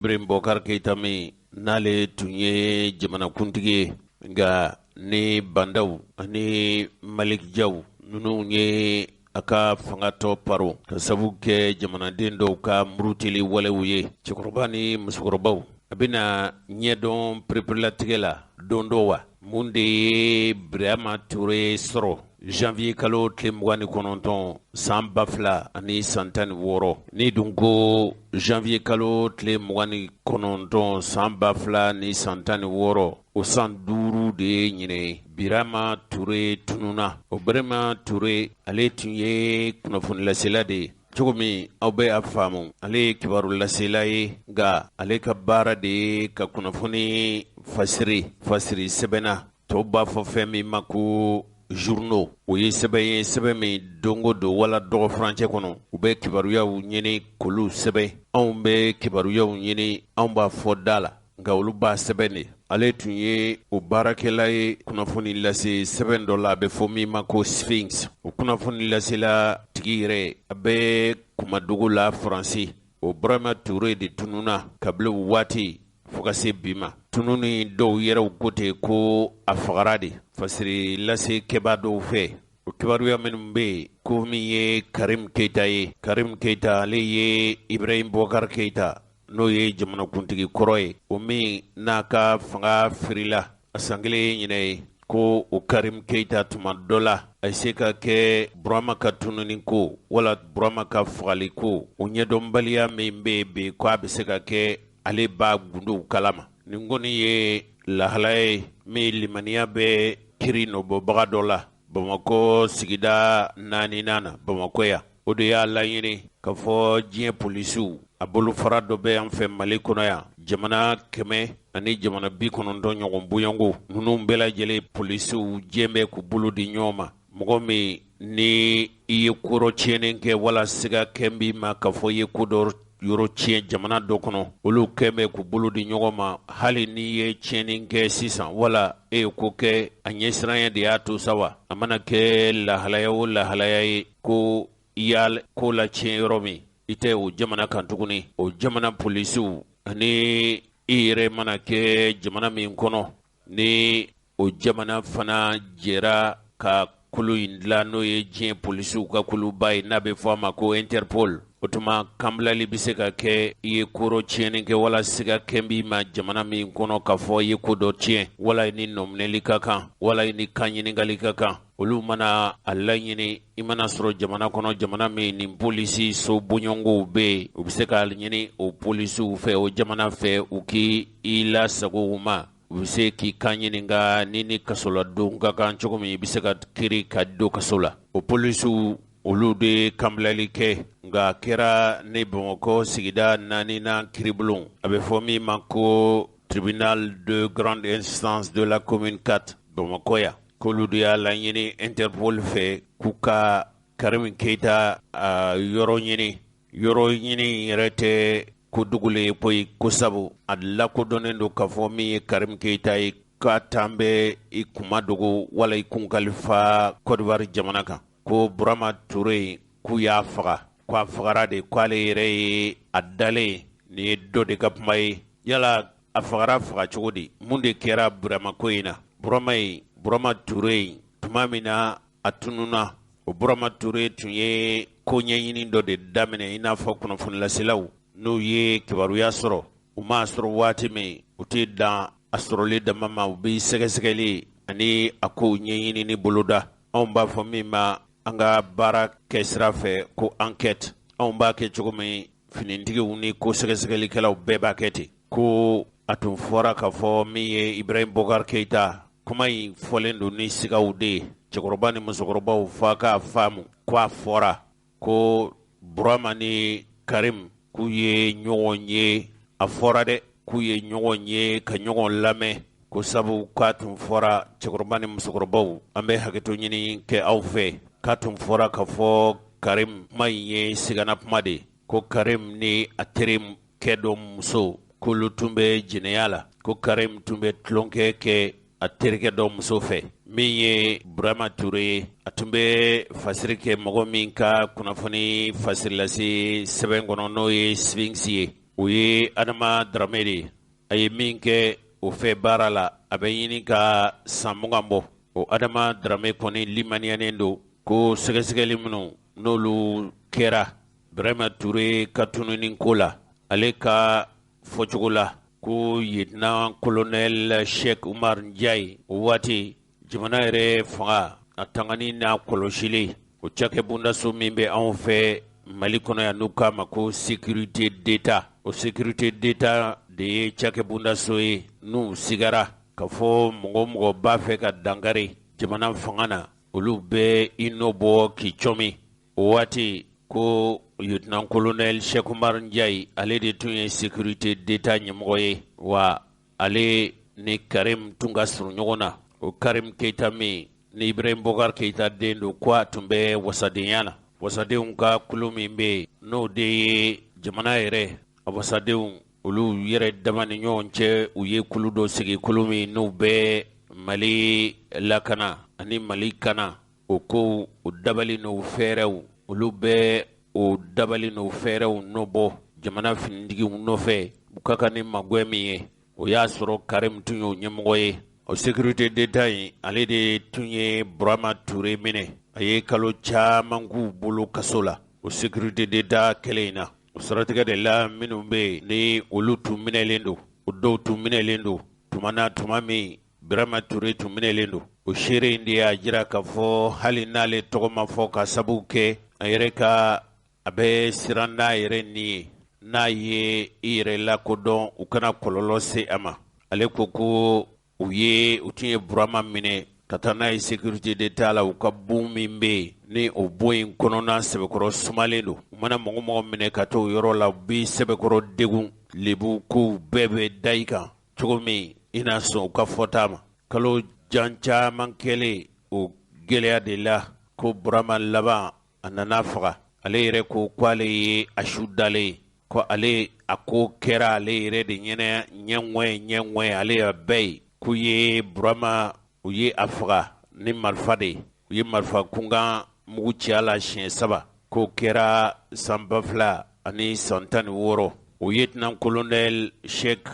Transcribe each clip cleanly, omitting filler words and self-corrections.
Ibrahim Bɔkari Keyita min n'ale tun ye jamanakuntigi ye, nka ni Ba Ndaw ani Malik Jaw ninnu ye a ka fanga tɔ paro ka sabu kɛ jamanaden dɔw ka murutili walew ye. Cɛkɔrɔba ni musokɔrɔbaw, a bɛna ɲɛdɔn pereperelatigɛ la don dɔ wa? Mun de ye Birama Ture sɔrɔ janvier kalo tile 29 san 2016? Ni dun ko janvier kalo tile 29 san 2016, o san 5 de ye ɲinɛ ye Birama Ture tununna. O Birama Ture, ale tun ye kunnafonilasela de ye. Cogo min aw bɛ a faamu, ale ye kibaru lasela ye, nka ale ka baara de ye ka kunnafoni fasiri fasiri sɛbɛn na. Tɔw b'a fɔ fɛn min ma ko journaux. O ye sɛbɛn ye, sɛbɛn min don o don wala dɔgɔ furancɛ kɔnɔ, u bɛ kibaruyaw ɲini k'olu sɛbɛn. Anw bɛ kibaruyaw ɲini, anw b'a fɔ da la, nka olu b'a sɛbɛn de. Ale tun ye o baarakɛla ye kunnafoni lase sɛbɛn dɔ la, a bɛ fɔ min ma ko Sphinx. O kunnafoni lasela tigi yɛrɛ, a bɛ kumadogo la Faransi. O Burama Ture de tununna kabini o waati fo ka se bi ma. Tununni dɔw yɛrɛw ko ten ko a fagara de fasiri lase kɛbaa dɔw fɛ. O kibaruya minnu bɛ yen ko min ye Karim Keyita ye, Karim Keyita, ale ye Ibrahim Boubacar Keyita, n'o ye jamanakuntigi kɔrɔ ye, o min n'a ka fanga firila a san kelen ɲinɛ ye, ko o Karim Keyita tuma dɔ la a ye se ka kɛ Burama ka tununi ko wala Burama ka fagali ko, o ɲɛdɔnbaliya min bɛ yen bi, ko a bɛ se ka kɛ ale b'a gundow kalama. Nin kɔni ye lahala ye min limaniya bɛ kiri nɔbɔbaga dɔ la Bamakɔ sigida naaninan na, Bamakɔ yan. O de y'a laɲini k'a fɔ diɲɛ polisiw, a bolofara dɔ bɛ an fɛ Mali kɔnɔ yan, jamana 190 ɲɔgɔn bɔɲɔgɔnko ninnu bɛɛ lajɛlen polisiw jɛ bɛ k'u bolo di ɲɔgɔn ma. Mɔgɔ min ni i ye ko dɔ tiɲɛnen kɛ wala siga kɛn b'i ma k'a fɔ i ye ko dɔ yɔrɔ tiɲɛ jamana dɔ kɔnɔ, olu kɛn bɛ k'u bolo di ɲɔgɔn ma. Hali n'i ye tiɲɛni kɛ sisan wala e ye ko kɛ a ɲɛsiranya de y'a to sa wa, a mana kɛ lahalaya o lahalaya ye ko i y'a ko la tiɲɛ yɔrɔ min, i tɛ o jamana kan tuguni. O jamana polisiw ani i yɛrɛ mana kɛ jamana min kɔnɔ, ni o jamana fana jɛra ka kulu in dilan, n'o ye diɲɛ polisiw ka kuluba ye n'a bɛ fɔ a ma ko Interpol, o tuma kanbilali bɛ se ka kɛ i ye ko dɔ tiɲɛni kɛ wala siga kɛn b'i ma jamana min kɔnɔ k'a fɔ i ye ko dɔ tiɲɛ, wala i ni nɔminɛli ka kan, wala i ni kan ɲininkali ka kan. Olu mana a laɲini, i mana sɔrɔ jamana kɔnɔ, jamana min ni polisi so bɔɲɔgɔnkow bɛ yen, u bɛ se k'a ɲini o polisiw fɛ, o jamana fɛ, u k'i lasago u ma. U bɛ se k'i kan ɲininka ni ni kasoladon ka kan cogo min, i bɛ se ka kiri ka don kaso la. O polisiw, olu de ye kanbilali kɛ, nka a kɛra ni Bamakɔ sigida naaninan kiribulon, a bɛ fɔ min ma ko tribunal de grande instance de la commune 4 Bamakɔ yan, k'olu de y'a laɲini Interpol fɛ k'u ka Karim Keyita a yɔrɔ ɲini. Yɔrɔ ɲini yɛrɛ tɛ ko dogolen ye koyi, ko sabu a lakodɔnnen don k'a fɔ min ye Karim Keyita ye, k'a tan bɛ i kunmadogo wala i kun kalifa Côte d'Ivoire jamana kan, ko Burama Ture k'u y'a faga, ko a fagara de, ko ale yɛrɛ ye a dalen. Nin ye dɔ de ka kuma ye. Yala a fagara faga cogo di? Mun de kɛra Burama ko in na? Burama in, Burama Ture in, tuma min na a tununna, o Burama Ture tun ye ko ɲɛɲini dɔ de daminɛ, i n'a fɔ kunnafonilaselaw n'u ye kibaruya sɔrɔ, u m'a sɔrɔ waati min, u tɛ dan a sɔrɔli dama ma, u bɛ sɛgɛsɛgɛli ani a kow ɲɛɲinini boloda. Anw b'a fɔ min ma an ka baara kɛ sira fɛ ko enquête. Anw b'a kɛ cogo min, finitigiw ni ko sɛgɛsɛgɛlikɛlaw bɛɛ b'a kɛ ten. Ko a tun fɔra k'a fɔ min ye Ibrahim Boubacar Keita, kuma in fɔlen don ni sigaw de ye. Cɛkɔrɔba ni musokɔrɔbaw, f'a k'a faamu ko a fɔra ko Burama ni Karim k'u ye ɲɔgɔn ye. A fɔra dɛ k'u ye ɲɔgɔn ye ka ɲɔgɔn lamɛn, ko sabu k'a tun fɔra, cɛkɔrɔba ni musokɔrɔbaw, an bɛ hakɛto ɲini kɛ aw fɛ, k'a tun fɔra k'a fɔ Karim, kuma in ye sigana kuma de ye, ko Karim ni a terikɛ dɔ muso, k'olu tun bɛ jɛnɛya la, ko Karim tun bɛ tulonkɛ kɛ a terikɛ dɔ muso fɛ. Min ye Burama Ture ye, a tun bɛ fasiri kɛ mɔgɔ min ka kunnafoni fasirilase sɛbɛn kɔnɔ, n'o ye Sphinx ye. O ye Adama Darame de ye. A ye min kɛ o fɛ baara la, a bɛ ɲini ka san 20 bɔ. O Adama Darame kɔni limaniyanen don ko sɛgɛsɛgɛli minnu n'olu kɛra Burama Ture ka tununi ko la, ale ka fɔcogo la ko lieutenant colonel Cheikh Oumar Ndiaye, o waati jamana yɛrɛ fanga a tangani n'a kɔlɔsili, o cakɛbondaso min bɛ anw fɛ Mali kɔnɔ yan n'u k'a ma ko sécurité d'État, o sécurité d'État de ye cakɛbondaso ye n'u sigara k'a fɔ mɔgɔ o mɔgɔ b'a fɛ ka dankari jamana fanga na, olu bɛ i nɔ bɔ k'i cɔmi. O waati ko lieutenant colonel Cheikh Oumar Ndiaye, ale de tun ye sécurité d'État ɲɛmɔgɔ ye, wa ale ni Karim tun ka surun ɲɔgɔn na. O Karim Keita min ni Ibrahim Boubacar Keita den don, ko a tun bɛ wasadenya la, wasadenw ka kulu min bɛ yen n'o de ye jamana yɛrɛ a wasadenw olu yɛrɛ dama ni ɲɔgɔn cɛ, u ye kulu dɔ sigi, kulu min n'u bɛ Mali lakana ani Mali kana o kow, o dabali n'o fɛɛrɛw, olu bɛ o dabali n'o fɛɛrɛw nɔbɔ jamana finitigiw nɔfɛ, u ka kan ni magwɛ min ye. O y'a sɔrɔ Karim tun y'o ɲɛmɔgɔ ye. O sécurité d'État in, ale de tun ye Burama Ture minɛ, a ye kalo caman k'u bolo kaso la o sécurité d'État kɛlɛ in na. O siratigɛ de la, minnu bɛ yen ni olu tun minɛlen don, o dɔw tun minɛlen don tuma na, tuma min Burama Ture tun minɛlen don, o seere in de y'a jira k'a fɔ hali n'ale tɔgɔ ma fɔ ka sababu kɛ a yɛrɛ ka a bɛ siran n'a yɛrɛ ni ye, n'a ye i yɛrɛ lakodɔn, u kana kɔlɔlɔ se a ma. Ale ko ko u ye u tun ye Burama minɛ ka taa n'a ye sécurité d'État la, u ka bon min bɛ yen ni o bon in kɔnɔna sɛbɛkɔrɔ sumalen don. U mana mɔgɔ mɔgɔ minɛ ka t'o yɔrɔ la, u bɛ sɛbɛkɔrɔ degun lebu kow bɛɛ bɛ da i kan cogo min i na sɔn u ka fɔta ma. Kalo jan caman kɛlen o gɛlɛya de la, ko Burama laban a nana faga. Ale yɛrɛ ko ko ale ye a su dalen ye, ko ale a ko kɛra ale yɛrɛ de ɲɛna ɲɛŋɔye ɲɛŋɔye, ale y'a bɛɛ ye k'u ye Burama, u ye a faga ni marifa de ye, u ye marifa kunkan mugu ci a la siɲɛ 3. K'o kɛra san 2016. O lieutenant colonel Cheikh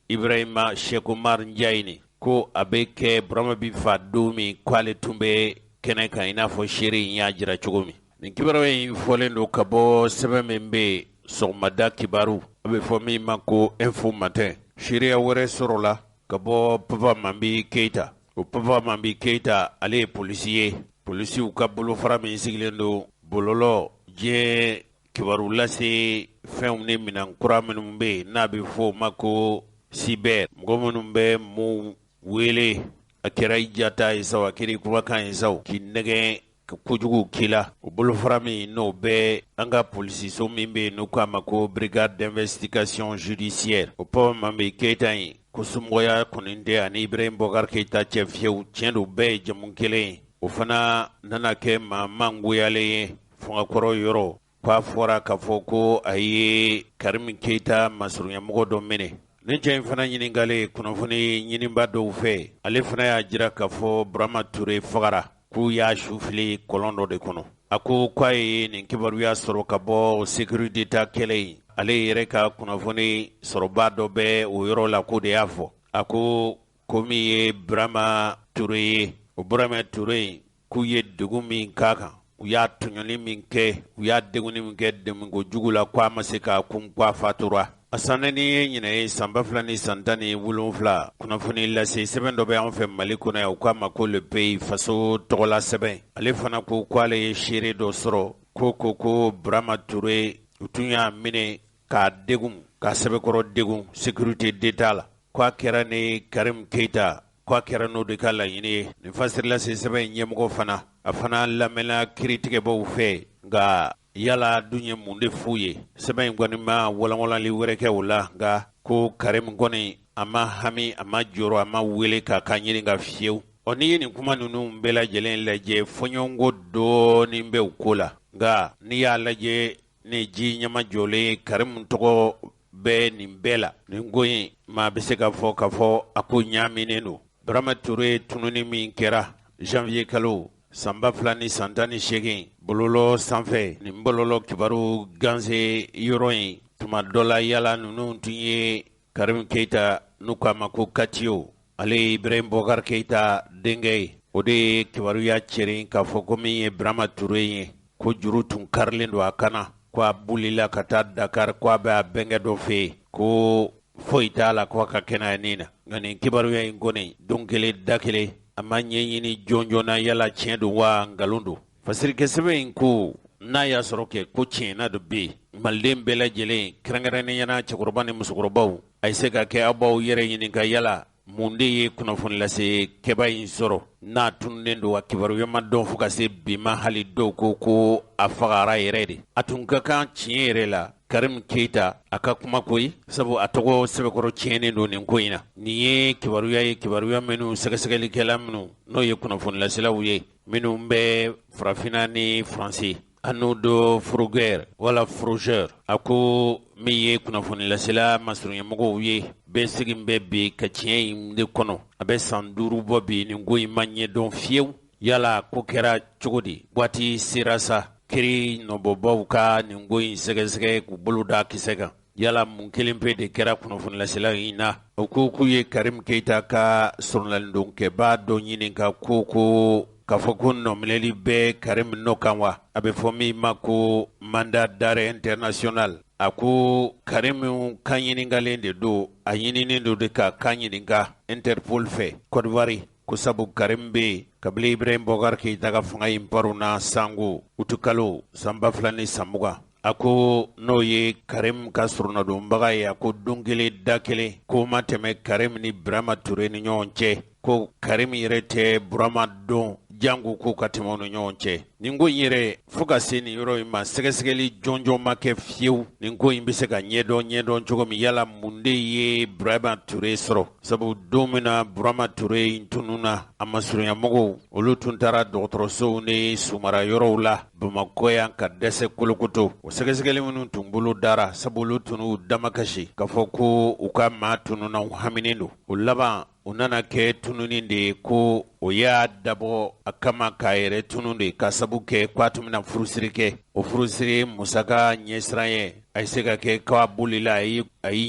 Ibrahima Cheikh Oumar Ndiaye ni ko a bɛ kɛ Burama bi fa don min, k'ale tun bɛ kɛnɛ kan i n'a fɔ seere in y'a jira cogo min. Nin kibaruya in fɔlen don ka bɔ sɛbɛn min bɛ yen sɔgɔmada kibaru, a bɛ fɔ min ma ko Info Matin. Seereya wɛrɛ sɔrɔla ka bɔ Papa Mambi Keita. O Papa Mambi Keita, ale ye polisi ye, polisiw ka bolofara min sigilen don bɔlɔlɔ diɲɛ kibaru lase fɛnw ni minɛn kura minnu bɛ yen n'a bɛ fɔ o ma ko cyber, mɔgɔ minnu bɛ mun wele, a kɛra i jata ye sa o, a kɛra i kumakan ye sa o, k'i nɛgɛn ka kojugu k'i la. O bolofara min n'o bɛ an ka polisiso min bɛ yen n'u k'a ma ko brigade d'investigation judiciaire, o Papa Mambi Keita in, ko somɔgɔya kɔni tɛ ani Ibrahim Boubacar Keita cɛ fiyewu, tiɲɛ don, bɛɛ ye jamu kelen ye. O fana nana kɛ maa mangoyalen ye fangakɔrɔ yɔrɔ, k'a fɔra k'a fɔ ko a ye Karim Keita masurunyamɔgɔ dɔ minɛ. Ni cɛ in fana ɲininkalen kunnafoni ɲiniba dɔw fɛ, ale fana y'a jira k'a fɔ Burama Ture fagara, k'u y'a su fili kɔlɔn dɔ de kɔnɔ. A ko k'a ye nin kibaruya sɔrɔ ka bɔ sécurité d'État kɛlɛ in, ale yɛrɛ ka kunnafoni sɔrɔba dɔ bɛ o yɔrɔ la, k'o de y'a fɔ. A ko ko min ye Burama Ture ye, o Burama Ture in, k'u ye degun min k'a kan, u y'a tɔɲɔli min kɛ, u y'a degunni min kɛ degunko jugu la, k'a ma se k'a kun, k'a fatura. A sanni ye ɲinɛ ye san 2017, kunnafoni lase sɛbɛn dɔ bɛ an fɛ Mali kɔnɔ yan, u k'a ma ko Le Pays, faso tɔgɔla sɛbɛn. Ale fana ko k'ale ye seere dɔ sɔrɔ ko Burama Ture, u tun y'a minɛ k'a degun, k'a sɛbɛkɔrɔ degun sécurité d'État la, k'a kɛra ni Karim Keita, k'a kɛra n'o de ka laɲini ye. Nin fasirilase sɛbɛn in ɲɛmɔgɔ fana, a fana lamɛnna kiiritigɛbaw fɛ, nka yala dun ye mun de f'u ye? Sɛbɛn in kɔni ma walanwalanli wɛrɛ kɛ o la, nka ko Karim kɔni a ma hami, a ma jɔrɔ, a ma wele k'a ka ɲini ka fiyewu. Ɔ, n'i ye nin kuma ninnu bɛɛ lajɛlen lajɛ, fɔɲɔgɔnkɔ dɔɔnin bɛ u ko la, nka n'i y'a lajɛ ni ji ɲɛma jɔlen, Karim tɔgɔ bɛ nin bɛɛ la. Nin ko in, maa bɛ se ka fɔ k'a fɔ a ko ɲaaminen don. Burama Ture tununi min kɛra janvier kalo san 2018 bɔlɔlɔ sanfɛ, nin bɔlɔlɔ kibaru ganse yɔrɔ in Tuma dɔ la yala ninnu tun ye Karim Keyita n'u k'a ma ko Katiyo, ale ye Ibrahim Bɔkari Keyita denkɛ ye, o de ye kibaruya cɛrin k'a fɔ ko min ye Burama Ture ye, ko juru tun karilen don a kan na, ko a bolila ka taa Dakar, ko a bɛ a bɛnkɛ dɔ fɛ yen, ko foyi t'a la, ko a ka kɛnɛya ni na. Nka nin kibaruya in kɔni, don kelen da kelen, a ma ɲɛɲini jɔn joona yala tiɲɛ don wa nkalon don. Fasirikɛsɛbɛn in ko n'a y'a sɔrɔ kɛ ko tiɲɛna dɔ bɛ yen, maliden bɛɛ lajɛlen, kɛrɛnkɛrɛnnenya na cɛkɔrɔba ni musokɔrɔbaw, a ye se ka kɛ aw b'aw yɛrɛ ɲininka yala mun de ye kunnafoni lase kɛba in sɔrɔ n'a tununnen don, a kibaruya ma dɔn fo ka se bi ma, hali dɔw ko ko a fagara yɛrɛ de. A tun ka kan tiɲɛ yɛrɛ la Karim Keyita a ka kuma koyi, sabu a tɔgɔ sɛbɛkɔrɔ tiɲɛnen don nin ko in na. Nin ye kibaruya ye, kibaruya minnu sɛgɛsɛgɛlikɛla minnu n'o ye kunnafonilaselaw ye minnu bɛ farafinna ni faransi, Arnaud Froger wala Froger, a ko min ye kunnafonilasela masurunyamɔgɔw ye, bɛɛ sigin bɛ bi ka tiɲɛ in de kɔnɔ. A bɛ san 5 bɔ bi, nin ko in ma ɲɛdɔn fiyewu. Yala ko kɛra cogo di? Waati sera sa kiri nɔbɔbaw ka nin ko in sɛgɛsɛgɛ k'u bolo da kisɛ kan. Yala mun kelen pe de kɛra kunnafonilasela in na? O ko k'u ye Karim Keyita ka soronalidɔnkɛba dɔ ɲininka ko k'a fɔ ko nɔminɛli bɛ Karim nɔ kan wa? A bɛ fɔ min ma ko mandat d'arrêt international. A ko Karim kan ɲininkalen de don, a ɲininen don de ka kan ɲininka Interpol fɛ Côte d'Ivoire, ko sabu Karim bɛ yen kabini Ibrahim Boubacar Keïta ka fanga in paronna sango utukalo san 2020. A ko n'o ye Karim ka soronadonbaga ye, a ko don kelen da kelen ko ma tɛmɛ Karim ni Burama Ture ni ɲɔgɔn cɛ, ko Karim yɛrɛ tɛ Burama dɔn jango ko ka tɛmɛ u ni ɲɔgɔn cɛ. Nin ko in yɛrɛ fo ka se nin yɔrɔ in ma, sɛgɛsɛgɛli jɔnjɔn ma kɛ fiyewu. Nin ko in bɛ se ka ɲɛdɔn cogo min, yala mun de ye Burama Ture sɔrɔ? Sabu don min na Burama Ture in tununna, a masurunyamɔgɔw olu tun taara dɔgɔtɔrɔsow ni sumara yɔrɔw la Bamakɔ yan ka dɛsɛ kolokoto. O sɛgɛsɛgɛli minnu tun bolo dara, sabu olu tun y'u damakasi k'a fɔ ko u ka maa tununna, u haminen don. O laban o nana kɛ tununi de ye, ko o y'a dabɔ a kama k'a yɛrɛ tunun de ka sabu kɛ k'a tun bɛna furusiri kɛ. O furusiri musaka ɲɛsiran ye, a ye se ka kɛ k'a bolila, a y'i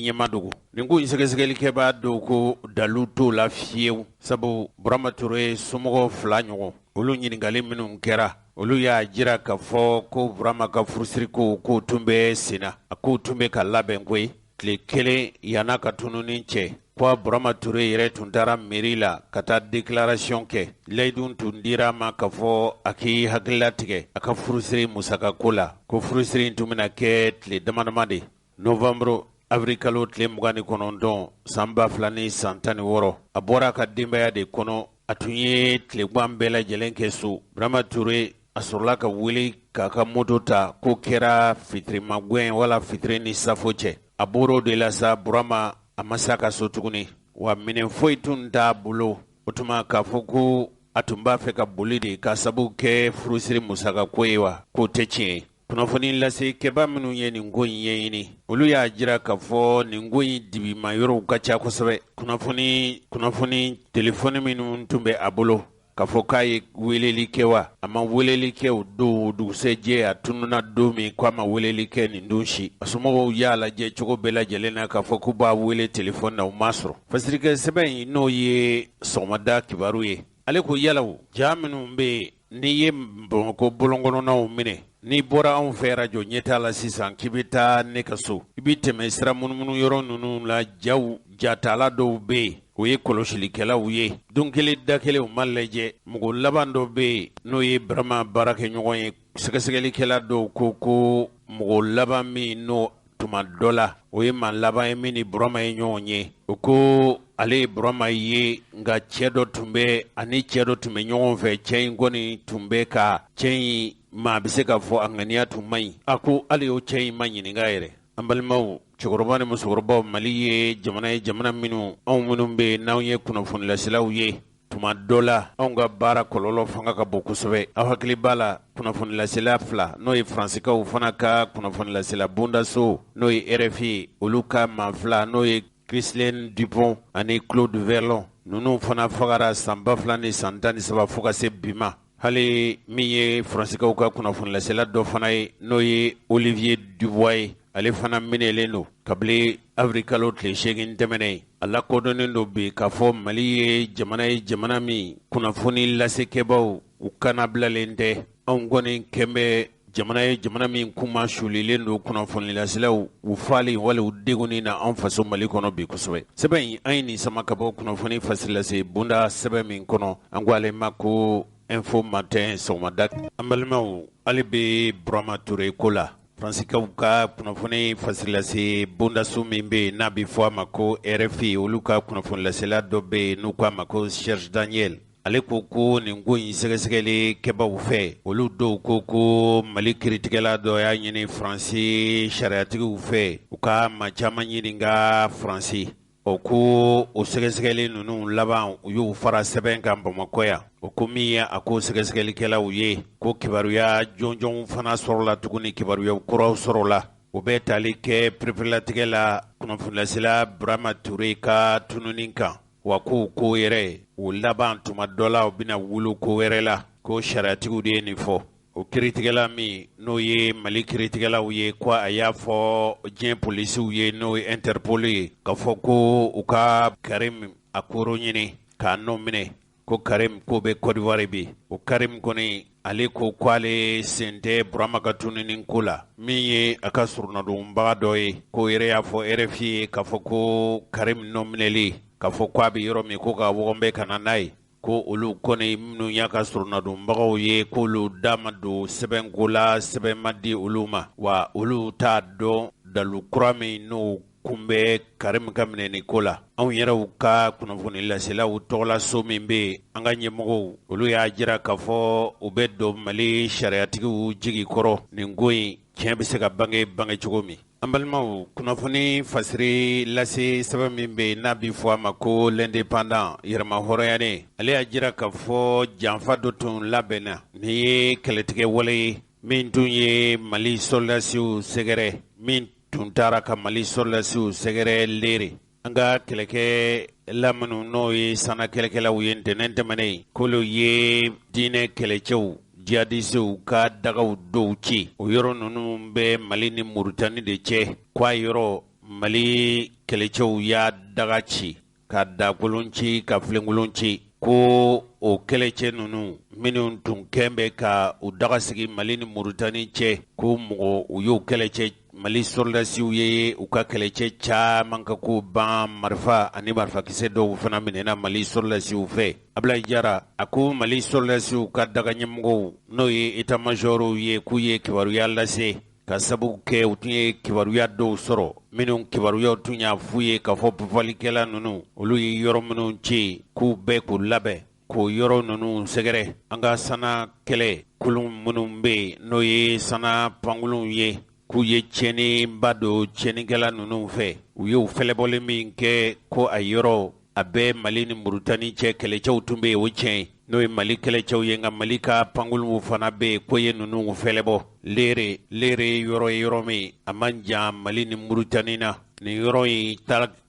ɲɛma dogo. Nin ko in sɛgɛsɛgɛlikɛbaa dɔw ko dalu t'o la fiyewu, sabu Burama Ture somɔgɔw 2 ɲɔgɔn, olu ɲininkali minnu kɛra, olu y'a jira k'a fɔ ko Burama ka furusiri ko k'o tun bɛ senna, a k'o tun bɛ ka labɛn koyi. Tile kelen yann'a ka tununi cɛ, ko Burama Ture yɛrɛ tun taara mairie la ka taa déclaration kɛ. Layidu tun dira a ma k'a fɔ a k'i hakilila tigɛ a ka furusiri musaka ko la, ko furusiri in tun bɛna kɛ tile dama dama de, novembre avril kalo tile 29 san 2016. A bɔra a ka denbaya de kɔnɔ, a tun ye tilegan bɛɛ lajɛlen kɛ so. Burama Ture a sɔrɔla ka wuli k'a ka moto ta, k'o kɛra fitirimagɛn wala fitiri ni safo cɛ. A bɔr'o de la sa, Burama a ma s'a ka so tuguni, wa minɛn foyi tun t'a bolo. O tuma k'a fɔ ko a tun b'a fɛ ka boli de ka sabu kɛ furusiri musaka ko ye wa, k'o tɛ tiɲɛ ye. Kunnafoni lasekɛba minnu ye nin ko in ɲɛɲini, olu y'a jira k'a fɔ nin ko in dibima yɔrɔw ka ca kosɛbɛ. Kunnafoni telefɔni minnu tun bɛ a bolo, k'a fɔ k'a ye weleli kɛ wa, a ma weleli kɛ o don, o dugusɛjɛ a tununna don min, k'a ma weleli kɛ nin don si. A somɔgɔw y'a lajɛ cogo bɛɛ lajɛlen na k'a fɔ k'u b'a wele telefɔni na, u m'a sɔrɔ. Fasirikɛ sɛbɛn in n'o ye sɔgɔmada kibaru ye, ale ko yala o ja minnu bɛ yen, n'i ye Bamakɔ bɔlɔnkɔnɔnaw minɛ, n'i bɔra anw fɛ arajo ɲɛta la sisan k'i bɛ taa ne ka so, i bɛ tɛmɛ sira munumunu yɔrɔ ninnu la, jaw jatala dɔw bɛ yen, o ye kɔlɔsilikɛlaw ye. Don kelen da kelen u ma lajɛ. Mɔgɔ laban dɔ bɛ yen n'o ye Burama baarakɛɲɔgɔn ye, sɛgɛsɛgɛlikɛla dɔw ko ko mɔgɔ laban min n'o tuma dɔ la o ye maa laban ye min ni Burama ye ɲɔgɔn ye, o ko ale ye Burama ye, nka cɛ dɔ tun bɛ ani cɛ dɔ tun bɛ ɲɔgɔn fɛ, cɛ in kɔni tun bɛ ka cɛ in maa bɛ se k'a fɔ a ŋaniya tun man ɲi. A ko hali o cɛ in ma ɲininka yɛrɛ. An balimaw, cɛkɔrɔba ni musokɔrɔbaw, Mali ye jamana ye, jamana minnu anw minnu bɛ yen n'anw ye kunnafonilaselaw ye, tuma dɔ la anw ka baara kɔlɔlɔ fanga ka bon kosɛbɛ. Aw hakili b'a la kunnafonilasela 2 n'o ye Faransikaw fana ka kunnafonilasela bondaso n'o ye RFI ye, olu ka maa 2 n'o ye Ghislaine Dupont ani Claude Verlon, ninnu fana fagara san 2013 fo ka se bi ma. Hali min ye Faransikaw ka kunnafonilasela dɔ fana ye n'o ye Olivier Dubois ye, Ale fana minɛlen don kabini avril kalo tile 8 tɛmɛnen. A lakodɔnnen don bi k'a fɔ Mali ye jamana ye, jamana min kunnafoni lasekɛbaw u kanabilalen tɛ. Anw kɔni kɛn bɛ jamana ye, jamana min kuma sulilen don kunnafonilaselaw u faali wali u degunni na an faso Mali kɔnɔ bi kosɛbɛ. Sɛbɛn in, an ye nin sama ka bɔ kunnafoni fasilase bonda sɛbɛn min kɔnɔ, an ko ale ma ko Info Matin sɔgɔmada. An balimaw, hali bi Burama Ture ko la, Faransikaw ka kunnafoni fasilase bondaso min bɛ yen n'a bɛ fɔ a ma ko RFI, olu ka kunnafonilasela dɔ bɛ yen n'u k'a ma ko Serge Daniel, ale ko ko nin ko in sɛgɛsɛgɛli kɛbaw fɛ, olu dɔw ko ko Mali kiritigɛla dɔ y'a ɲini Faransi sariyatigiw fɛ u ka maa caman ɲininka Faransi. O ko o sɛgɛsɛgɛli ninnu laban, u y'u fara sɛbɛn kan Bamakɔ yan. O ko min ye a ko sɛgɛsɛgɛlikɛlaw ye, ko kibaruya jɔnjɔnw fana sɔrɔla tuguni, kibaruya kuraw sɔrɔla, o bɛ tali kɛ pereperelatigɛ la kunnafonilasela Burama Ture ka tununi kan. Wa ko ko yɛrɛ o laban, tuma dɔ la u bɛna wolo ko wɛrɛ la, ko sariyatigiw de ye nin fɔ. O kiritigɛla min n'o ye Mali kiritigɛlaw ye, ko a y'a fɔ diɲɛ polisiw ye, n'o ye Interpol ye, k'a fɔ ko u ka Karim Akoro ɲini k'a nɔ minɛ, ko Karim k'o bɛ Côte d'Ivoire bi. O Karim kɔni, ale ko k'ale sen tɛ Burama ka tununi ko la. Min ye a ka surunadonbaga dɔ ye, k'o yɛrɛ y'a fɔ RFI ye k'a fɔ ko Karim nɔ minɛli, k'a fɔ ko a bɛ yɔrɔ min, ko ka wɔgɔnbɛ ka na n'a ye, ko olu kɔni minnu y'a ka surunadonbagaw ye, k'olu da ma don sɛbɛnko la, sɛbɛn ma di olu ma, wa olu t'a dɔn dalu kura min n'o kun bɛ Karim ka minɛni ko la. Anw yɛrɛw ka kunnafoni laselaw tɔgɔlaso min bɛ yen, an ka ɲɛmɔgɔw, olu y'a jira k'a fɔ u bɛ don Mali sariyatigiw jigi kɔrɔ, nin ko in tiɲɛ bɛ se ka bange bange cogo min. An balimaw, kunnafoni fasiri lase sɛbɛn min bɛ yen n'a bɛ fɔ a ma ko L'Indépendant, yɛrɛmahɔrɔnyanen, ale y'a jira k'a fɔ janfa dɔ tun labɛnna, nin ye kɛlɛtigɛ wale ye min tun ye Mali sɔrɔdasiw sɛgɛrɛ, min tun taara ka Mali sɔrɔdasiw sɛgɛrɛ Lere. An ka kɛlɛkɛla minnu n'o ye sanna kɛlɛkɛlaw ye, ntɛnɛn tɛmɛnen, k'olu ye diinɛ kɛlɛcɛw jihadisiw ka dagaw dɔw ci. O yɔrɔ ninnu bɛ Mali ni Murutani de cɛ. Ko a yɔrɔ Mali kɛlɛcɛw y'a daga ci, ka dakolon ci, ka filenkolon ci, ko o kɛlɛcɛ ninnu minnu tun kɛn bɛ ka u daga sigi Mali ni Murutani cɛ, ko mɔgɔ u y'o kɛlɛcɛ, Mali sɔrɔdasiw ye u ka kɛlɛcɛ caman ka ko ban, marifa ani marifakisɛ dɔw fana minɛna Mali sɔrɔdasiw fɛ. Abulayi Jara, a ko Mali sɔrɔdasiw ka daga ɲɛmɔgɔw, n'o ye état majorw ye, k'u ye kibaruya lase ka sababu kɛ u tun ye kibaruya dɔw sɔrɔ, minnu kibaruyaw tun y'a f'u ye k'a fɔ papalikɛla ninnu, olu ye yɔrɔ minnu ci, k'u bɛɛ k'u labɛn k'o yɔrɔ ninnu sɛgɛrɛ. An ka sanna kɛlɛ kulun minnu bɛ yen, n'o ye sanna pankurunw ye, k'u ye tiɲɛniba don tiɲɛnikɛla ninnu fɛ. U y'u fɛlɛbɔli min kɛ, ko a yɔrɔ a bɛ Mali ni Murutani cɛ, kɛlɛcɛw tun bɛ yen, o tiɲɛ n'o ye Mali kɛlɛcɛw ye, nka Mali ka pankurunw fana bɛ yen, ko ye ninnu fɛlɛbɔ Lere. Lere yɔrɔ ye yɔrɔ min a man jan Mali ni Murutani na. Nin yɔrɔ in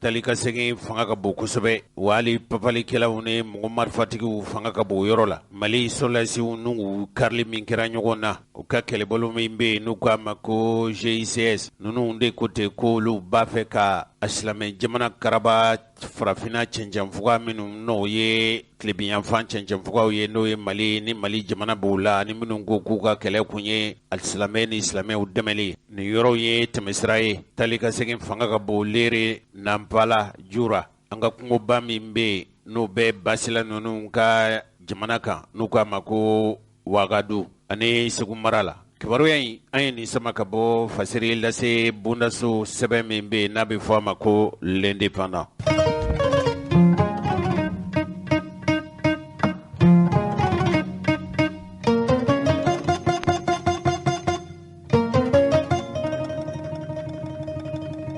tali ka segin fanga ka bon kosɛbɛ, wa hali papalikɛlaw ni mɔgɔ marifatigiw fanga ka bon o yɔrɔ la. Mali sɔrɔdasiw n'u karili min kɛra ɲɔgɔn na, u ka kɛlɛbolo min bɛ yen n'u k'a ma ko GICS, ninnu de ko ten k'olu b'a fɛ ka a silamɛ jamana karaba farafinna cɛncɛnfuga minnu n'o ye tilebinyanfan cɛncɛnfugaw ye, n'o ye Mali ni Mali jamana b'o la, ni minnu ko k'u ka kɛlɛ kun ye alisilamɛ ni silamɛw dɛmɛli. Nin yɔrɔw ye tɛmɛsira ye, tali ka segin fanga ka bon Lere, Nanpala, Jura, an ka kungoba min bɛ yen n'o bɛ Basila ninnu ka jamana kan, n'u k'a ma ko Wagadu, ani Segu mara la. Kibaruya in, an ye nin sama ka bɔ fasiri lase bondaso sɛbɛn min bɛ yen n'a bɛ fɔ a ma ko L'Indépendant.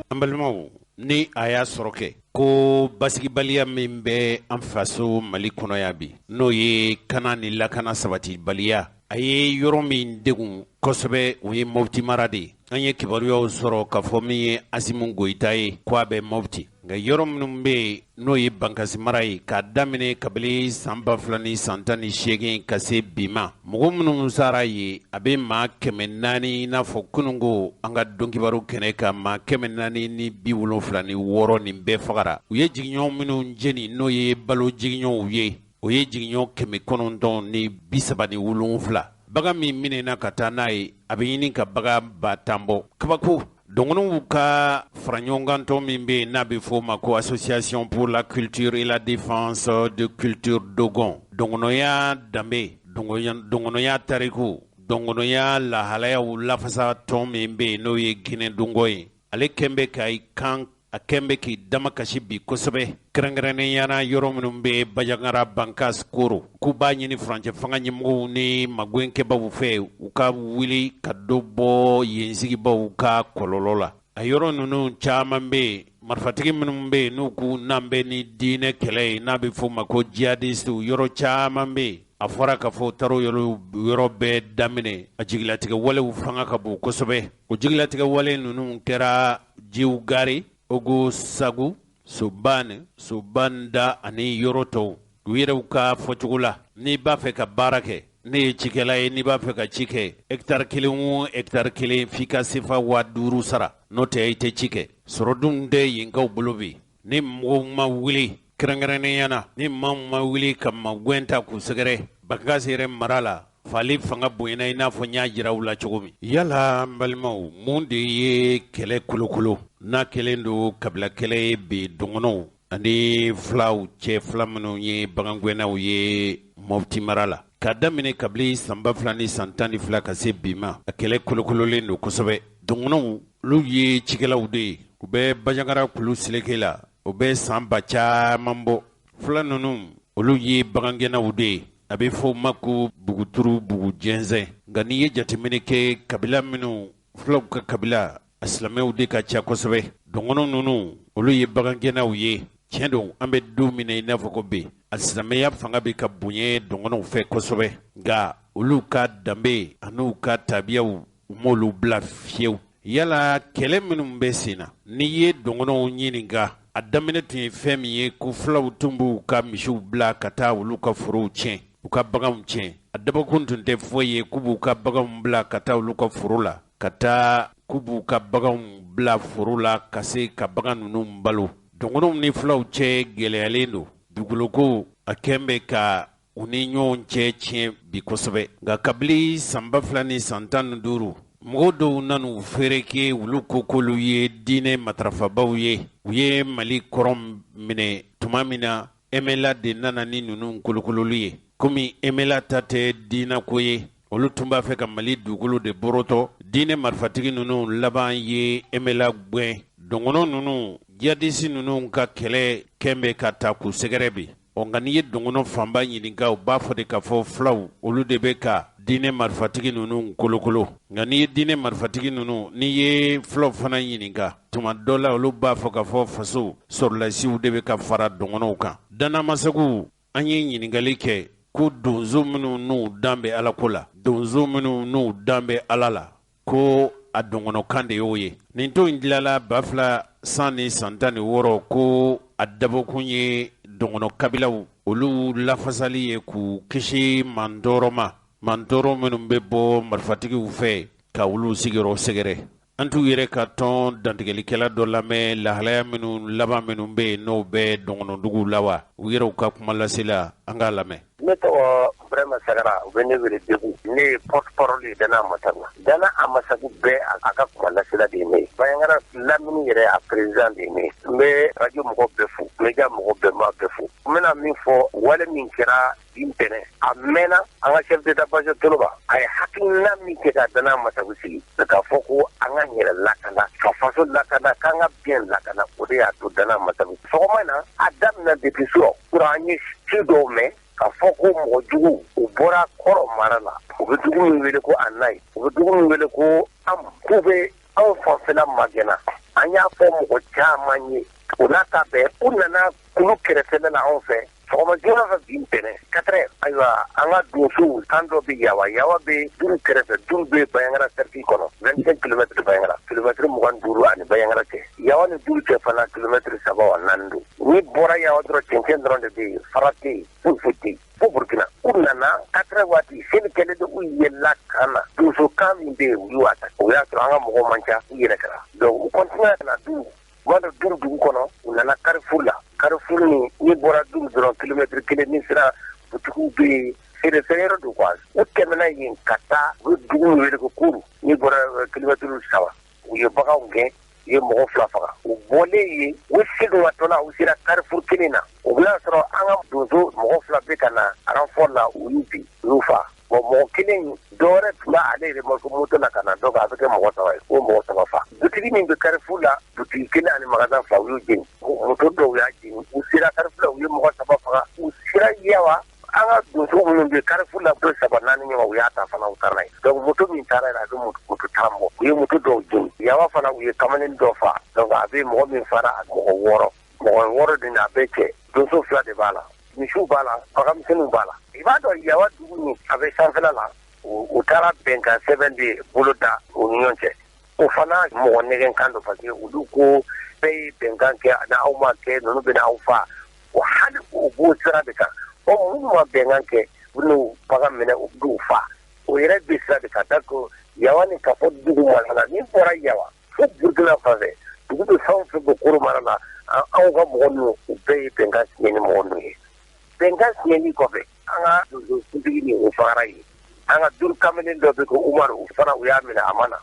An balimaw, ni a y'a sɔrɔ kɛ ko basigibaliya min bɛ an faso Mali kɔnɔ yan bi, n'o ye kana ni lakana sabatibaliya, a ye yɔrɔ min degun kosɛbɛ, o ye Mɔpti mara de ye. An ye kibaruyaw sɔrɔ k'a fɔ min ye Asimu Goyita ye, ko a bɛ Mɔpti. Nka yɔrɔ minnu bɛ yen n'o ye Bankasi mara ye, k'a daminɛ kabini san 2018 ka se bi ma, mɔgɔ minnu sara yen, a bɛ maa 400, i n'a fɔ kununko an ka donkibaru kɛnɛ kan, maa 476 nin bɛɛ fagara. U ye jigiɲɔ minnu jeni, n'o ye balo jigiɲɔw ye, o ye jigiɲɔ 937. Bagan min minɛna ka taa n'a ye, a bɛ ɲini ka bagan 10 000 bɔ. Kabako, dɔgɔnɔw ka faraɲɔgɔnkantɔn min bɛ yen n'a bɛ fɔ o ma ko Association pour la culture et la défense de culture dogon, dɔgɔnɔya danbe, dɔgɔnɔya tariku, dɔgɔnɔya lahalayaw lafasa tɔn min bɛ yen n'o ye Guinée Dogon ye, ale kɛn bɛ ka i kan, a kɛn bɛ k'i damakasi bi kosɛbɛ, kɛrɛnkɛrɛnnenya la yɔrɔ minnu bɛ Bandiagara, Bankas, Koro, k'u b'a ɲini furancɛ fanga ɲɛmɔgɔw ni magɛnkɛbaw fɛ, u ka wuli ka dɔ bɔ yen sigibaw ka kɔlɔlɔ la. A yɔrɔ ninnu caman bɛ yen, marifatigi minnu bɛ yen n'u k'u nan bɛ ni diinɛ kɛlɛ ye, n'a bɛ f'o ma ko jihadiste, yɔrɔ caman bɛ yen, a fɔra k'a fɔ taar'o yɔrɔ bɛɛ daminɛ. A jigilatigɛ walew fanga ka bon kosɛbɛ. O jigilatigɛ wale ninnu kɛra Jiwgari, Ogosagu, Sobane, Sobanda ani yɔrɔ tɔw. U yɛrɛw ka fɔcogo la, n'i b'a fɛ ka baara kɛ, ne ye cikɛla ye, n'i b'a fɛ ka ci kɛ, hectare kelen o hectare kelen, f'i ka sefa 5000 sara, n'o tɛ i tɛ ci kɛ. Sɔrɔ dun tɛ yenkaw bolo bi. Ni mɔgɔw ma wuli, kɛrɛnkɛrɛnnenya na ni maaw ma wuli ka magɛn ta k'u sɛgɛrɛ, Bankasi yɛrɛ mara la, fali fanga bonyana i n'a fɔ n y'a jira u la cogo min. Yala n balimaw, mun de ye kɛlɛ kolokolo n'a kɛlen don kabila kɛlɛ ye bi dɔgɔnɔw ani fulaw cɛ, fula minnu ye bagangɛnnaw ye Mɔpti mara la, k'a daminɛ kabini san 2012 ka se bi ma? A kɛlɛ kolokololen don kosɛbɛ. Dɔgɔnɔw, olu ye cikɛlaw de ye, u bɛ Bandiagara kulu seleke la, o bɛ san ba caman bɔ. Fula ninnu, olu ye bagangɛnnaw de ye, a bɛ fɔ o ma ko buguturu, bugu jɛnsɛn. Nka n'i ye jateminɛ kɛ, kabila minnu, fulaw ka kabila, a silamɛw de ka ca kosɛbɛ. Dɔgɔnɔ ninnu, olu ye bagangɛnnaw ye. Tiɲɛ don, an bɛ don min na i n'a fɔ ko bi, a silamɛya fanga bɛ ka bonya dɔgɔnɔw fɛ kosɛbɛ, nka olu ka danbe an'u ka tabiyaw, u m'olu bila fiyewu. Yala kɛlɛ minnu bɛ sen na, n'i ye dɔgɔnɔw ɲininka, a daminɛ tun ye fɛn min ye, ko fulaw tun b'u ka misiw bila ka taa olu ka forow tiɲɛ, u ka baganw tiɲɛ. A dabɔkun tun tɛ foyi ye k'u b'u ka baganw bila ka taa olu ka foro la, ka taa k'u b'u ka baganw bila foro la ka se ka bagan ninnu balo. Dɔgɔnɔw ni fulaw cɛ gɛlɛyalen don. Dugukoloko, a kɛn bɛ ka u ni ɲɔgɔn cɛ tiɲɛ bi kosɛbɛ. Nka kabini san 2015, mɔgɔ dɔw nan'u fereke, olu ko k'olu ye diinɛ matarafabaw ye. U ye Mali kɔrɔn minɛ tuma min na, MNLA de nana ni ninnu kolokololi ye. Komi MNLA ta tɛ diinɛko ye, olu tun b'a fɛ ka Mali dugukolo de borotɔ. Diinɛ marifatigi ninnu laban ye MNLA gɛn. Dɔgɔnɔ ninnu, jihadisi ninnu ka kɛlɛ kɛn bɛ ka ta k'u sɛgɛrɛ bi. Ɔ nka n'i ye dɔgɔnɔ fanba ɲininka, u b'a fɔ de k'a fɔ fulaw, olu de bɛ ka diinɛ marifatigi ninnu kolokolo. Nka n'i ye diinɛ marifatigi ninnu, n'i ye fulaw fana ɲininka, tuma dɔ la olu b'a fɔ k'a fɔ faso sɔrɔdasiw de bɛ ka fara dɔgɔnɔw kan. Danamasagu, an ye ɲininkali kɛ ko donso minnu n'u dan bɛ Ala ko la, donso minnu n'u dan bɛ Ala la, ko a dɔgɔnɔkan de y'o ye. Nin to in dilala 2016, ko a dabɔkun ye dɔgɔnɔ kabilaw olu lafasali ye, k'u kisi mantɔɔrɔ ma, mantɔɔrɔ minnu bɛ bɔ marifatigiw fɛ ka olu sigiyɔrɔ sɛgɛrɛ. An t'u yɛrɛ ka tɔn dantigɛlikɛla dɔ lamɛn, lahalaya minnu laban minnu bɛ yen n'o bɛ dɔgɔnɔduguw la wa, u yɛrɛw ka kuma lasela, an k'a lamɛn. Ne tɔgɔ Burama Sagara, u bɛ ne wele Debu. Ne ye porte parole ye Dana Amasagu. Dana Amasagu bɛɛ a ka kuma lasela de ye ne ye. Bandiagara lamini yɛrɛ, a président de ye ne ye. N bɛ radio mɔgɔ bɛɛ fo, média mɔgɔ bɛɛ ma bɛɛ fo. N bɛna min fɔ, wale min kɛra bi ntɛnɛn, a mɛnna. An ka chef d'état major Toloba, a ye hakilina min kɛ ka Dana Amasagu sigi, k'a fɔ ko an ka yɛrɛ lakana, ka faso lakana, k'an ka bien lakana, o de y'a to Dana Amasagu. Sɔgɔma in na, a daminɛ depuis surɔ, an ye ci dɔw mɛn k'a fɔ ko mɔgɔ jugu, u bɔra Kɔrɔ mara la, u bɛ dugu min wele ko Anayi, u bɛ dugu min wele ko Am, k'u bɛ anw fanfɛla magɛnna. An y'a fɔ mɔgɔ caman ye, o n'a ta bɛɛ, u nana kulu kɛrɛfɛla la anw fɛ. Sɔgɔma joona fɛ bi ntɛnɛn 4 heures, ayiwa an ka donsow kan dɔ bɛ Yawa, Yawa bɛ Duru kɛrɛfɛ, Duru bɛ Banjagara cercle kɔnɔ 25 kilomètres de Banjagara, kilomètre 25 ani Banjagara cɛ. Yawa ni Duru cɛ fana kilomètre 3 wa 4 don. N'i bɔra Yawa dɔrɔn cɛncɛn dɔrɔn de bɛ yen, fara tɛ yen, foyi foyi tɛ yen fo Burukina. U nana 4 heures waati seli kɛlen don, u yɛlɛla kan na, donsokan min bɛ yen u y'o attaqué. O y'a sɔrɔ an ka mɔgɔw man ca, u yɛrɛ kɛra. Donc u continué ka na Duru. U b'a dɔn Duru dugu kɔnɔ, u nana Carrefour la. Carrefour ni n'i bɔra Duru dɔrɔn kilomètre kelen n'i sera butigiw bɛ yen, feerefɛn yɔrɔ don quoi. U tɛmɛna yen ka taa u bɛ dugu min wele ko Kuru, n'i bɔra kilomètre 3, u ye baganw gɛn, u ye mɔgɔ 2 faga. U bɔlen yen, u seginnatɔla u sera Carrefour kelen na. O bɛna sɔrɔ an ka donso mɔgɔ 2 bɛ ka na renfort la, u y'u bin, u y'u faga. Bon mɔgɔ kelen dɔ wɛrɛ tun b'ale remorque moto la ka na donc a bɛ kɛ mɔgɔ 3 ye, o mɔgɔ 3 fa. Butigi min bɛ Carrefour la, butigi kelen ani magasin 2 u y'u jeni. Moto dɔw y'a jeni. U sera Carrefour la, u ye mɔgɔ 3 faga. U sera Yawa, an ka donso minnu bɛ Carrefour la, do 3 4 ɲɔgɔn u y'a ta fana u taara n'a ye. Donc moto min taara yen, a bɛ moto tan bɔ. U ye moto dɔw jeni. Yawa fana u ye kamalen dɔ fa. Donc a bɛ mɔgɔ min fara a mɔgɔ 6. Mɔgɔ 6 de a bɛɛ cɛ. Donso 2 de b'a la. Misiw b'a la, baganmisɛnninw b'a la. I b'a dɔn Yawa dugu min a bɛ sanfɛla la, u taara bɛnkan sɛbɛn de bolo da u ni ɲɔgɔn cɛ. O fana mɔgɔ nɛgɛn kan don parce que olu ko bɛɛ ye bɛnkan kɛ n'aw ma kɛ ninnu bɛna aw fa. O hali o b'o sira de kan. Ɔ minnu ma bɛnkan kɛ, u n'u bagan minɛ u b'u fa. O yɛrɛ bɛ sira de kan. Donc Yawa ni ka fɔ dugu mara la, n'i bɔra Yawa fo Burukina fan fɛ, dugu bɛ fɛn o fɛn bɛ Koro mara la, anw ka mɔgɔ ninnu u bɛɛ ye bɛnkan signé ni mɔgɔ ninnu ye. Bɛnkan signé kɔfɛ, an ka donsokuntigi nin o fagara yen. An ka Duru kamalen dɔ bɛ ko Umaru, o fana u y'a minɛ a ma na.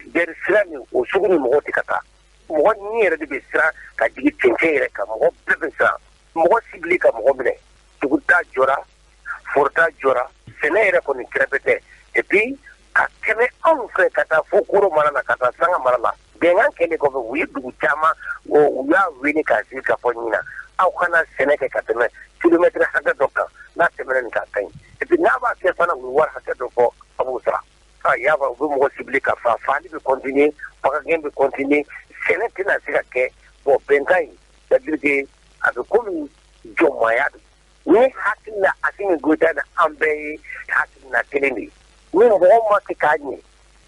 Jɛri sira nin o sugu ni mɔgɔw tɛ ka taa. Mɔgɔ ni yɛrɛ de bɛ siran ka jigin cɛncɛn yɛrɛ kan, mɔgɔ bɛɛ bɛ siran. Mɔgɔ sibili ka mɔgɔ minɛ. Duguta jɔra, forota jɔra, sɛnɛ yɛrɛ kɔni kɛrɛfɛ tɛ. Et puis ka tɛmɛ anw fɛ ka taa fo Koro mara la, ka taa Sanga mara la. Bɛnkan kɛlen kɔfɛ, u ye dugu caman, u y'a wele k'a sigi k'a fɔ ɲinan, aw kana sɛnɛ kɛ ka tɛmɛ kilomètre hakɛ dɔ kan, n'a tɛmɛna nin kan a ka ɲi. Et puis n'a b'a kɛ fana, u ye wari hakɛ dɔ fɔ, a b'o sara. Ah, y'a u bɛ mɔgɔ sibili ka fa, faali bɛ continuer, bagangɛn bɛ continuer, sɛnɛ tɛna se ka kɛ. Bon bɛnkan in, c'est-à-dire que a bɛ komi jɔnmaya don. Ni hakilina Asimi Goyita ni an bɛɛ ye hakilina kelen de ye. Ni mɔgɔ ma se k'a ɲɛ,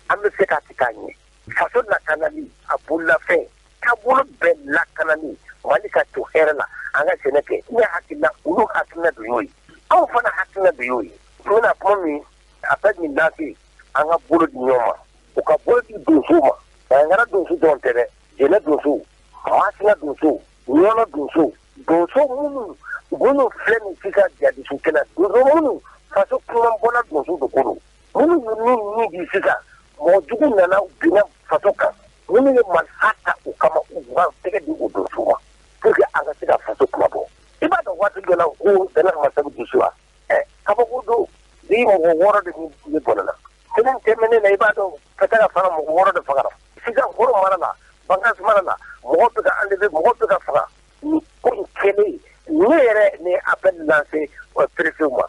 an bɛ se k'a se k'a ɲɛ. Faso lakanali, a bololafɛn, taabolo bɛɛ lakanali, Mali ka to hɛrɛ la, an ka sɛnɛ kɛ. Ne hakilina, olu hakilina de y'o ye. Anw fana hakilina de y'o ye. N bɛna kuma min, a bɛ nin lase, an ka bolo di ɲɔgɔn ma. U ka bolo di donsow ma. Banjagara donso dɔrɔn tɛ dɛ. Jɛnɛ donsow, Masina donsow, Ɲɔnɔ donsow, donso minnu minnu filɛ nin sisan jihadisiw kɛlɛ, donso minnu faso kunmabɔla donso de ko don. Minnu y'u ni di sisan, mɔgɔ jugu nana binna faso kan, minnu ye marifa ta u kama, u b'u tɛgɛ di o donsow ma pour que an ka se ka faso kunmabɔ. I b'a dɔn waati dɔ la ko Bernard Massagu dusu wa? Ɛ kabako don, bi mɔgɔ 6 de ni bɔnɛna. Semaine tɛmɛnen na i b'a dɔn Pɛtɛra fana mɔgɔ 6 de fagara. Sisan Koro mara la, Bankass mara la, mɔgɔ bɛ ka enlever, mɔgɔ bɛ ka faga. Nin ko in kɛlen, ne yɛrɛ ne appel lancé préfet ma.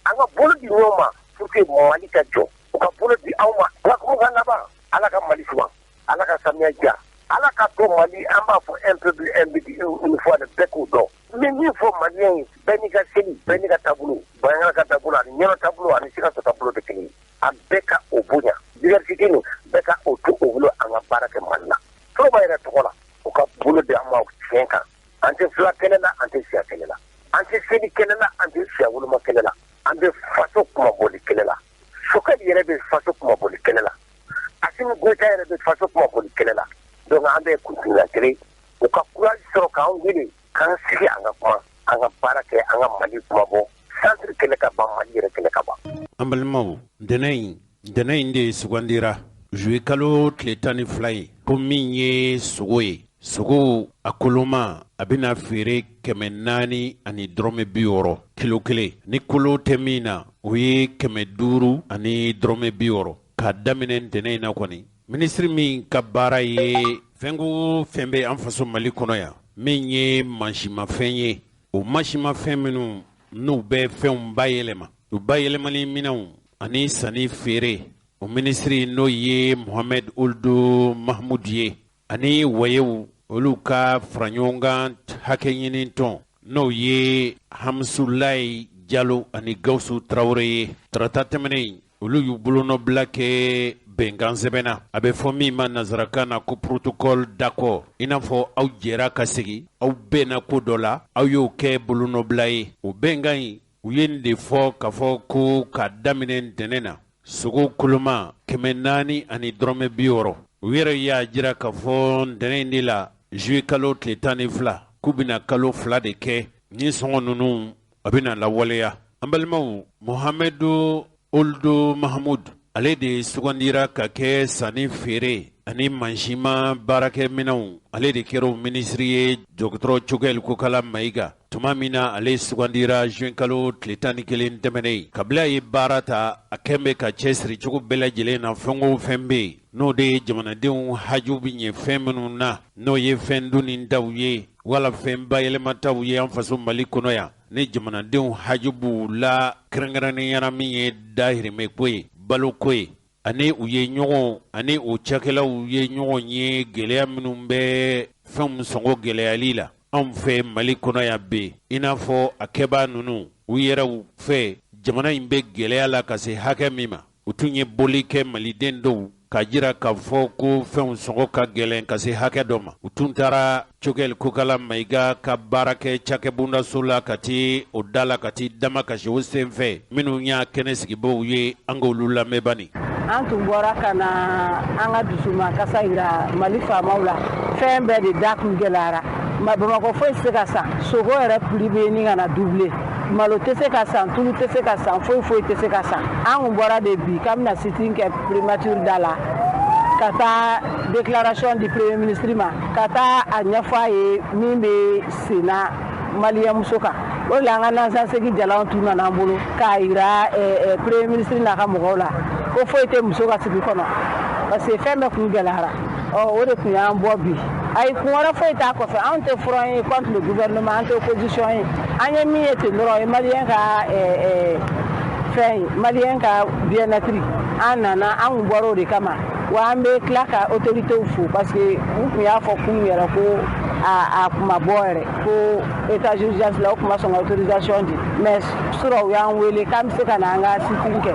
An ka bolo di ɲɔgɔn ma pour que Mali ka jɔ. U ka bolo di aw ma. Ala kumakan laban, Ala ka Mali suma, Ala ka samiya diya, Ala ka to Mali, an b'a fɔ un peuple, un but, une foi de bɛɛ k'o dɔn. N bɛ min fɔ Malien ye, bɛɛ n'i ka seli, bɛɛ n'i ka taabolo. Banjagara ka taabolo ani Ɲɔnɔ taabolo ani Sikaso taabolo tɛ kelen ye. An bɛɛ ka o bonya. Diversité nin, bɛɛ ka o to o bolo an ka baara kɛ Mali la. Foroba yɛrɛ tɔgɔ la, u ka bolo di an ma tiɲɛ kan. An tɛ fila kɛlɛ la, an tɛ siya kɛlɛ la. An tɛ seli kɛlɛ la, an tɛ siya woloma kɛlɛ la. An bɛ faso kunmabɔli kɛlɛ la. Sokɛ yɛrɛ bɛ faso kunmabɔli kɛlɛ la. Asimi Goyita yɛrɛ bɛ faso kunmabɔli kɛlɛ la. Donc an bɛ kuntilenna kelen. U ka courage sɔrɔ k'an wele, k'an sigi an ka kuma, an ka baara kɛ, an ka Mali kunmabɔ. Centre kɛlɛ ka ban, Mali yɛrɛ kɛlɛ ka ban. An balimaw, ntɛnɛn in de sugandira juillet kalo tile 12 ye, ko min ye sogo ye, sogo a koloma a bɛna feere 460 kilo kelen, ni kolo tɛ min na o ye 560. K'a daminɛ ntɛnɛn in na kɔni, minisiri min ka baara ye fɛn ko fɛn bɛ an faso Mali kɔnɔ yan, min ye mansimafɛn ye, o mansimafɛn minnu n'u bɛ fɛnw bayɛlɛma, u bayɛlɛmali minɛnw ani sanni feere, o minisiri n'o ye Mohamed Ould Mahmoud ye, ani wayew olu ka faraɲɔgɔnkan hakɛ ɲini tɔn N'o ye Hamusulayi Jalo ani Gawusu Tarawele ye. Tarata tɛmɛnen, olu y'u bolonɔbila kɛ bɛnkan sɛbɛn na, a bɛ fɔ min ma nansarakan na ko protocole d'accord. I n'a fɔ aw jɛra ka sigi, aw bɛnna ko dɔ la, aw y'o kɛ bolonɔbila ye. O bɛnkan in, u ye nin de fɔ k'a fɔ ko k'a daminɛ ntɛnɛn na, sogo koloma 460. U yɛrɛ y'a jira k'a fɔ ntɛnɛn in de la, juillet kalo tile 12, k'u bɛna kalo 2 de kɛ ni sɔngɔ ninnu a bɛna lawaleya. An balimaw, Mohamɛdu Oldo Mahamud, ale de sugandira ka kɛ sanni feere ani mansinma baarakɛminɛnw, ale de kɛra o minisiri ye dɔgɔtɔrɔ Cogɛli Kokala Mayiga tuma min na ale sugandira juin kalo tile 11 tɛmɛnen. Kabini a ye baara ta, a kɛn bɛ ka cɛsiri cogo bɛɛ lajɛlen na, fɛn o fɛn bɛ yen n'o de ye jamanadenw haju bɛ ɲɛ fɛn minnu na, n'o ye fɛn donni taw ye wala fɛn bayɛlɛmataw ye an faso Mali kɔnɔ yan, ni jamanadenw haju b'u la, kɛrɛnkɛrɛnnenya la min ye dahirimɛ ko ye, baloko ye, ani u ye ɲɔgɔn ani o cakɛlaw ye ɲɔgɔn ye gɛlɛya minnu bɛ fɛnw sɔngɔ gɛlɛyali la anw fɛ Mali kɔnɔ yan bi, i n'a fɔ a kɛbaa ninnu u yɛrɛw fɛ jamana in bɛ gɛlɛya la ka se hakɛ min ma. U tun ye boli kɛ maliden dɔw k'a jira k'a fɔ ko fɛnw sɔngɔ ka gɛlɛn ka se hakɛ dɔ ma. U tun taara Cogɛli Kokala Mayiga ka baarakɛ cakɛbondaso la ka ti o da la ka ti damakasi o senfɛ. Minnu y'a kɛnɛ sigibaw ye, an k'olu lamɛn bani. An tun bɔra ka na an ka dusumakasa yira Mali faamaw la. Fɛn bɛɛ de da kun gɛlɛyara. Bamakɔ foyi tɛ se ka san. Sogo yɛrɛ prix bɛ ɲini ka na doubler. Malo tɛ se ka san, tulu tɛ se ka san, foyi foyi tɛ se ka san. An kun bɔra de bi k'an bɛna sit-in kɛ primature da la, ka taa déclaration di premier ministre ma, ka taa a ɲɛfɔ a ye min bɛ sen na maliyɛnmuso kan. O de la an ka nansansegi jalanw tun nana an bolo k'a yira premier ministre n'a ka mɔgɔw la ko foyi tɛ muso ka sigi kɔnɔ, parce que fɛn bɛɛ kun gɛlɛyara. Ɔ, o de tun y'an bɔ bi. Ayi, kun wɛrɛ foyi t'a kɔfɛ. Anw tɛ front ye contre le gouvernement, an tɛ opposition ye. An ye min ye ten dɔrɔn, o ye maliyɛn ka fɛn ye, maliyɛn ka bien-être. An nana, an kun bɔra o de kama. Wa an bɛ tila ka autorités fo, parce que u tun y'a fɔ kunun yɛrɛ ko a kun ma bɔ yɛrɛ ko état d'urgence la, o tun ma sɔn ka autorisation di. Mais surɔ u y'an wele k'an bɛ se ka na an ka sit-in kɛ.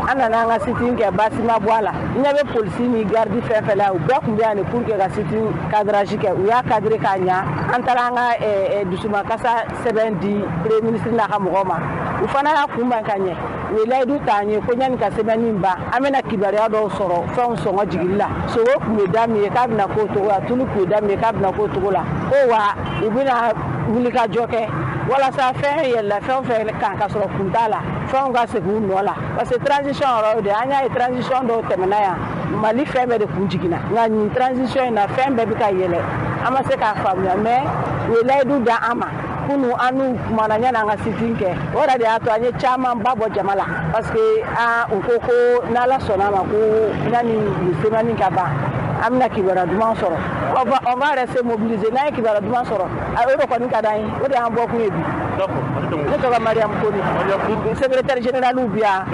An nana an ka sit-in kɛ, baasi ma bɔ a la. N ɲɛ bɛ polisi ni garde fɛn fɛn la, u bɛɛ tun bɛ yan de pour que ka sit-in cadrage kɛ. U y'a cadré k'a ɲa. An taara an ka dusumakasa sɛbɛn di premier ministre n'a ka mɔgɔw ma. U fana y'a kunbɛn ka ɲɛ. U ye layidu ta an ye ko yanni ka sɛbɛnni in ban, an bɛna kibaruya dɔw sɔrɔ fɛnw sɔngɔ jigili la. Sogo tun bɛ da min ye k'a bɛna k'o cogo la, tulu tun bɛ da min ye k'a bɛna k'o cogo la, ko wa u bɛna wulikajɔ kɛ walasa fɛn yɛlɛla fɛn o fɛn kan ka sɔrɔ kun t'a la, fɛnw ka segin u nɔ la. Parce que transition yɔrɔ de, an y'a ye transition dɔw tɛmɛna yan, Mali fɛn bɛɛ de kun jiginna. Nka nin transition in na, fɛn bɛɛ bɛ ka yɛlɛ, an ma se k'a faamuya. Mais u ye layidu da an ma kunu, an n'u kumana yanni an ka sit-in kɛ. O yɛrɛ de y'a to an ye camanba bɔ jama la, parce que an u ko ko n'Ala sɔnna a ma, ko yanni nin semaine ka ban, an bɛna kibaruya duman sɔrɔ. On va rester mobilisé. N'an ye kibaruya duman sɔrɔ, o de kɔni ka d'an ye, o de y'an bɔ kun ye bi. Ne tɔgɔ Mariam Kone, secrétaire général bi yan.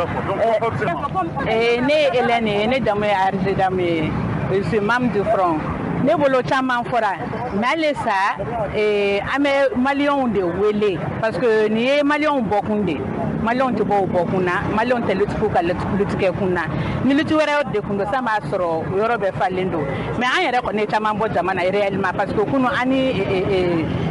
Ne ye Hélène ye, ne jamu ye Arzedam ye, je suis membre du front. Ne bolo, caman fɔra, mais halisa an bɛ maliyɛnw de wele, parce que nin ye maliyɛnw bɔkun de. Maliyɛnw tɛ bɔ o bɔkun na, maliyɛnw tɛ lutte ka lutte kɛ kun na. Ni lutte wɛrɛ de kun don san, b'a sɔrɔ yɔrɔ bɛɛ falen don. Mais an yɛrɛ kɔni ye caman bɔ jama na réellement, parce que kunu an ni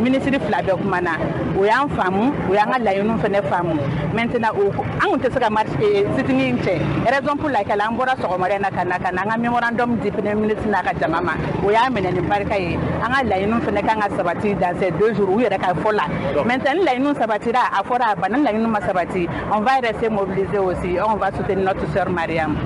ministre fila bɛɛ kumana, o y'an faamu, o y'an ka laɲiniw fana faamu. Maintenant, an kun tɛ se ka marche sit-in in cɛ, raison pour laquelle an bɔra sɔgɔmada in na ka na an ka mémorandum di premier ministre n'a ka jama ma. O y'a minɛ ni barika ye. An ka laɲiniw fana kan ka sabati dans ces 2 jours, u yɛrɛ ka fɔ la. Maintenant, ni laɲiniw sabatira, a fɔra a banna. Ni laɲiniw ma sabati, on va rester mobilisé aussi, on va soutenir notre sœur Mariam.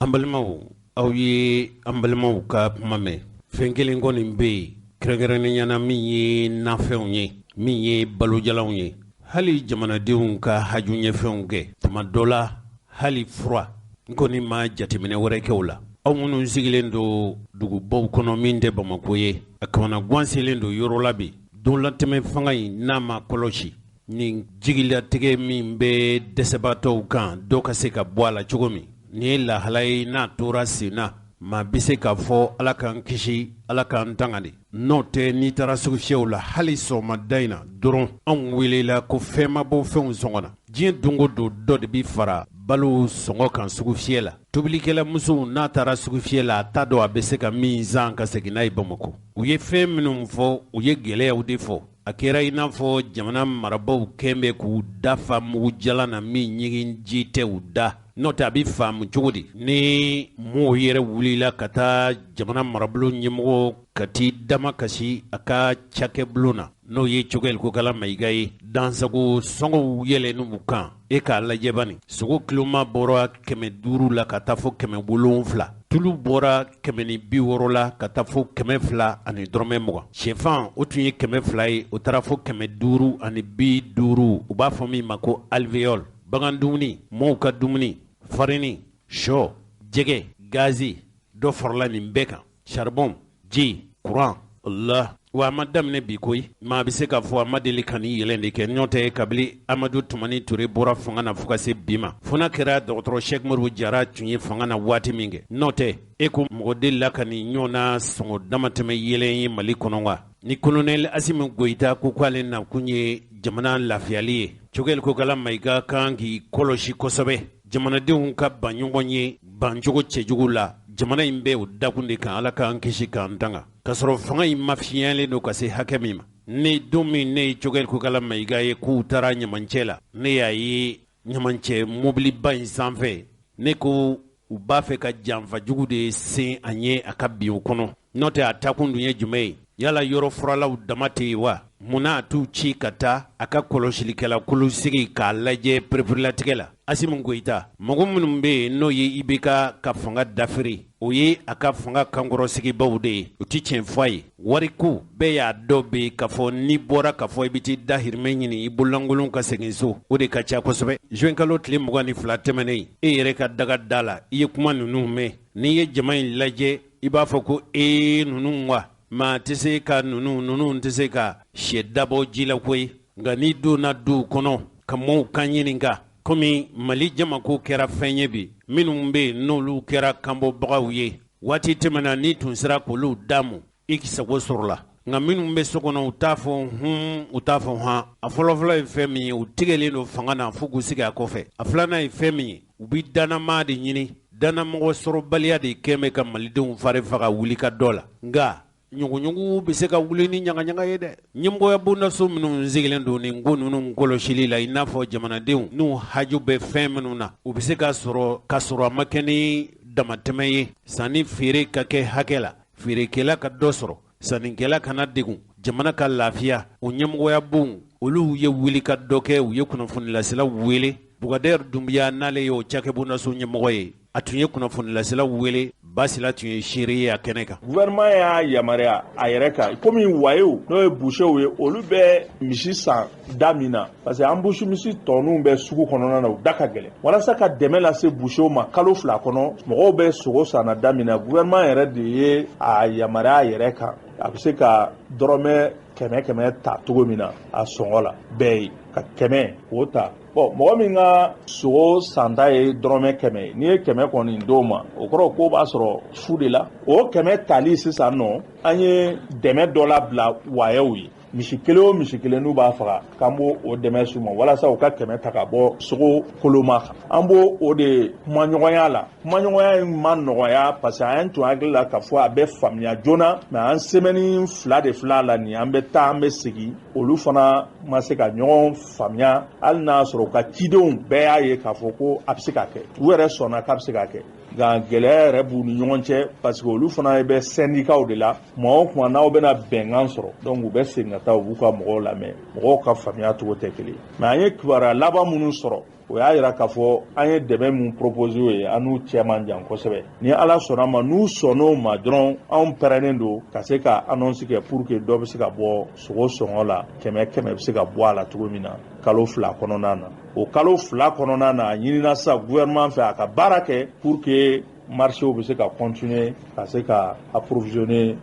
An balimaw, aw ye an balimaw ka kuma mɛn. Fɛn kelen kɔni bɛ yen, kɛrɛnkɛrɛnnenya na min ye nafɛnw ye, min ye balojalanw ye, hali jamanadenw ka haju ɲɛfɛnw kɛ tuma dɔ la, hali fura n kɔni ma jateminɛ wɛrɛ kɛ o la. Aw minnu sigilen don dugubaw kɔnɔ min tɛ Bamako ye, a kamana gan selen don yɔrɔ la bi. Donlatɛmɛ fanga in n'a ma kɔlɔsi, nin jigilatigɛ min bɛ dɛsɛbaatɔw kan, dɔ ka se ka bɔ a la cogo min. Nin ye lahala ye n'a tora sen na. Maa bɛ se k'a fɔ Ala k'an kisi, Ala k'an tanga de. N'o tɛ n'i taara sugufiyɛw la hali sɔgɔmada in na dɔrɔn anw welela ko fɛn ma bɔ fɛnw sɔngɔ na. Diɲɛ don o don dɔ de bɛ fara balo sɔngɔ kan sugufiyɛ la. Tobilikɛlamusow n'a taara sugufiyɛ la a t'a dɔn a bɛ se ka min san ka segin n'a ye Bamakɔ. U ye fɛn minnu fɔ, u ye gɛlɛyaw de fɔ. A kɛra i n'a fɔ jamana marabaaw kɛn bɛ k'u da fa mugujalan na min ɲigin ji tɛ u da. N'o tɛ a bɛ faamu cogo di ni mɔgɔw yɛrɛ wulila ka taa jamana marabolo ɲɛmɔgɔ ka t'i damakasi a ka cakɛbulon na, n'o ye Choguel Kokala Mayiga ye, dansago sɔngɔw yɛlɛnni u kan. E k'a lajɛ bani, sogo kiloma bɔra 500 la ka taa fo 700, tulu bɔra 160 la ka taa fo 220. Shɛfan o tun ye 200 ye, o taara fo 550, u b'a fɔ min ma ko alvéole. Bagan dumuni, mɔɔw ka dumuni, farini, shɔ, jɛgɛ, gazi, dɔ farala nin bɛɛ kan. Charbon, ji, courant, Allah. Wa a ma daminɛ bi koyi, maa bɛ se k'a fɔ a ma deli ka nin yɛlɛn de kɛ. N'o tɛ kabini Amadu Tumani Ture bɔra fanga na fo ka se bi ma, fo n'a kɛra dɔgɔtɔrɔ Sɛki Modibo Jara tun ye fanga na waati min kɛ. N'o tɛ e ko mɔgɔ delila ka nin ɲɔgɔnna sɔngɔ damatɛmɛ yɛlɛn ye Mali kɔnɔ wa? Ni colonel Asimi Goyita ko k'ale nakun ye jamana lafiyali ye, Choguel Kokala Mayiga kan k'i kɔlɔsi kosɛbɛ jamanadenw ka ban ɲɔgɔn ye bancogo cɛjugu la. Jamana in bɛ o dakun de kan. Ala k'an kisi k'an tanga k'a sɔrɔ fanga in mafiyɛlen don ka se hakɛ min ma. Ni don min ne ye Choguel Kokala Mayiga ye k'u taara ɲamancɛ la, ne y'a ye ɲamancɛ mobiliba in sanfɛ, ne ko u b'a fɛ ka janfa jugu de sen a ɲɛ a ka bin o kɔnɔ. N'o tɛ a takun dun ye jumɛn ye? Yala yɔrɔ furalaw dama tɛ yen wa? Munna a t'u ci ka taa a ka kɔlɔsilikɛla kulu sigi k'a lajɛ pereperelatigɛ la? Asimi Goyita, mɔgɔ minnu bɛ yen n'o ye IBK ka fanga dafiri, o ye a ka fanga kankɔrɔsigibaw de ye. U tɛ tiɲɛ fɔ a ye. Wariko bɛɛ y'a dɔn bi k'a fɔ n'i bɔra k'a fɔ i bɛ t'i dahirimɛ ɲini i bololankolon ka segin so, o de ka ca kosɛbɛ. Juin kalo tile 22 tɛmɛnen, e yɛrɛ ka daga da la, i ye kuma ninnu mɛn. N'i ye jama in lajɛ, i b'a fɔ ko ee ninnu wa, maa tɛ se ka ninnu tɛ se ka sɛ dabɔ ji la koyi. Nka n'i donna duw kɔnɔ ka mɔɔw kan ɲininka, komi Mali jamako kɛra fɛn ye bi, minnu bɛ yen n'olu kɛra kanbɔbagaw ye, waati tɛmɛna n'i tun sera k'olu damu, i sago sɔrɔla. Nka minnu bɛ so kɔnɔ, u t'a fɔ hun, u t'a fɔ han. A fɔlɔfɔlɔ ye fɛn min ye, u tigɛlen don fanga na fo k'u sigi a kɔfɛ. A filanan ye fɛn min ye, u bɛ dannamaa de ɲini. Dannamɔgɔ sɔrɔbaliya de kɛn bɛ ka malidenw fari faga wuli ka dɔ la. Nka ɲuguɲugu bɛ se ka wuli ni ɲagaɲaga ye dɛ. Ɲɛmɔgɔya bondaso minnu sigilen don nin ko ninnu kɔlɔsili la, i n'a fɔ jamanadenw n'u haju bɛ fɛn minnu na, u bɛ se ka sɔrɔ ka sɔrɔ a ma kɛ ni damatɛmɛ ye. Sanni feere ka kɛ hakɛ la, feerekɛla ka dɔ sɔrɔ, sannikɛla kana degun, jamana ka lafiya. O ɲɛmɔgɔya bon olu ye wuli ka dɔ kɛ, u ye kunnafonilaselaw wele. Bukadɛri Dunbiya n'ale y'o cakɛbondaso ɲɛmɔgɔ ye, a tun ye kunnafonilaselaw wele. Basila tun ye seere ye a kɛnɛ kan. Gouvernement y'a yamaruya a yɛrɛ kan, komi wayew n'o ye boucherw ye, olu bɛ misi san da min na, parce que embouche misi tɔninw bɛ sugu kɔnɔna na, u da ka gɛlɛn. Walasa ka dɛmɛ lase boucherw ma kalo 2 kɔnɔ, mɔgɔw bɛ sogo san na da min na, gouvernement yɛrɛ de ye a yamaruya a yɛrɛ kan, a bɛ se ka dɔrɔmɛ 100 ta cogo min na a sɔngɔ la bɛɛ ye, ka 100 k'o ta. Bon, mɔgɔ min ka sogo santa ye dɔrɔmɛ 100 ye, n'i ye 100 kɔni d'o ma, o kɔrɔ k'o b'a sɔrɔ fu de la. O 100 tali sisan nɔ, an ye dɛmɛ dɔ labila wayew ye. Misi kelen o misi kelen n'u b'a faga, k'an b'o o dɛmɛ s'u ma walasa u ka 100 ta ka bɔ sogo koloma kan. An b'o o de kumaɲɔgɔnya la. Kumaɲɔgɔnya in ma nɔgɔya parce que an tun hakili la k'a fɔ a bɛ faamuya joona, mais an semaine 2 de filɛ a la nin, an bɛ taa an bɛ segin, olu fana ma se ka ɲɔgɔn faamuya, hali n'a sɔrɔ u ka cidenw bɛɛ y'a ye k'a fɔ ko a bɛ se ka kɛ, u yɛrɛ sɔnna k'a bɛ se ka kɛ. Nka gɛlɛya yɛrɛ b'u ni ɲɔgɔn cɛ parce que olu fana bɛ syndicats de la, tuma o tuma n'aw bɛna bɛnkan sɔrɔ, donc u bɛ segin ka taa u b'u ka mɔgɔw lamɛn, mɔgɔw ka faamuya cogo tɛ kelen. Mais an ye kibaruya laban minnu sɔrɔ, o y'a yira k'a fɔ an ye dɛmɛ min proposé u ye, an n'u cɛ man jan kosɛbɛ. Ni Ala sɔnna ma, n'u sɔnn'o ma dɔrɔn, anw pɛrɛnnen don ka se ka annonce kɛ pour que dɔ bɛ se ka bɔ sogo sɔngɔ la, 100 100 bɛ se ka bɔ a la cogo min na kalo 2 kɔnɔna na. O kalo 2 kɔnɔna na, a ɲinina sisan gouvernement fɛ a ka baara kɛ pour que marché bɛ se ka continuer ka se ka approvisionner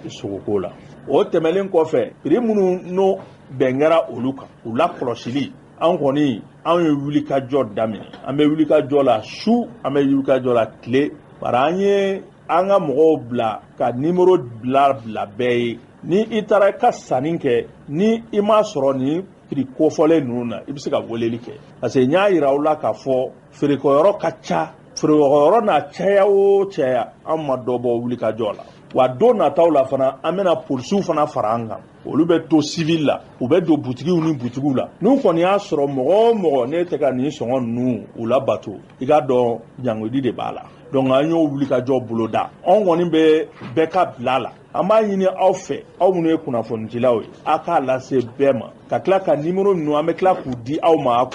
sogoko la. O tɛmɛnen kɔfɛ, prix minnu n'o bɛn kɛra olu kan, u lakɔlɔsili, an kɔni anw ye wulikajɔ daminɛ. An bɛ wulikajɔ la su, an bɛ wulikajɔ la tile. Bari an ye An ka mɔgɔw bila ka nimero bila bɛɛ ye. Ni i taara i ka sanni kɛ, ni i m'a sɔrɔ nin prix kofɔlen ninnu na, i bɛ se ka weleli kɛ, parce que n y'a yira aw la k'a fɔ feerekɛyɔrɔ ka ca. Feerekɛyɔrɔ n'a caya o caya, an ma dɔ bɔ wulikajɔ la. Wa don nataw la fana, an bɛna polisiw fana fara an kan. Olu bɛ to civil la, u bɛ don butigiw ni butigiw la. N'u kɔni y'a sɔrɔ mɔgɔ o mɔgɔ n'e tɛ ka nin sɔngɔ ninnu u labato, i k'a dɔn ɲangili de b'a la. Donc an y'o wulikajɔ boloda. Anw kɔni bɛ bɛɛ ka bila la. An b'a ɲini aw fɛ, aw minnu ye kunnafonidilaw ye, a k'a lase bɛɛ ma, ka tila ka nimero ninnu, an bɛ tila k'u di aw ma, a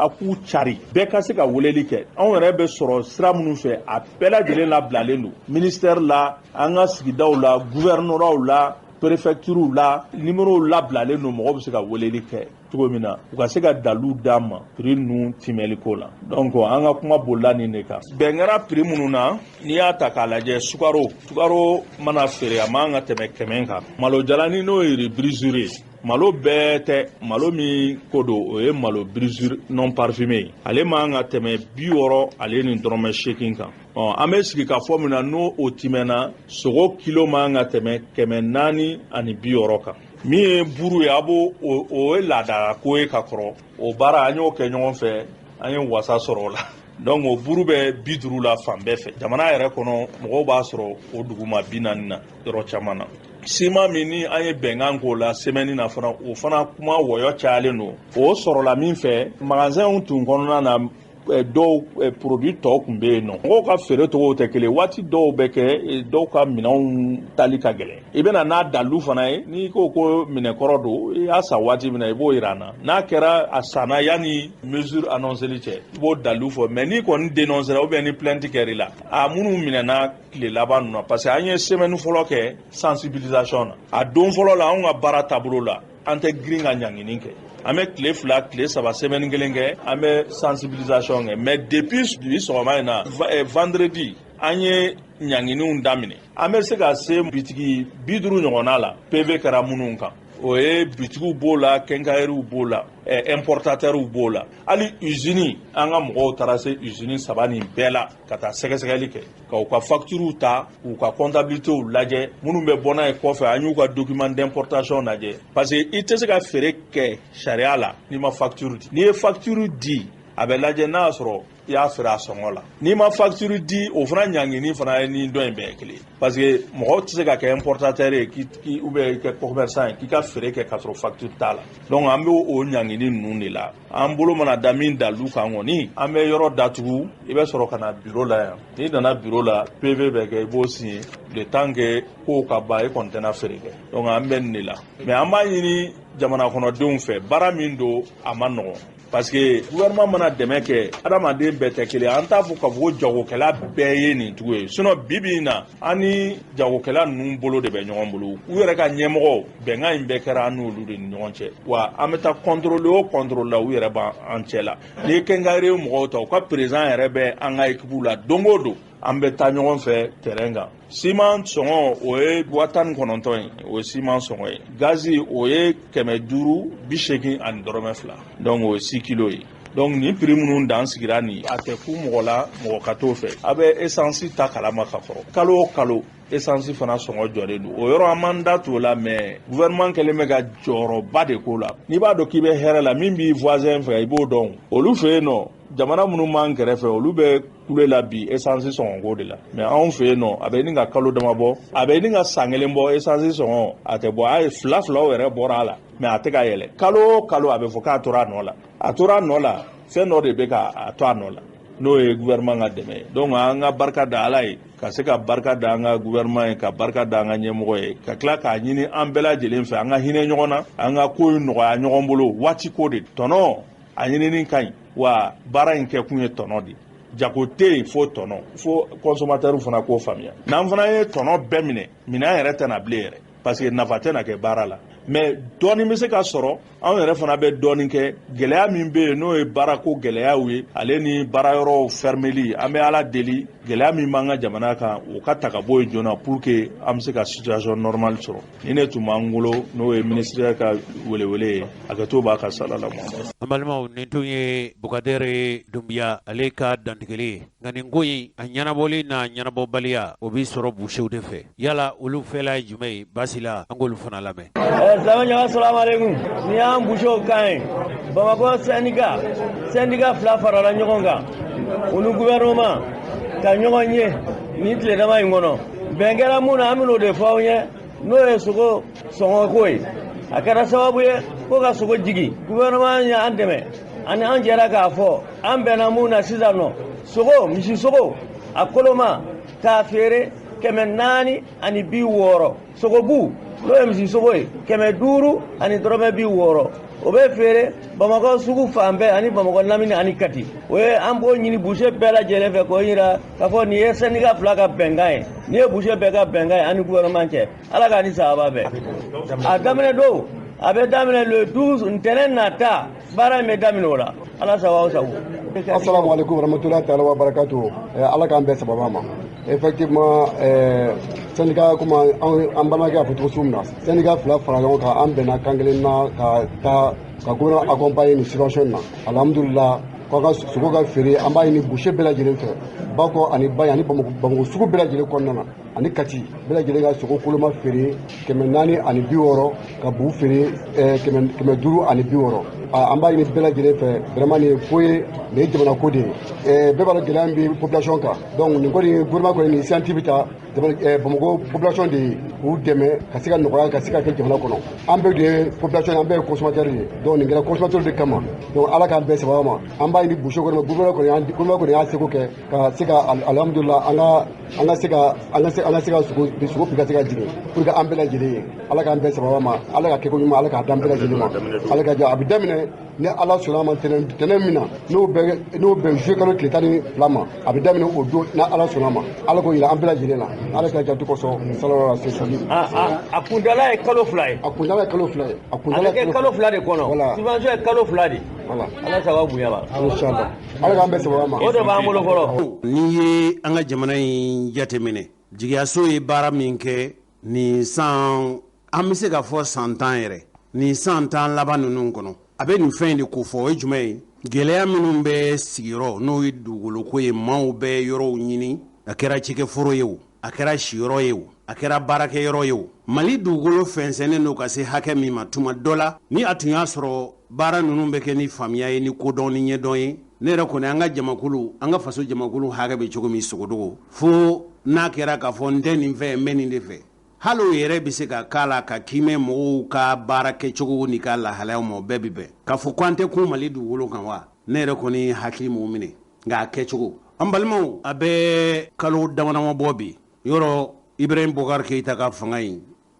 k'u cari, bɛɛ ka se ka weleli kɛ. Anw yɛrɛ bɛ sɔrɔ sira minnu fɛ, a bɛɛ lajɛlen labilalen don ministère la, an ka sigidaw la, gouvernoratw la, préfecturew la, numéro labilalen don. Mɔgɔw bɛ se ka weleli kɛ cogo min na, u ka se ka dalilu d'an ma prix ninnu timɛliko la. Donc an ka kuma bolila nin de kan. Bɛn kɛra prix minnu na, n'i y'a ta k'a lajɛ, sukaro mana feere, a man ka tɛmɛ 100 kan. Malo jalani, n'o ye brisure ye, malo bɛɛ tɛ, malo min ko don, o ye malo brisure non parfumé ye, ale man ka tɛmɛ 60.80 kan. Ɔ an bɛ sigi ka fɔ min na, n'o o timɛna, sogo kilo man ka tɛmɛ 460 kan. Min ye buru ye, a b'o o ye laadala ko ye ka kɔrɔ. O baara, an y'o kɛ ɲɔgɔn fɛ, an ye wasa sɔrɔ o la. Donc o buru bɛ 50 la fan bɛɛ fɛ jamana yɛrɛ kɔnɔ. Mɔgɔw b'a sɔrɔ o duguma 40 na yɔrɔ caman na. Siman min ni an ye bɛnkan k'o la semaine na fana, o fana kuma wɔyɔ cayalen don. O sɔrɔla min fɛ, magasinw tun kɔnɔna na, dɔw produit tɔw tun bɛ yen nɔ. Mɔgɔw ka feere cogow tɛ kelen. Waati dɔw bɛ kɛ, dɔw ka minɛnw tali ka gɛlɛn. I bɛna n'a dalilu fana ye, n'i ko ko minɛkɔrɔ don, i y'a san waati min na, i b'o yira an na. N'a kɛra a sanna yanni mesure annonceli cɛ, i b'o dalilu fɔ. Mais n'i kɔni dénoncera ou bien ni plainte kɛr'i la, a minnu minɛna tile laban ninnu na, parce que an ye semaine fɔlɔ kɛ sensibilisation na. A don fɔlɔ la, anw ka baara taabolo la, an tɛ girin ka ɲangini kɛ. An bɛ tile 2, tile 3, semaine kelen kɛ, an bɛ sensibilisation kɛ. Mais depuis bi sɔgɔma in na, vendredi, an ye ɲanginiw daminɛ. An bɛ se ka se bitigi 50 ɲɔgɔnna la, PV kɛra minnu kan. O ye bitigiw b'o la, quincailleriw b'o la, importateurs b'o la, hali usine. An ka mɔgɔw taara se usine saba nin bɛɛ la ka taa sɛgɛsɛgɛli kɛ, ka u ka factures ta, k'u ka comptabilitéw lajɛ, minnu bɛ bɔ n'a ye kɔfɛ, an y'u ka document d'importation lajɛ, parce que i tɛ se ka feere kɛ sariya la n'i ma facture di. N'i ye facture di, a bɛ lajɛ n'a y'a sɔrɔ i y'a feere a sɔngɔ la. N'i ma facture di, o fana ɲangini fana ye ni dɔ in bɛɛ ye kelen, parce que mɔgɔw tɛ se ka kɛ importateur ye k'i ou bien i kɛ commerçant ye k'i ka feere kɛ k'a sɔrɔ facture t'a la. Donc an bɛ o ɲangini ninnu de la. An bolo mana da min dalilu kan kɔni, an bɛ yɔrɔ datugu, i bɛ sɔrɔ ka na bureau la yan. N'i nana bureau la, PV bɛ kɛ, i b'o signer. Le temps que kow ka ban, e kɔni tɛna feere kɛ. Donc an bɛ nin de la. Mais an b'a ɲini jamana kɔnɔdenw fɛ, baara min don, a ma nɔgɔn, parce que gouvernement mana dɛmɛ kɛ, adamaden bɛɛ tɛ kelen. An t'a fɔ k'a fɔ ko jagokɛla bɛɛ ye nin tugu ye. Sinon bi bi in na, an ni jagokɛla ninnu bolo de bɛ ɲɔgɔn bolo. U yɛrɛ ka ɲɛmɔgɔw, bɛnkan in bɛɛ kɛra an n'olu de ni ɲɔgɔn cɛ. Wa an bɛ taa contrôle o contrôle la, u yɛrɛ b'an cɛ la. N'i ye quincaillerie mɔgɔw ta, u ka président yɛrɛ bɛ an ka équipe la. Don o don, an bɛ taa ɲɔgɔn fɛ terrain kan. Siman sɔngɔ, o ye 19 000 ye, o ye siman sɔngɔ ye. Gazi, o ye 580 dɔrɔmɛ 2, donc o ye 6 kilos ye. Donc nin prix minnu dan sigira nin, a tɛ ku mɔgɔ la, mɔgɔ ka t'o fɛ. A bɛ essence ta kalama ka kɔrɔ. Kalo o kalo, essence fana sɔngɔ jɔlen don. O yɔrɔ, an m'an da t'o la, mais gouvernement kɛlen bɛ ka jɔyɔrɔba de k'o la. N'i b'a dɔn k'i bɛ hɛrɛ la, min b'i voisin fɛ, i b'o dɔn. Olu fɛ yen nɔ, jamana minnu b'an kɛrɛfɛ, olu bɛ kule la bi essence sɔngɔko de la. Mais anw fɛ yen nɔ, a bɛ ɲini ka kalo dama bɔ, a bɛ ɲini ka san kelen bɔ, essence sɔngɔ a tɛ bɔ. A ye fila filaw yɛrɛ bɔra a la, mais a tɛ ka yɛlɛ. Kalo o kalo, a bɛ fɔ k'a tora a nɔ la, a tora a nɔ la. Fɛn dɔ de bɛ ka a to a nɔ la, n'o ye gouvernement ka dɛmɛ ye. Donc an ka barika da Ala ye, ka se ka barika da an ka gouvernement ye, ka barika da an ka ɲɛmɔgɔ ye, ka tila k'a ɲini an bɛɛ lajɛlen fɛ, an ka hinɛ ɲɔgɔn na, an ka ko in nɔgɔya ɲɔgɔn bolo. Waati ko de, tɔnɔ a ɲinini ka ɲi. Wa baara in kɛkun ye tɔnɔ de, jago tɛ yen fo tɔnɔ. Fo consommateur fana k'o faamuya. N'an fana ye tɔnɔ bɛɛ minɛ, minɛn yɛrɛ tɛna bilen yɛrɛ, parce que nafa tɛna kɛ baara la. Mais dɔɔni bɛ se ka sɔrɔ, anw yɛrɛ fana bɛ dɔɔni kɛ. Gɛlɛya min bɛ yen, n'o ye baarako gɛlɛyaw ye, ale ni baarayɔrɔw fermeli, an bɛ Ala deli, gɛlɛya min b'an ka jamana kan, o ka ta ka bɔ yen joona pour que an bɛ se ka situation normale sɔrɔ. Ni ne tun b'an bolo, n'o ye ministère ka welewele ye, hakɛto b'a ka sala la. An balimaw, nin tun ye Bukadɛri Dunbiya ale ka dantigɛli ye. Nka nin ko in, a ɲɛnabɔli n'a ɲɛnabɔbaliya, o bɛ sɔrɔ busew de fɛ. Yala olu fɛla ye jumɛn ye? Baasi la, an k'olu fana lamɛn. Silamɛ jama, salamu aleykum. Nin y'an busew kan ye. Bamakɔ syndicat fila farala ɲɔgɔn kan, u ni gouvernement ka ɲɔgɔn ye nin tile dama in kɔnɔ. Bɛn kɛra mun na, an bɛn'o de fɔ aw ye, n'o ye sogo sɔngɔko ye. A kɛra sababu ye ko ka sogo jigin. Gouvernement y'an dɛmɛ ani an jɛra k'a fɔ an bɛnna mun na sisan nɔ: sogo, misi sogo a koloma, k'a feere 460. Sogobu, n'o ye misi sogo ye, 560, o bɛ feere Bamakɔ sugu fan bɛɛ ani Bamakɔ lamini ani Kati. O ye an b'o ɲini boucher bɛɛ lajɛlen fɛ, k'o yira k'a fɔ nin ye syndicat fila ka bɛnkan ye, nin ye boucher bɛɛ ka bɛnkan ye ani gouvernement cɛ. Ala k'a ni sababa bɛn. A daminɛ don, a bɛ daminɛ le 12, ntɛnɛn nata, baara in bɛ daminɛ o la. Ala sago aw sago. Assalamu alaikum warahmatullahi ta'ala wa barakatuh. Ala k'an bɛn sababa ma. Effectivement, syndicat, comme an balimakɛ y'a fɔ cogo min na, syndicat fila fara ɲɔgɔn kan, an bɛnna kan kelen na ka taa ka gouvernement accompagner nin situation in na. Alhamdulillah, k'aw ka sogo ka feere, an b'a ɲini boucher bɛɛ lajɛlen fɛ, Bakɔ ani Baɲi ani Bamakɔ sugu bɛɛ lajɛlen kɔnɔna na ani Kati, bɛɛ lajɛlen ka sogo koloma feere 460, ka bu feere 560. An b'a ɲini bɛɛ lajɛlen fɛ, vraiment, nin ye ko ye, nin ye jamana ko de ye. Bɛɛ b'a dɔn gɛlɛya min bɛ population kan. Donc nin kɔni, gouvernement kɔni, nin initiative ta Bamakɔ population de ye, k'u dɛmɛ ka se ka nɔgɔya ka se ka kɛ jamana kɔnɔ. An bɛɛ de ye population ye, an bɛɛ ye consommateur ye. Donc nin kɛra consommateur de kama. Donc Ala k'an bɛɛ sababa ma. An b'a ɲini boucher kɔni, gouvernement kɔni y'a seko kɛ ka se ka, alhamdulillah, an ka se ka an ka se ka sogo prix ka se ka jigin pour que an bɛɛ lajɛlen ye. Ala k'an bɛɛ sababa ma. Ala ka kɛko ɲuman, Ala k'a d'an bɛɛ lajɛlen ma. Ala ka ja, a bɛ daminɛ ni Ala sɔnna ma tɛnɛn min na, n'o bɛn juillet kalo tile 12 ma, a bɛ daminɛ o don ni Ala sɔnna ma. Ala k'o yira an bɛɛ lajɛlen na. Ala ka janto kosɔn, sallallahu alaihi wasallam. A kuntala ye kalo 2 ye. A kuntala ye kalo 2 ye. A A bɛ kɛ kalo 2 de kɔnɔ. Voilà. Subvention ye kalo 2 de. Voilà. Ala sababu bonya la. Inchallah, Ala k'an bɛɛ sababa ma. O de b'an bolo fɔlɔ. N'i ye an ka jamana in jateminɛ, jigiyaso ye baara min kɛ nin san, an bɛ se ka fɔ san 10 yɛrɛ, nin san 10 laban ninnu kɔnɔ, a bɛ nin fɛn in de ko fɔ. O ye jumɛn ye? Gɛlɛya minnu bɛ sigiyɔrɔ, n'o ye dugukoloko ye, maaw bɛ yɔrɔw ɲini, a kɛra cikɛforo ye o, a kɛra siyɔrɔ ye o, a kɛra baarakɛyɔrɔ ye o, Mali dugukolo fɛnsɛnnen don ka se hakɛ min ma. Tuma dɔ la, ni a tun y'a sɔrɔ baara ninnu bɛ kɛ ni faamuya ye, ni kodɔn ni ɲɛdɔn ye, ne yɛrɛ kɔni, an ka jamakulu, an ka faso jamakulu hakɛ bɛ cogo min, sogodogo fo n'a kɛra k'a fɔ n tɛ nin fɛ, n bɛ nin de fɛ, hali o yɛrɛ bɛ se ka k'a la ka kiimɛ mɔgɔw ka baara kɛcogo ni ka lahalayaw ma, o bɛɛ bɛ bɛn k'a fɔ ko an tɛ kun Mali dugukolo kan wa. Ne yɛrɛ kɔni hakili m'o minɛ, nka a kɛcogo, an balimaw, a bɛ kalo damadama bɔ bi yɔrɔ, Ibrahim Boubacar Keïta ka fanga in,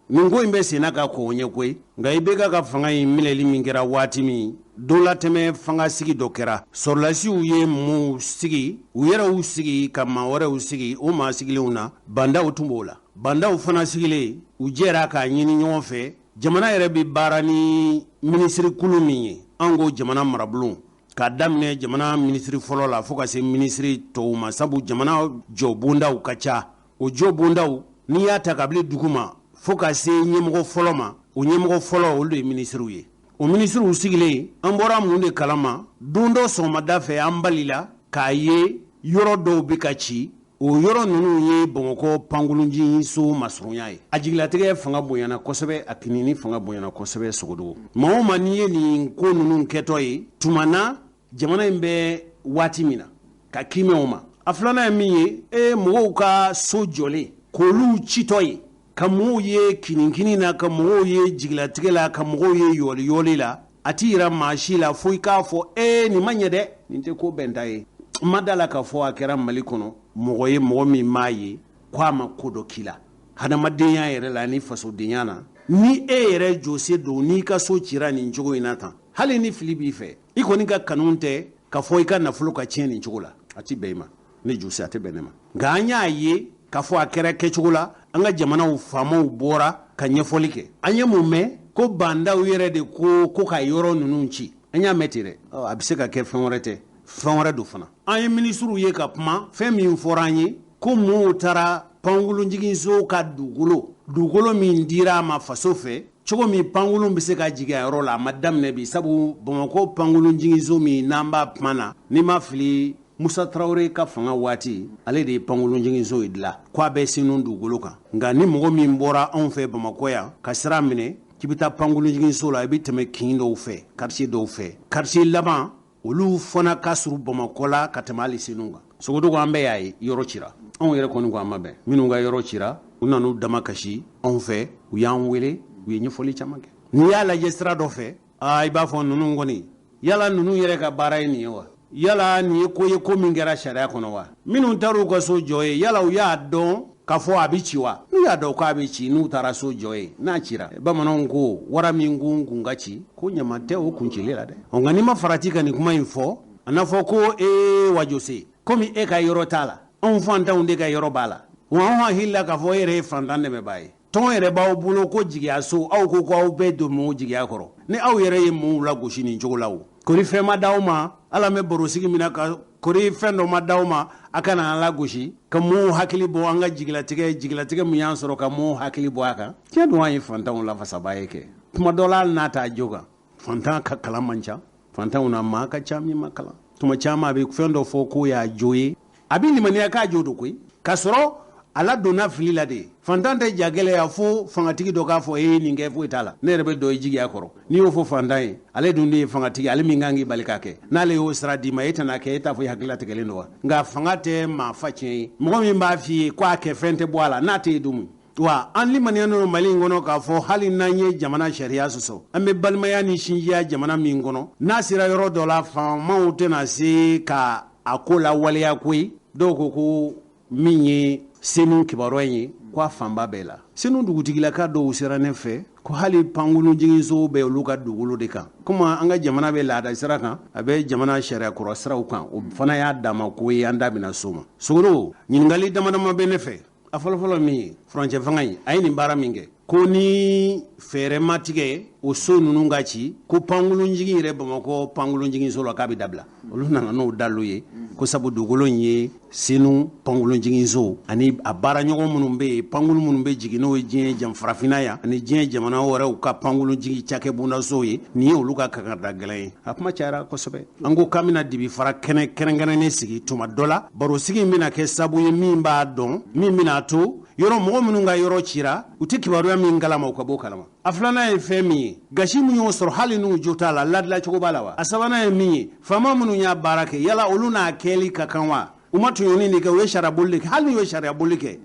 nin ko in bɛ senna ka kɔn ɲɛ koyi. Nka IBK ka fanga in minɛli min kɛra waati min, don latɛmɛ fanga sigi dɔ kɛra, sɔrɔlasiw ye maaw sigi, u yɛrɛw sigi ka maa wɛrɛw sigi. O maa sigilenw na, bandaw tun b'o la. Bandaw fana sigilen, u jɛra k'a ɲini ɲɔgɔn fɛ, jamana yɛrɛ bɛ baara ni minisirikulu min ye, an ko jamana marabulon, k'a daminɛ jamana minisiri fɔlɔ la fo ka se minisiri tɔw ma, sabu jamana jɔbondaw ka ca. O jɔbondaw, n'i y'a ta kabini dugu ma fo ka se ɲɛmɔgɔ fɔlɔ ma, o ɲɛmɔgɔ fɔlɔ, olu de ye minisiriw ye. O minisiriw sigilen, an bɔra mun de kalama? Don dɔ sɔgɔmada fɛ, an balila k'a ye yɔrɔ dɔw bɛ ka ci. O yɔrɔ ninnu ye Bamakɔ pankurunjiginso masurunya ye. A jigilatigɛ fanga bonyana kosɛbɛ, a kinini fanga bonyana kosɛbɛ. Sogodogo, maa o maa, n'i ye nin ko ninnu kɛtɔ ye tuma na, jamana in bɛ waati min na, ka kiimɛ o ma. A filanan ye min ye, e mɔgɔw ka so jɔlen k'olu citɔ ye, ka mɔgɔw ye kinikini na, ka mɔgɔw ye jigilatigɛ la, ka mɔgɔw ye yɔliyɔli la, a t'i yira maa si la fo i k'a fɔ ee, nin ma ɲɛ dɛ, nin tɛ ko bɛnta ye. N ma da la k'a fɔ a kɛra Mali kɔnɔ mɔgɔ ye, mɔgɔ min m'a ye ko a ma ko dɔ k'i la hadamadenya yɛrɛ la ni fasodenya na. Ni e yɛrɛ jɔse don, n'i ka so cira nin cogo in na tan, hali ni fili b'i fɛ, i kɔni ka kanu tɛ k'a fɔ i ka nafolo ka tiɲɛ nin cogo la, a ti bɛn i ma. Ne jɔse, a tɛ bɛn ne ma. Nka an y'a ye k'a fɔ a kɛra kɛcogo la, an ka jamanaw faamaw bɔra ka ɲɛfɔli kɛ. An ye mun mɛn? Ko Bah N'Daw yɛrɛ de ko ka yɔrɔ ninnu ci. An y'a mɛn ten dɛ. A bɛ se ka kɛ fɛn wɛrɛ tɛ, fɛn wɛrɛ don fana. An ye minisiriw ye ka kuma, fɛn min fɔra an ye ko mɔɔw taara pankurunjiginso ka dugukolo min dira a ma faso fɛ, cogo min pankurun bɛ se ka jigin a yɔrɔ la, a ma daminɛ bi, sabu Bamakɔ pankurunjiginso min n'an b'a kuma na, n'i ma fili Musa Tarawele ka fanga waati, ale de ye pankurunjiginso in dilan, k'a bɛ Senu dugukolo kan. Nka ni mɔgɔ min bɔra anw fɛ Bamakɔ yan ka sira minɛ k'i bɛ taa pankurunjiginso la, i bɛ tɛmɛ kin dɔw fɛ, quartier dɔw fɛ, quartier laban olu fana ka surun Bamakɔ la ka tɛmɛ hali Senu kan. Sogodogo an bɛɛ y'a ye yɔrɔ cira, anw yɛrɛ kɔni ko an ma bɛn. Minnu ka yɔrɔ cira, u nan'u dama kasi anw fɛ, u y'an wele, u ye ɲɛfɔli caman kɛ. N'i y'a lajɛ sira dɔ fɛ, i b'a fɔ ninnu kɔni, yala ninnu yɛrɛ ka baara ye nin ye wa? Yala nin ye ko ye ko min kɛra sariya kɔnɔ wa? Minnu taar'u ka so jɔ ye, yala u y'a dɔn k'a fɔ a bɛ ci wa? N'u y'a dɔn k'a bɛ ci, n'u taara so jɔ ye, n'a cira, bamananw ko wara min ko n kun ka ci, ko ɲama tɛ o kuncili la dɛ. Nka n'i ma farati ka nin kuma in fɔ, a n'a fɔ ko ee Wajose, komi e ka yɔrɔ t'a la, anw fantanw de ka yɔrɔ b'a la. Wa anw hakili la k'a fɔ e yɛrɛ ye fantan dɛmɛbaa ye. Tɔn yɛrɛ b'aw bolo ko jigiyaso, aw ko ko aw bɛɛ don mɔgɔw jigiya kɔrɔ. Ni aw yɛrɛ ye mɔgɔw lagosi nin cogo la o, kori fɛn ma d'aw ma, ala bɛ barosigi min na ka kori fɛn dɔ ma d'aw ma, a kana an lagosi ka mɔgɔw hakili bɔ an ka jigilatigɛ min y'an sɔrɔ ka mɔgɔw hakili bɔ a kan. Tiɲɛ don, an ye fantanw lafasabaa ye kɛ. Tuma dɔ la hali n'a t'a jo kan, fantan ka kalan man ca, fantanw na maa ka ca min ma kalan. Tuma caman a bɛ fɛn dɔ fɔ k'o y'a jo ye, a bɛ limaniya k'a jo don koyi, k'a sɔrɔ ala donna fili la de. Fantan tɛ ja gɛlɛya fo fangatigi dɔ k'a fɔ e ye nin kɛ, foyi t'a la, ne yɛrɛ bɛ dɔ i jigiya kɔrɔ. N'i y'o fɔ fantan ye, ale dun de ye fangatigi, ale min kan k'i bali k'a kɛ, n'ale y'o sira d'i ma, e tɛna kɛ, e t'a fɔ i hakililatigɛlen don wa? Nka fanga tɛ maa fa tiɲɛ ye. Mɔgɔ min b'a f'i ye k'a kɛ, fɛn tɛ bɔ a la, n'a tɛ yen dun. Wa an limaniya don Mali in kɔnɔ k'a fɔ hali n'an ye jamana sariya sɔsɔ, an bɛ balimaya ni sinjiya jamana min kɔnɔ, n'a sera yɔrɔ dɔ la, faamaw tɛna se ka a ko lawaleya koyi. Dɔw ko ko min ye Senu kibaruya in ye, ko a fanba bɛɛ la Senu dugutigilaka dɔw sera ne fɛ ko hali pankurunjiginso bɛ olu ka dugukolo de kan. Komi an ka jamana bɛ laada sira kan, a bɛ jamana sariya kɔrɔ siraw kan, o fana y'a dama ko ye, an da bɛna s'o ma. Sogoro, ɲininkali dama dama bɛ ne fɛ. A fɔlɔfɔlɔ min ye furancɛ fanga in, a ye nin baara min kɛ, ko ni fɛɛrɛ ma tigɛ o so ninnu ka ci, ko pankurunjigin yɛrɛ Bamakɔ pankurunjiginso la k'a bɛ dabila. Olu nana n'o dalu ye ko sabu dugukolo in ye Senu pankurunjiginso ani a baaraɲɔgɔn minnu bɛ yen, pankurun minnu bɛ jigin n'o ye diɲɛ jam farafinna yan ani diɲɛ jamana wɛrɛw ka pankurunjigin cakɛbondaso ye, nin ye olu ka kankarida gɛlɛn ye. A kuma cayara kosɛbɛ. An ko k'an bɛna dibi fara kɛnɛ kɛrɛnkɛrɛnnen sigi tuma dɔ la. Barosigi in bɛna kɛ sabu ye min b'a dɔn, min bɛna to yɔrɔ mɔgɔ minnu ka yɔrɔ cira, u tɛ kibaruya min kalama, u ka b'o kalama. A filanan ye fɛn min ye, gasi min y'o sɔrɔ hali n'u jo t'a la, ladilacogo b'a la wa? A sabanan ye min ye, faama minnu y'a baara kɛ, yala olu n'a kɛli ka kan wa? U ma tɔɲɔni de kɛ, u ye sariya boli de kɛ. Hali n'u ye sariya boli kɛ,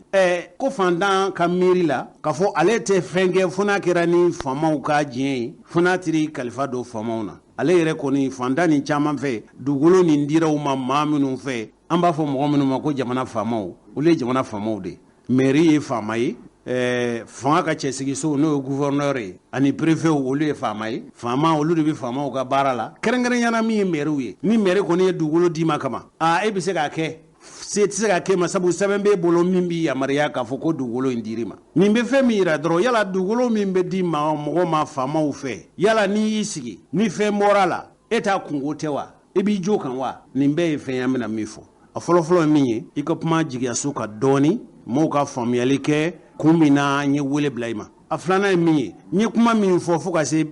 ko fantan ka miiri la k'a fɔ ale tɛ fɛn kɛ fo n'a kɛra ni faamaw ka diɲɛ ye, fo n'a tiri kalifa don faamaw na. Ale yɛrɛ kɔni fantan nin caman fɛ, dugukolo nin dira u ma maa minnu fɛ, an b'a fɔ mɔgɔ minnu ma ko jamana faamaw, olu ye jamana faamaw de ye. Mairie ye faama ye, fanga ka cɛsigiso n'o ye gouverneur ye ani préfet, olu ye faama ye. Faama olu de bɛ faamaw ka baara la, kɛrɛnkɛrɛnyana min ye maire ye. Ni maire kɔni ye dugukolo d'i ma kama, e bɛ se k'a kɛ, se tɛ se ka kɛ ma, sabu sɛbɛn b'e bolo min b'i yamaruya k'a fɔ ko dugukolo in dir'i ma. Nin bɛ fɛn min yira dɔrɔn, yala dugukolo min bɛ di ma mɔgɔ ma faamaw fɛ, yala n'i y'i sigi ni fɛn bɔra la, e t'a kungo tɛ wa? I b'i jo kan wa? Nin bɛɛ ye fɛn ye an bɛna min fɔ. A fɔlɔfɔlɔ ye min ye, i ka kuma jigiyaso ka dɔɔni, mɔgɔw ka faamuyali kɛ kun min na n ye wele bila i ma. A filanan ye min ye, n ye kuma min fɔ fo ka se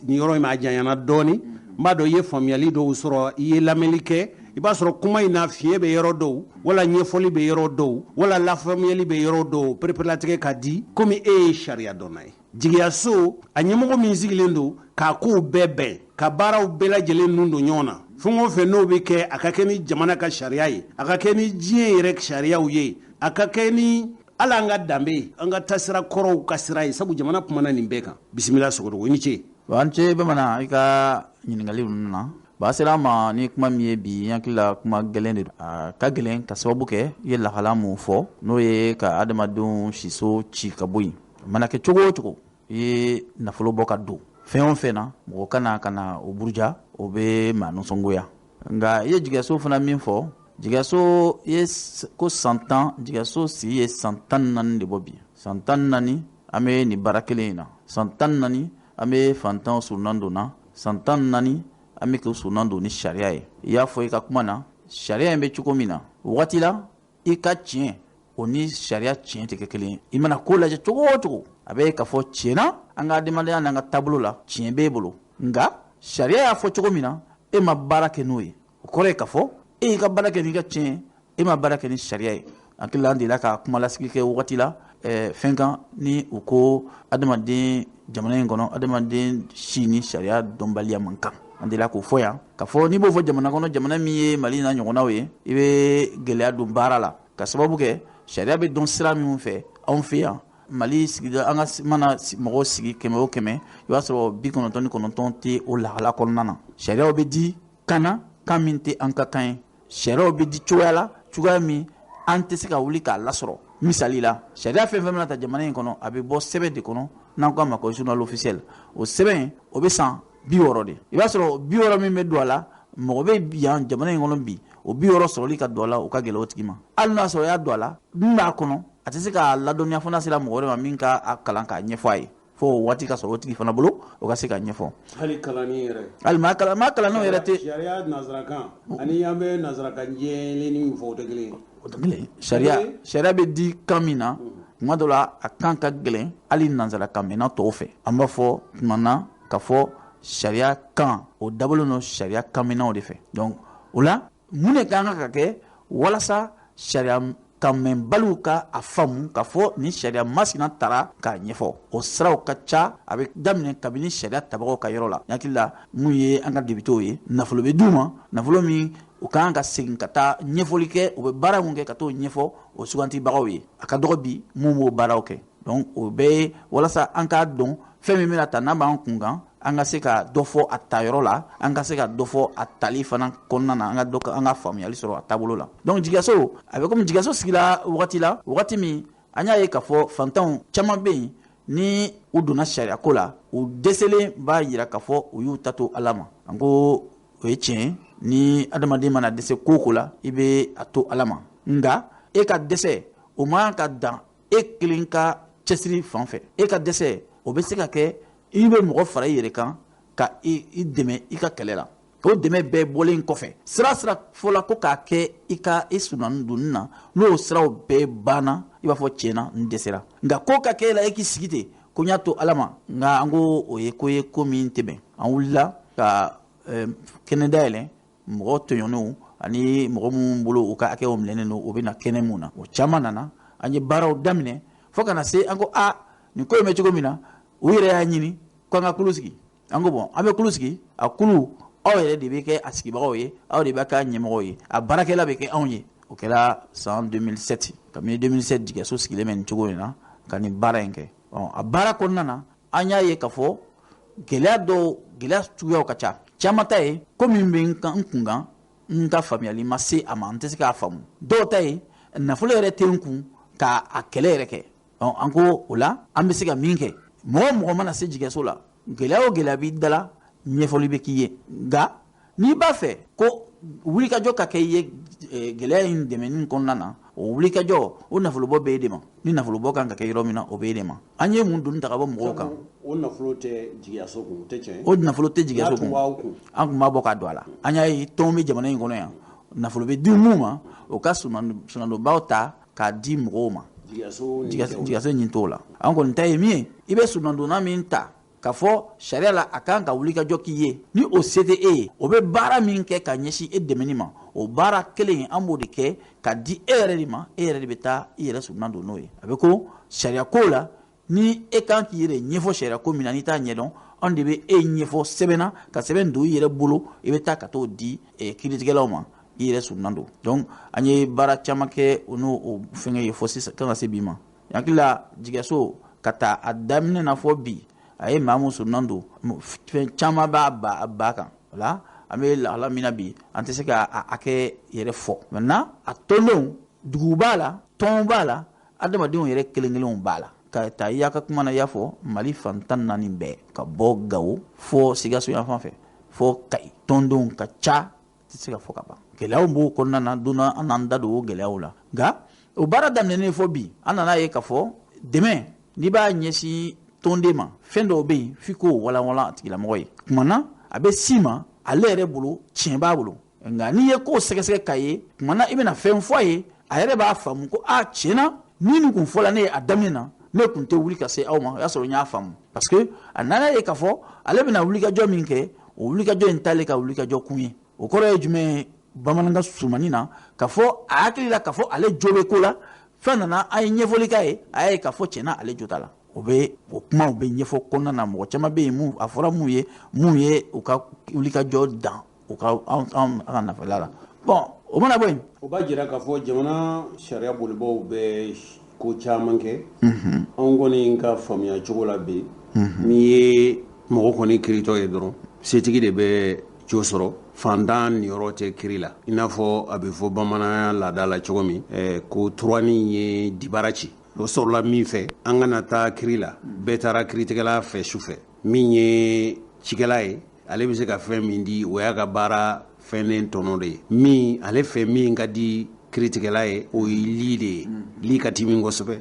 nin yɔrɔ in ma, a janyana dɔɔni, n b'a dɔn i ye faamuyali dɔw sɔrɔ, i ye lamɛnni kɛ, i b'a sɔrɔ kuma in na fiɲɛ bɛ yɔrɔ dɔw, wala ɲɛfɔli bɛ yɔrɔ dɔw, wala lafaamuyali bɛ yɔrɔ dɔw, pereperelatigɛ ka di, komi e ye sariya dɔnna ye. Jigiyaso, a ɲɛmɔgɔ min sigilen don k'a kow bɛɛ bɛn, ka baaraw bɛɛ lajɛlen nun don ɲɔgɔn na, fɛn o fɛn n'o bɛ kɛ, a ka kɛ ni jamana ka sariya ye, a ka kɛ ni diɲɛ yɛrɛ sariyaw ye, a ka kɛ ni hali an ka danbe, an ka taasira kɔrɔw ka sira ye, sabu jamana kumana nin bɛɛ kan. Bisimila Sogodogo, i ni ce. An ce bamanan i ka ɲininkali ninnu na. Ba sera ma ni kuma min ye bi, n hakili la kuma gɛlɛn de don. A ka gɛlɛn ka sababu kɛ i ye lahala mun fɔ, n'o ye ka adamadenw siso ci ka bɔ yen. A mana kɛ cogo o cogo, i ye nafolo bɔ ka don fɛn o fɛn na, mɔgɔ kana ka na o buruja, o bɛ maa nisɔngoya. Nka i ye jigiyaso fana min fɔ, jigiyaso ye ko san 10, jigiyaso sigi ye san 14 de bɔ bi. San 14 an bɛ nin baara kelen in na. San 14 an bɛ fantanw surunan donna, san 14 an bɛ k'u surunan don ni sariya ye. I y'a fɔ i ka kuma na, sariya in bɛ cogo min na, o waati la i ka tiɲɛ o ni sariya tiɲɛ tɛ kɛ kelen ye. I mana ko lajɛ cogo o cogo, a bɛ k'a fɔ tiɲɛ na an ka adamadenya n'an ka taabolo la, tiɲɛ b'e bolo, nka sariya y'a fɔ cogo min na, e ma baara kɛ n'o ye. O kɔrɔ ye k'a fɔ e y'i ka baara kɛ n'i ka tiɲɛ ye, e ma baara kɛ ni sariya ye. An hakili la an delila ka kumalasigi kɛ wagati la fɛn kan ni u ko adamaden jamana in kɔnɔ, adamaden si ni sariya dɔnbaliya man kan. An delila k'o fɔ yan, k'a fɔ n'i b'o fɔ jamana kɔnɔ, jamana min ye Mali n'a ɲɔgɔnnaw ye, i bɛ gɛlɛya don baara la, ka sababu kɛ sariya bɛ dɔn sira minnu fɛ anw fɛ yan Mali sigida. An ka mana mɔgɔw sigi 100 o 100, i b'a sɔrɔ 99 tɛ o lahala kɔnɔna na. Sariyaw bɛ di kan na, kan min tɛ an ka kan ye. Sariyaw bɛ di cogoya la, cogoya min an tɛ se ka wuli k'a lasɔrɔ. Misali la, sariya fɛn fɛn bɛna ta jamana in kɔnɔ, a bɛ bɔ sɛbɛn de kɔnɔ n'an ko a ma ko journal officiel. O sɛbɛn, o bɛ san 60 de. I b'a sɔrɔ 60 min bɛ don a la, mɔgɔ bɛ yan jamana in kɔnɔ bi, o 60 sɔrɔli ka don a la, o ka gɛlɛn o tigi ma. Hali n'a sɔrɔ i y'a don a la, min b'a kɔnɔ, a tɛ se k'a ladɔnniya fo n'a sera mɔgɔ wɛrɛ ma min ka a kalan k'a ɲɛfɔ a ye, fo o waati ka sɔrɔ o tigi fana bolo, o ka se k'a ɲɛfɔ. Hali kalanni yɛrɛ. Hali maa kalan, maa kalannenw yɛrɛ tɛ. Sariya nansarakan ani an bɛ nansarakan jɛlen min fɔ, o tɛ kelen ye. O tɛ kelen ye. Sariya bɛ di kan min na, tuma dɔ la a kan ka gɛlɛn hali nansarakan mɛnna tɔw fɛ. An b'a fɔ tuma na k'a fɔ sariya kan, o dabɔlen don sariya kanmɛnnaw de fɛ. Donc o la, mun de kan ka kɛ walasa sariya kanmɛnbaliw ka a faamu k'a fɔ ni sariya masina tara k'a ɲɛfɔ? O siraw ka ca. A bɛ daminɛ kabini sariya tabagaw ka yɔrɔ la. N hakili la, mun ye an ka députéw ye, nafolo bɛ d'u ma, nafolo min u kan ka segin ka taa ɲɛfɔli kɛ, u bɛ baara mun kɛ ka t'o ɲɛfɔ o sugantibagaw ye. A ka dɔgɔ bi mun b'o baaraw kɛ. Donc o bɛɛ ye walasa an k'a dɔn fɛn min bɛna ta n'a b'an kun kan, an ka se ka dɔ fɔ a ta yɔrɔ la, an ka se ka dɔ fɔ a tali fana kɔnɔna na, an ka dɔ an ka faamuyali sɔrɔ a taabolo la. Donc jigiyaso, a bɛ komi jigiyaso sigila wagati la, wagati min an y'a ye k'a fɔ fantanw caman bɛ yen, ni u donna sariya ko la, u dɛsɛlen b'a yira k'a fɔ u y'u ta to Ala ma. An ko o ye tiɲɛ, ni adamaden mana dɛsɛ ko o ko la, i bɛ a to Ala ma. Nka e ka dɛsɛ, o man ka dan e kelen ka cɛsiri fan fɛ. E ka dɛsɛ, o bɛ se ka kɛ i bɛ mɔgɔ fara i yɛrɛ kan ka i dɛmɛ i ka kɛlɛ la. O dɛmɛ bɛɛ bɔlen kɔfɛ, sira sira fɔla ko k'a kɛ i ka i sunan donni na, n'o siraw bɛɛ banna, i b'a fɔ tiɲɛna n dɛsɛra. Nka ko ka kɛ e la, e k'i sigi ten ko n y'a to Ala ma, nka an ko o ye ko ye, ko min tɛ bɛn. An wulila ka kɛnɛ dayɛlɛ mɔgɔ tɔɲɔnenw ani mɔgɔ minnu bolo u ka hakɛw minɛnen don, u bɛ na kɛnɛ mun na. O caman nana, an ye baaraw daminɛ fo ka na se an ko a nin ko in bɛ cogo min na, u yɛrɛ y'a ɲini ko an ka kulu sigi. An ko bon, an bɛ kulu sigi, a kulu aw yɛrɛ de bɛ kɛ a sigibagaw ye, aw de bɛ kɛ a ɲɛmɔgɔw ye, a baarakɛla bɛ kɛ anw ye. O kɛra san 2007. Kabini 2007, jigiyaso sigilen bɛ nin cogo in na ka nin baara in kɛ. A baara kɔnɔna na, an y'a ye k'a fɔ gɛlɛya dɔw, gɛlɛya suguyaw ka ca. Caman ta ye ko min bɛ n kun kan, n ka faamuyali ma se a ma, n tɛ se k'a faamu. Dɔw ta ye nafolo yɛrɛ tɛ n kun k'a kɛlɛ yɛrɛ kɛ. An ko o la, an bɛ se ka min kɛ, mɔgɔ o mɔgɔ mana se jigiyaso la, gɛlɛya o gɛlɛya b'i da la, ɲɛfɔli bɛ k'i ye. Nka n'i b'a fɛ ko wulikajɔ ka kɛ i ye gɛlɛya in dɛmɛni kɔnɔna na, o wulikajɔ, o nafolobɔ bɛ e de ma. Ni nafolobɔ kan ka kɛ yɔrɔ min na, o bɛ e de ma. An ye mun doni ta ka bɔ mɔgɔw kan? O nafolo tɛ jigiyaso kun, o tɛ tiɲɛ ye. O nafolo tɛ jigiyaso kun, an tun b'a bɔ k'a don a la. An y'a ye tɔn bɛ jamana in kɔnɔ yan, nafolo bɛ di mun ma, o ka sunadonbaw ta k'a di mɔgɔw ma. Jigiyaso ɲin t'o la. An kɔni ta ye min ye, i bɛ sunadonna min ta k'a fɔ sariya la a kan ka wuli ka jɔ k'i ye, ni o se tɛ e ye, o bɛ baara min kɛ ka ɲɛsin e dɛmɛni ma, o baara kelen an b'o de kɛ ka di e yɛrɛ de ma. E yɛrɛ de bɛ taa i yɛrɛ sunna don n'o ye. A bɛ ko sariya ko la, ni e kan k'i yɛrɛ ɲɛfɔ sariya ko min na, n'i t'a ɲɛdɔn, anw de bɛ e ɲɛfɔ sɛbɛn na, ka sɛbɛn don i yɛrɛ bolo, i bɛ taa ka t'o di kiiritigɛlaw ma, i yɛrɛ sunna don. Donc an ye baara caman kɛ o n'o fɛngɛ ye fo sisan kan ka se bi ma. Hakili la, jigiyaso ka taa a daminɛ na fɔ bi, a ye maa mun sunna don, fɛn caman b'a ba kan. O la an bɛ lahala min na bi, an tɛ se ka a hakɛ yɛrɛ fɔ. Maintenant a tɔndenw, dugu b'a la, tɔn b'a la, adamadenw yɛrɛ kelen kelenw b'a la. Ka taa i y'a ka kuma na, i y'a fɔ Mali fan 14 bɛɛ, ka bɔ Gawo fo Sikaso yan fan fɛ fo Kayi, tɔndenw ka ca, tɛ se ka fɔ ka ban. Gɛlɛyaw b'o kɔnɔna na, don an n'an da don o gɛlɛyaw la. Nka o baara daminɛnen fɔ bi, an nana ye k'a fɔ dɛmɛ, n'i b'a ɲɛsin tɔnden ma, fɛn dɔw bɛ yen f'i k'o walanwalan a tigilamɔgɔ ye. Tuma na a bɛ s'i ma, ale yɛrɛ bolo tiɲɛ b'a bolo, nka n'i ye ko sɛgɛsɛgɛ k'a ye, tuma na i bɛna fɛn fɔ a ye, a yɛrɛ b'a faamu ko a tiɲɛ na ni nin kun fɔla ne ye a daminɛ na, ne kun tɛ wuli ka se aw ma, o y'a sɔrɔ n y'a faamu. Parce que a nana ye k'a fɔ ale bɛna wulikajɔ min kɛ, o wulikajɔ in t'ale ka wulikajɔ kun ye. O kɔrɔ ye jumɛn ye bamanankan surumani na? K'a fɔ a hakili la k'a fɔ ale jo bɛ ko la, fɛn nana a ye ɲɛfɔli k'a ye, a y'a ye k'a fɔ tiɲɛna ale jo t'a la. O bɛ o kumaw bɛ ɲɛfɔ kɔnɔna na. Mɔgɔ caman bɛ yen mun a fɔra mun ye u ka wulikajɔ dan u ka an ka nafala la. Bon, o mana bɔ yen, o b'a jira k'a fɔ jamana sariya bolibaaw bɛ ko caman kɛ. Anw kɔni ka faamuya cogo la bi, n'i ye mɔgɔ kɔni kiiritɔ ye dɔrɔn, setigi de bɛ jo sɔrɔ, fantan niyɔrɔ tɛ kiiri la. I n'a fɔ a bɛ fɔ bamananya laada la cogo min, ko turanin ye dibara ci. O sɔrɔla min fɛ, an kana taa kiiri la, bɛɛ taara kiiritigɛla fɛ su fɛ. Min ye cikɛla ye, ale bɛ se ka fɛn min di, o y'a ka baara fɛnnen tɔnɔ de ye. Min ale fɛ min ka di kiiritigɛla ye, o ye li de ye. Li ka timi kosɛbɛ.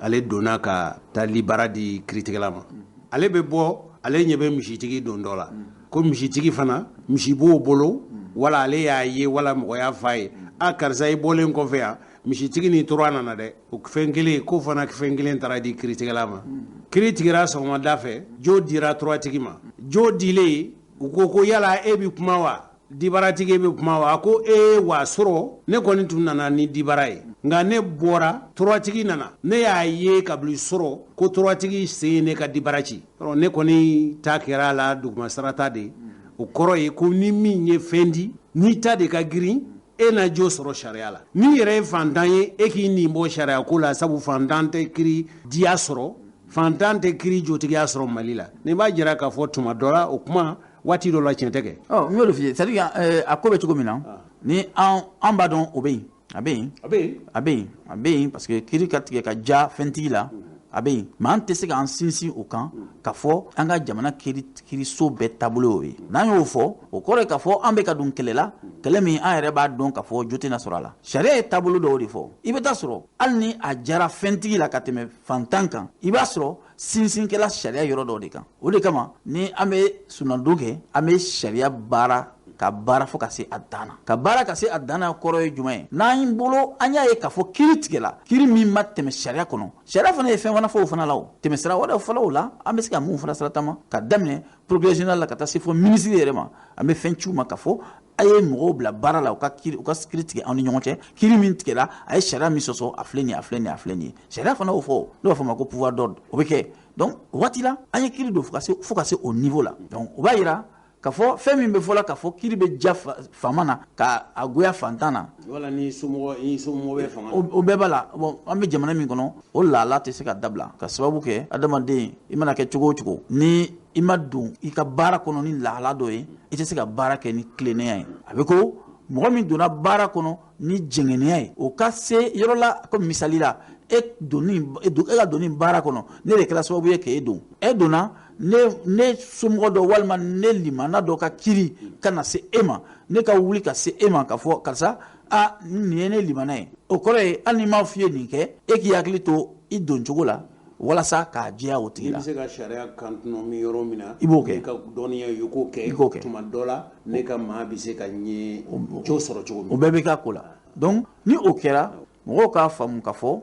Ale donna ka taa libara di kiiritigɛla ma. Ale bɛ bɔ, ale ɲɛ bɛ misitigi don dɔ la, ko misitigi fana misi b'o bolo, wala ale y'a ye, wala mɔgɔ y'a f'a ye, a karisa i bɔlen kɔfɛ yan, misitigi ni tora nana dɛ. O fɛn kelen ko fana fɛn kelen taara di kiiritigɛla ma. Kiiri tigɛra sɔgɔmada fɛ, jo dira turatigi ma. Jo dilen, u ko yala e bɛ kuma wa? Dibaratigi bɛ kuma wa? A ko ee wa sɔrɔ ne kɔni tun nana ni dibara ye, nka ne bɔra turatigi nana, ne y'a ye kabili sɔrɔ ko turatigi sen ye ne ka dibara ci. Ne kɔni ta kɛra a la duguma sarata de. O kɔrɔ ye ko ni min ye fɛn di, n'i ta de ka girin, e na jo sɔrɔ sariya la. N'i yɛrɛ ye fantan ye, e k'i nin bɔ sariya ko la, sabu fantan tɛ kiiri diya sɔrɔ, fantan tɛ kiiri jotigiya sɔrɔ Mali la. Nin b'a jira k'a fɔ tuma dɔ la, o kuma waati dɔ la tiɲɛ tɛ kɛ. Ɔ, n y'o de f'i ye, c'est à dire a ko bɛ cogo min na, ni an b'a dɔn o bɛ yen, a bɛ yen, a bɛ yen, a bɛ yen, a bɛ yen, parce que kiiri ka tigɛ ka ja fɛntigi la, a bɛ yen. Mais an tɛ se k'an sinsin o kan k'a fɔ an ka jamana kiiriso bɛɛ taabolo y'o ye. N'an y'o fɔ, o kɔrɔ ye k'a fɔ an bɛ ka don kɛlɛ la, kɛlɛ min an yɛrɛ b'a dɔn k'a fɔ jo tɛna sɔrɔ a la. Sariya ye taabolo dɔw de fɔ. I bɛ taa sɔrɔ hali ni a jara fɛntigi la ka tɛmɛ fantan kan, i b'a sɔrɔ sinsinkɛla sariya yɔrɔ dɔw de kan. O de kama ni an bɛ sunnadon kɛ, an bɛ sariya baara ka baara fo ka se a dan na. Ka baara ka se a dan na kɔrɔ ye jumɛn ye? N'an bolo an y'a ye k'a fɔ kiiri tigɛla, kiiri min ma tɛmɛ sariya kɔnɔ, sariya fana ye fɛn fana fɔ o fana la, o tɛmɛ sira wɛrɛ fɔlɔ o la, an bɛ se ka mun fana sira taama ka daminɛ procureur général la ka taa se fo ministre yɛrɛ ma. An bɛ fɛn ci u ma k'a fɔ a ye mɔgɔw bila baara la, u ka kiiri tigɛ anw ni ɲɔgɔn cɛ. Kiiri min tigɛla, a ye sariya min sɔsɔ, a filɛ nin ye, a filɛ nin ye, a filɛ nin ye. Sariya fana y'o fɔ, n'o b'a fɔ ma ko pouvoir d'ordre, o bɛ kɛ. Donc o waati la, an ye kiiri don fo ka se o niveau la. Donc o b'a yira k'a fɔ fɛn min bɛ fɔla k'a fɔ kiiri bɛ ja faama na ka a goya fantan na, wala ni somɔgɔ bɛ fanga, o bɛɛ b'a la. Bon, an bɛ jamana min kɔnɔ, o laala tɛ se ka dabila, ka sababu kɛ adamaden i mana kɛ cogo o cogo, ni i ma don i ka baara kɔnɔ ni lahala dɔ ye, i tɛ se ka baara kɛ ni tilennenya ye. A bɛ ko mɔgɔ min donna baara kɔnɔ ni jɛngɛnnenya ye, o ka se yɔrɔ la, komi misali la, e ka donni baara kɔnɔ, ne de kɛra sababu ye k'e don. E donna ne somɔgɔ dɔ walima ne limana dɔ ka kiiri ka na se e ma, ne ka wuli ka se e ma k'a fɔ karisa, a nin ye ne limana ye. O kɔrɔ ye hali ni m'a f'i ye nin kɛ, e k'i hakili to i don cogo la walasa k'a jɛya o tigi la. I bɛ se ka sariya kan tɔnɔmi yɔrɔ min na, i b'o kɛ. I ka dɔnniya ye, i k'o kɛ. I k'o kɛ. Tuma dɔ la, ne ka maa bɛ se ka ɲɛ jo sɔrɔ cogo min. O bɛɛ bɛ k'a ko la. Donc ni o kɛra, mɔgɔw k'a faamu k'a fɔ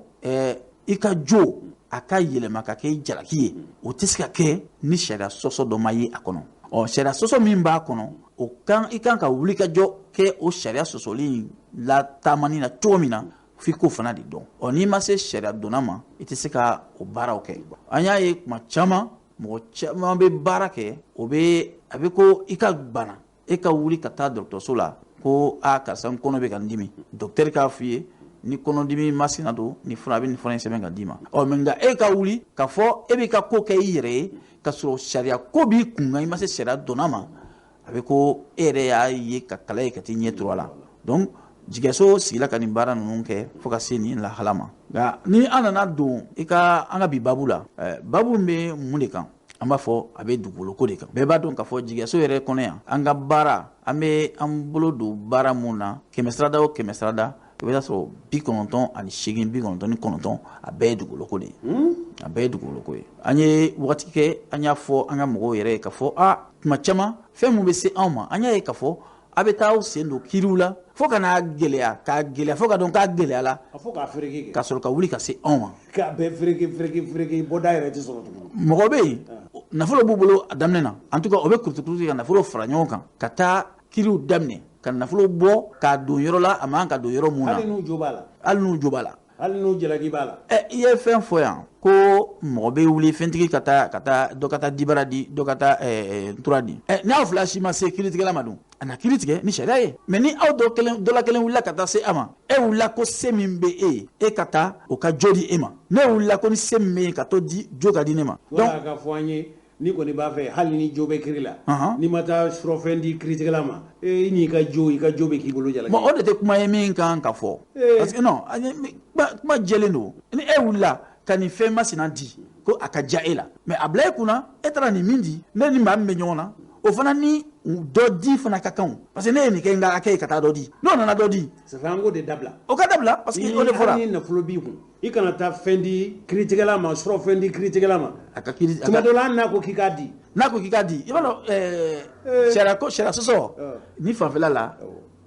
i ka jo a ka yɛlɛma ka kɛ jalaki ye, o tɛ se ka kɛ ni sariya sɔsɔ dɔ ma ye a kɔnɔ. Ɔ, sariya sɔsɔ min b'a kɔnɔ, o kan i kan ka wuli ka jɔ kɛ o sariya sɔsɔli in lataamani na cogo min na, f'i k'o fana de dɔn. Ɔ, n'i ma se sariya donna ma, i tɛ se ka o baaraw kɛ. An y'a ye kuma caman, mɔgɔ caman bɛ baara kɛ, o bɛ a bɛ ko i ka bana, e ka wuli ka taa dɔgɔtɔrɔso la ko a karisa n kɔnɔ bɛ ka n dimi, dɔgɔtɔrɔ k'a f'i ye ni kɔnɔdimi masina don, ni fura a bɛ nin fura in sɛbɛn ka d'i ma. Ɔ, mɛ nka e ka wuli k'a fɔ e b'i ka ko kɛ i yɛrɛ ye, ka sɔrɔ sariya ko b'i kun kan, i ma se sariya donna ma, a bɛ ko e yɛrɛ y'a ye ka kala ye ka t'i ɲɛ turu a la. Donc jigiyaso sigila ka nin baara ninnu kɛ fo ka se nin lahala ma. Nka ni an nana don i ka an ka bi babu la, babu bɛ mun de kan? An b'a fɔ a bɛ dugukolo ko de kan. Bɛɛ b'a dɔn k'a fɔ jigiyaso yɛrɛ kɔnɔ yan, an ka baara, an bɛ an bolo don baara mun na, 100 sirada o 100 sirada, i bɛ taa sɔrɔ 98, 99 a bɛɛ ye dugukolo ko de ye. A bɛɛ ye dugukoloko ye. An ye wagati kɛ, an y'a fɔ an ka mɔgɔw yɛrɛ ye k'a fɔ a tuma caman fɛn mun bɛ se anw ma, an y'a ye k'a fɔ a bɛ taa aw sen don kiiriw la fo ka n'a gɛlɛya, k'a gɛlɛya fo ka dɔn k'a gɛlɛyala, fo k'a fereke, ka sɔrɔ ka wuli ka se anw ma. K'a bɛɛ fereke fereke fereke, bɔda yɛrɛ tɛ sɔrɔ tuguni. Mɔgɔ bɛ yen, nafolo b'u bolo a daminɛ na, en tout cas o bɛ kurutukurutu ka nafolo fara ɲɔgɔn kan ka taa kiiriw daminɛ, ka nafolo bɔ k'a don yɔrɔ la a man ka don yɔrɔ mun na. Hali n'u jo b'a la. Hali n'u jo b'a la. Hali n'u jalaki b'a la. Ɛ, i ye fɛn fɔ yan ko mɔgɔ bɛ wuli fɛntigi ka taa ka taa dɔ ka taa dibara di, dɔ ka taa ntura di. Ɛ, n'aw fila si ma se kiiritigɛla ma dun, a na kiiri tigɛ ni sariya ye. Mais ni aw dɔ kelen, dɔ la kelen wulila ka taa se a ma, e wulila ko se min bɛ e ye, e ka taa o ka jo di e ma. Ne wulila ko ni se min bɛ yen ka to di, jo ka di ne ma. Donc a ka fɔ an ye, n'i kɔni b'a fɛ, hali ni jo bɛ kiiri la, n'i ma taa surɔfɛn di kiiritigɛla ma, i n'i ka jo, i ka jo bɛ k'i bolo jalaki. Bon, o de tɛ kuma ye min kan ka fɔ, parce que non, kuma jɛlen don. Ni e wulila ka nin fɛn masina di ko a ka diya e la, mais a bila e kunna e taara nin min di, ne ni maa min bɛ ɲɔgɔn na, o fana ni dɔ di fana ka kan, parce que ne ye nin kɛ n ka hakɛ ye ka taa dɔ di, n'o nana dɔ di. Ça fait an k'o de dabila. O ka dabila, parce que o de fɔra. Hali ni nafolo b'i kun, i kana taa fɛn di kiiritigɛla ma, surɔfɛn di kiiritigɛla ma. A ka kiiri. Tuma dɔ la, hali n'a ko k'i k'a di. N'a ko k'i k'a di, i b'a dɔn, sariya ko, sariya sɔsɔ ni fanfɛla la,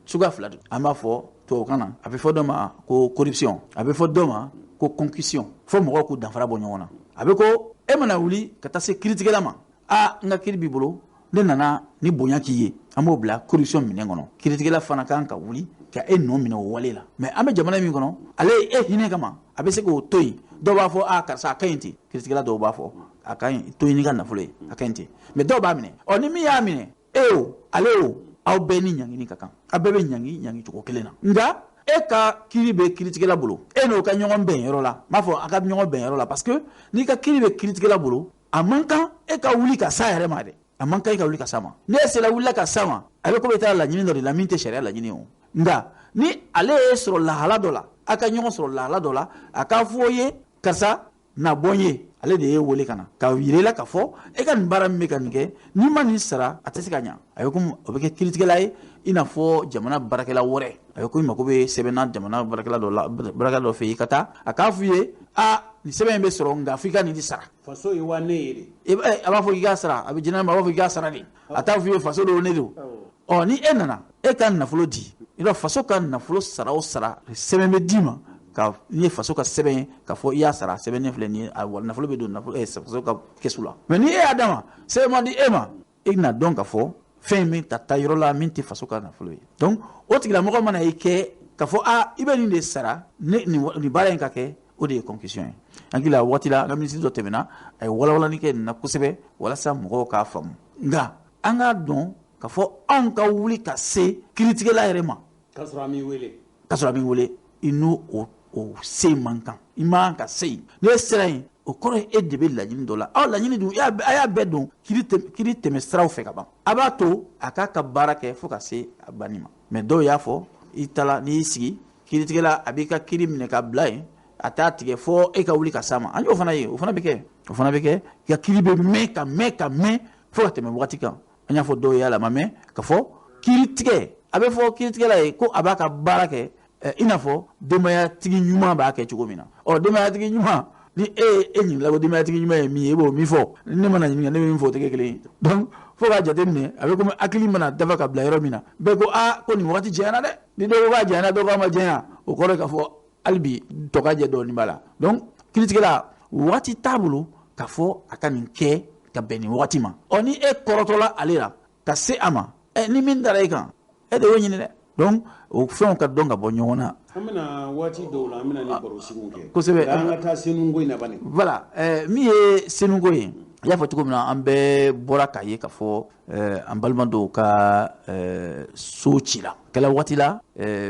suguya fila don. An b'a fɔ tubabukan na, a bɛ fɔ dɔ ma ko corruption, a bɛ fɔ dɔ ma ko concussion. Fo mɔgɔw k'u danfara bɔ ɲɔgɔn na. A bɛ ko e mana wuli ka taa se kiiritigɛla ma, a n ka kiiri b'i bolo, ne nana ni bonya k'i ye, an b'o bila corruption minɛn kɔnɔ. Kiiritigɛla fana kan ka wuli ka e nɔ minɛ o wale la. Mais an bɛ jamana min kɔnɔ, ale e hinɛ kama, a bɛ se k'o to yen. Dɔw b'a fɔ a karisa a ka ɲi ten, kiiritigɛla dɔw b'a fɔ a ka ɲi, to yen n'i ka nafolo ye, a ka ɲi ten. Mais dɔw b'a minɛ. Ɔ, ni min y'a minɛ, e o ale o, aw bɛɛ ni ɲangini ka kan, aw bɛɛ bɛ ɲangi ɲangi cogo kelen na. Nka e ka kiiri bɛ kiiritigɛla bolo, e n'o ka ɲɔgɔn bɛn yɔrɔ la, n b'a fɔ a ka ɲɔgɔn bɛn yɔrɔ la, parce que n'i ka kiiri bɛ kiiritigɛla bolo, a man kan e ka wuli ka s'a yɛrɛ ma dɛ. A man kan e ka wuli ka s'a ma. N'e sera wulila ka s'a ma, a bɛ komi e taara laɲini dɔ de la min tɛ sariya laɲini o. Nka ni ale ye sɔrɔ lahala dɔ la, a ka ɲɔgɔn sɔrɔ lahala dɔ la, a k'a fɔ ye karisa na bɔ n ye, ale de ye wele ka na ka yira i la k'a fɔ e ka nin baara min bɛ ka nin kɛ, n'i ma nin sara a tɛ se ka ɲa. A bɛ komi o bɛ kɛ kiiritigɛla ye i n'a fɔ jamana baarakɛla wɛrɛ. A bɛ komi mako bɛ sɛbɛn na jamana baarakɛla dɔ la, baarakɛla dɔ fɛ yen, i ka taa a k'a f'i ye a nin sɛbɛn in bɛ sɔrɔ, nka f'i ka nin de sara. Faso ye wa ne ye de. A b'a fɔ k'i k'a sara, a bɛ jinɛ ma, a b'a fɔ k'i k'a sara de. A t'a f'i ye faso don, ne don. Ɔ, ni e nana e ka nafolo di, i b'a faso ka nafolo sara o sara, sɛbɛn bɛ d'i ma ka n'i ye faso ka sɛbɛn ye k'a fɔ i y'a sara, sɛbɛnnen filɛ nin ye, a nafolo bɛ don nafolo faso ka kɛsu la. Mais ni e y'a d'a ma, sɛbɛn ma di e ma, e bɛna dɔn k'a fɔ fɛn in bɛ ka taa yɔrɔ la min tɛ faso ka nafolo ye. Donc o tigilamɔgɔ mana i kɛ k'a fɔ a i bɛ nin de sara ne nin baara in ka kɛ, o de ye concussion ye. An hakili la waati la, an ka minisiri dɔ tɛmɛna, a ye walawalali kɛ nin na kosɛbɛ walasa mɔgɔw k'a faamu. Nka an k'a dɔn k'a fɔ anw ka wuli ka se kiiritigɛla yɛrɛ ma. K'a sɔrɔ a m'i wele. K'a sɔrɔ a m'i wele, i n'o o se man kan, i man kan ka se yen. N'e sera yen, o kɔrɔ ye e de bɛ laɲini dɔ la. Aw laɲini dun, a y'a bɛɛ don kiiri tɛmɛ siraw fɛ ka ban. A b'a to a k'a ka baara kɛ fo ka se a banni ma. Mais dɔw y'a fɔ, i taara n'i y'i sigi kiiritigɛla, a b'i ka kiiri minɛ ka bila yen, a t'a tigɛ fo e ka wuli ka s'a ma. An y'o fana ye, o fana bɛ kɛ, o fana bɛ kɛ. I ka kiiri bɛ mɛn ka mɛn ka mɛn fo ka tɛmɛ waati kan. An y'a fɔ dɔw ye a la ma mɛn k'a fɔ kiiritigɛ, a bɛ fɔ kiiritigɛla ye ko a b'a ka baara kɛ i n'a fɔ denbayatigi ɲuman b'a kɛ cogo min na. Ɔ, denbayatigi ɲuman, ni e e ɲininka ko denbayatigi ɲuman ye min ye, e b'o min fɔ. Ne mana ɲininka, ne bɛ min fɔ, o tɛ kɛ kelen ye. Donc fo k'a jateminɛ, a bɛ komi hakili mana dafa ka bila yɔrɔ min na, bɛɛ ko aa ko nin wagati janyana dɛ. Ni dɔw ko k'a janyana, dɔw k'a ma janya, o kɔrɔ ye k'a fɔ hali bi tɔ ka jɛ dɔɔnin b'a la. Donc kiiritigɛla waati t'a bolo k'a fɔ a ka nin kɛ ka bɛn nin wagati ma. Ɔ, ni e kɔrɔtɔla ale la ka se a ma, ɛ, ni min dara e kan, e de y'o ɲini dɛ. Donc o fɛnw ka dɔn ka bɔ ɲɔgɔn na. An bɛna waati dɔw la, an bɛna ni barosigiw kɛ. Kosɛbɛ. An ka taa senuko in na bani. Voilà, min ye senuko ye, i y'a fɔ cogo min na, an bɛɛ bɔra k'a ye k'a fɔ an balima dɔw ka so ci la. Kɛla waati la,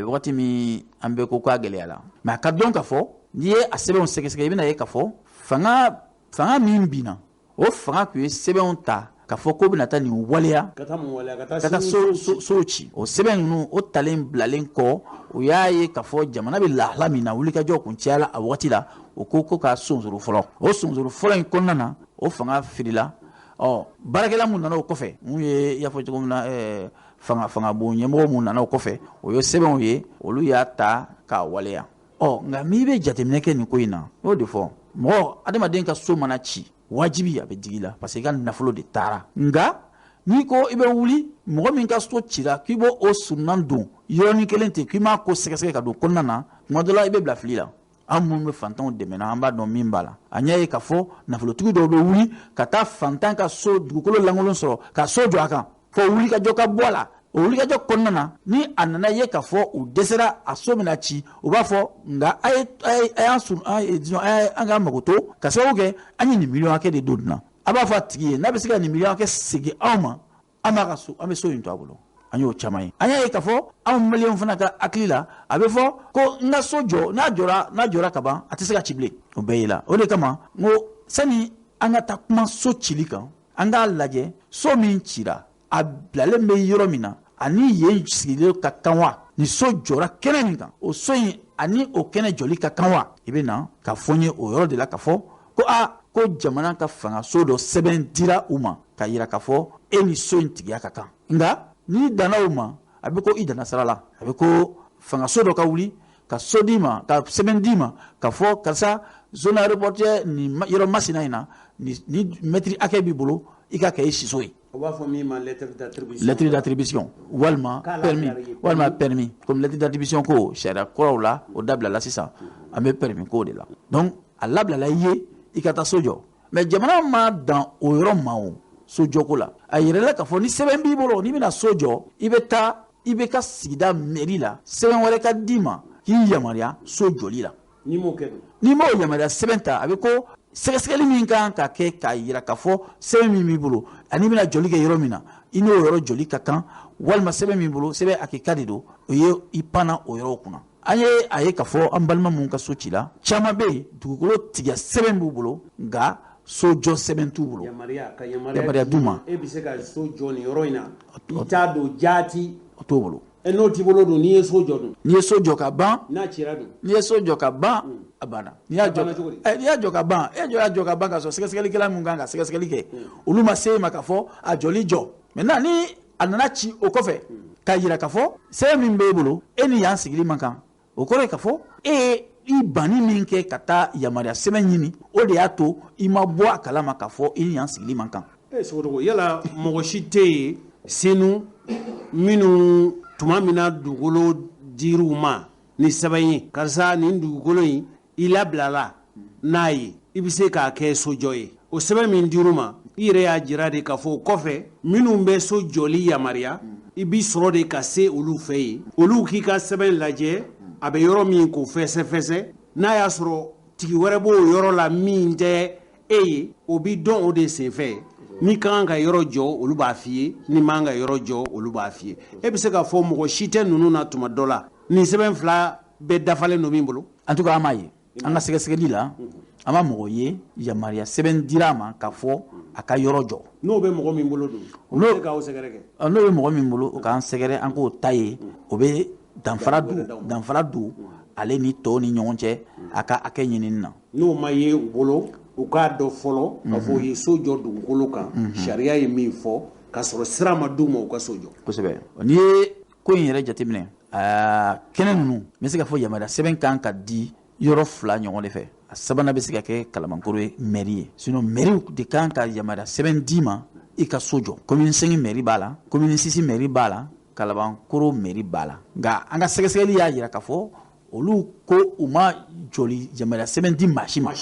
waati min an bɛɛ ko k'a gɛlɛyara. Mais a ka dɔn k'a fɔ n'i ye a sɛbɛnw sɛgɛsɛgɛ, i bɛna ye k'a fɔ fanga min binna, o fanga tun ye sɛbɛnw ta k'a fɔ ko bɛna taa nin waleya, ka taa mun waleya, ka taa so ci. O sɛbɛn ninnu, o talen bilalen kɔ, o y'a ye k'a fɔ jamana bɛ lahala min na, wulikajɔ kun cayala a waati la, o ko ko ka sonsoro fɔlɔ. O sonsoro fɔlɔ in kɔnɔna na, o fanga filila. Ɔ, baarakɛla mun nana o kɔfɛ, mun ye i y'a fɔ cogo min na, fangabon ɲɛmɔgɔ mun nana o kɔfɛ, o ye sɛbɛnw ye, olu y'a ta k'a waleya. Ɔ, nka n'i bɛ jateminɛ kɛ nin ko in na, n y'o de fɔ, Mɔgɔ, adamaden ka so mana ci, wajibi a bɛ digi la, parce que i ka nafolo de taara. Nka n'i ko i bɛ wuli mɔgɔ min ka so cira k'i b'o o surunnan don yɔrɔnin kelen ten, k'i m'a ko sɛgɛsɛgɛ ka don kɔnɔna na, tuma dɔ la i bɛ bila fili la. An minnu bɛ fantanw dɛmɛ, an b'a dɔn min b'a la. A ɲɛ ye k'a fɔ nafolotigi dɔw bɛ wuli ka taa fantan ka so dugukolo lankolon sɔrɔ ka so jɔ a kan, fo wulikajɔ ka bɔ a la. O wulikajɔ kɔnɔna na, ni a nana ye k'a fɔ u dɛsɛra, a so bɛna ci, u b'a fɔ nka a ye a y'an sun, disons, an ka mago to, ka sababu kɛ an ye nin miliyɔn hakɛ de don nin na. A b'a fɔ a tigi ye n'a bɛ se ka nin miliyɔn hakɛ segin anw ma, an b'a ka so, an bɛ so in to a bolo. An y'o caman ye. An y'a ye k'a fɔ anw maliyɛnw fana ka hakili la, a bɛ fɔ ko n ka so jɔ, n'a jɔra ka ban, a tɛ se ka ci bilen. O bɛɛ ye la. O de kama n ko sani an ka taa kuma so cili kan, an k'a lajɛ so min cira, a bilalen bɛ yɔrɔ min na, ani yen sigilen ka kan wa? Ni so jɔra kɛnɛ min kan, o so in ani o kɛnɛ jɔli ka kan wa? I bɛ na ka fɔ n ye o yɔrɔ de la k'a fɔ ko aa, ko jamana ka fangaso dɔ sɛbɛn dira u ma ka yira k'a fɔ e ni so in tigiya ka kan. Nka n'i danna o ma, a bɛ ko i danna sira la. A bɛ ko fangaso dɔ ka wuli ka so d'i ma, ka sɛbɛn d'i ma ka fɔ karisa, zone aéroportuaire nin yɔrɔ masina in na, ni mɛtiri hakɛ b'i bolo, i ka kɛ i siso ye. O b'a fɔ min ma lettre d'attribution. Lettre d'attribution walima permis, walima permis. Comme lettre d'attribution ko sariya kuraw la, o dabilala sisan, an bɛ permis ko de la. Donc a labilala i ye i ka taa so jɔ, mais jamana ma dan o yɔrɔ ma o so jɔko la. A yɛrɛla k'a fɔ ni sɛbɛn b'i bolo, n'i bɛna so jɔ, i bɛ taa i bɛ ka sigida mairie la, sɛbɛn wɛrɛ ka d'i ma k'i yamaruya so jɔli la. N'i m'o kɛ dun? N'i m'o yamaruya sɛbɛn ta, a bɛ ko sɛgɛsɛgɛli min kan ka kɛ k'a yira k'a fɔ sɛbɛn min b'i bolo ani i bɛna jɔli kɛ yɔrɔ min na, i n'o yɔrɔ jɔli ka kan, walima sɛbɛn min bolo, sɛbɛn hakika de don, o ye i panna o yɔrɔw kunna. An ye a ye k'a fɔ an balima minnu ka so ci la, caman bɛ yen dugukolo tigɛ sɛbɛn b'u bolo, nka so jɔ sɛbɛn t'u bolo. Yamaruya, ka yamaruya d'u ma. E bɛ se ka so jɔ nin yɔrɔ in na, i t'a don jaati. O t'o bolo. N'o t'i bolo dun, n'i ye so jɔ dun? N'i ye so jɔ ka ban. N'a cira dun? N'i ye so jɔ ka ban, a banna. N'i y'a jɔ, n'i y'a jɔ ka ban, e jɔ y'a jɔ ka ban ka sɔrɔ sɛgɛsɛgɛlikɛla mun kan ka sɛgɛsɛgɛli kɛ, olu ma se e ma k'a fɔ a jɔli jɔ. Maintenant ni a nana ci o kɔfɛ k'a yira k'a fɔ sɛbɛn min b'e bolo, e ni yan sigili man kan, o kɔrɔ ye k'a fɔ e ye i banni min kɛ ka taa yamaruya sɛbɛn ɲini, o de y'a to i ma bɔ a kalama k'a fɔ i ni yan sigili man kan. Sogodogo, yala mɔgɔ si tɛ yen Senu minnu tuma min na dugukolo dir'u ma ni sɛbɛn ye, karisa nin dugukolo in i labilala n'a ye, i bɛ se k'a kɛ sojɔ ye, o sɛbɛn min dir'u ma, i yɛrɛ y'a jira de k'a fɔ o kɔfɛ minnu bɛ so jɔli yamaruya, i b'i sɔrɔ de ka se olu fɛ yen, olu k'i ka sɛbɛn lajɛ a bɛ yɔrɔ min k'o fɛsɛfɛsɛ, n'a y'a sɔrɔ tigi wɛrɛ b'o yɔrɔ la min tɛ e ye, o b'i dɔn o de senfɛ. N'i ka kan ka yɔrɔ jɔ, olu b'a f'i ye, n'i man ka yɔrɔ jɔ, olu b'a f'i ye. E bɛ se k'a fɔ mɔgɔ si tɛ ninnu na tuma dɔ la nin sɛbɛn fila bɛɛ dafalen don min bolo? En tout cas an m'a ye an ka sɛgɛsɛgɛli la, an ma mɔgɔ ye yamaruya sɛbɛn dira a ma k'a fɔ a ka yɔrɔ jɔ. N'o bɛ mɔgɔ min bolo dun, o bɛ se k'aw sɛgɛrɛ kɛ? N'o bɛ mɔgɔ min bolo, o k'an sɛgɛrɛ, an k'o ta ye, o bɛ danfara don ale ni tɔw ni ɲɔgɔn cɛ a ka hakɛ ɲinini na. N'o ma ye u bolo, u k'a dɔn fɔlɔ k'a fɔ u ye so jɔ dugukolo kan, sariya ye min fɔ, k'a sɔrɔ sira ma d'u ma u ka so jɔ. Kosɛbɛ. N'i ye ko in yɛrɛ jateminɛ, kɛnɛ ninnu, n bɛ se k'a fɔ yamaruya sɛbɛn kan ka di yɔrɔ fila ɲɔgɔn de fɛ. A sabanan bɛ se ka kɛ Kalabankɔrɔ ye, mairie ye. Sinon mairie de kan ka yamaruya sɛbɛn d'i ma i ka so jɔ. Commune 5 mairie b'a la, commune 6 mairie b'a la, Kalabankɔrɔ mairie b'a la. Nka an ka sɛgɛsɛgɛli y'a jira k'a fɔ olu ko u ma jɔli yamaruya sɛbɛn di maa si ma.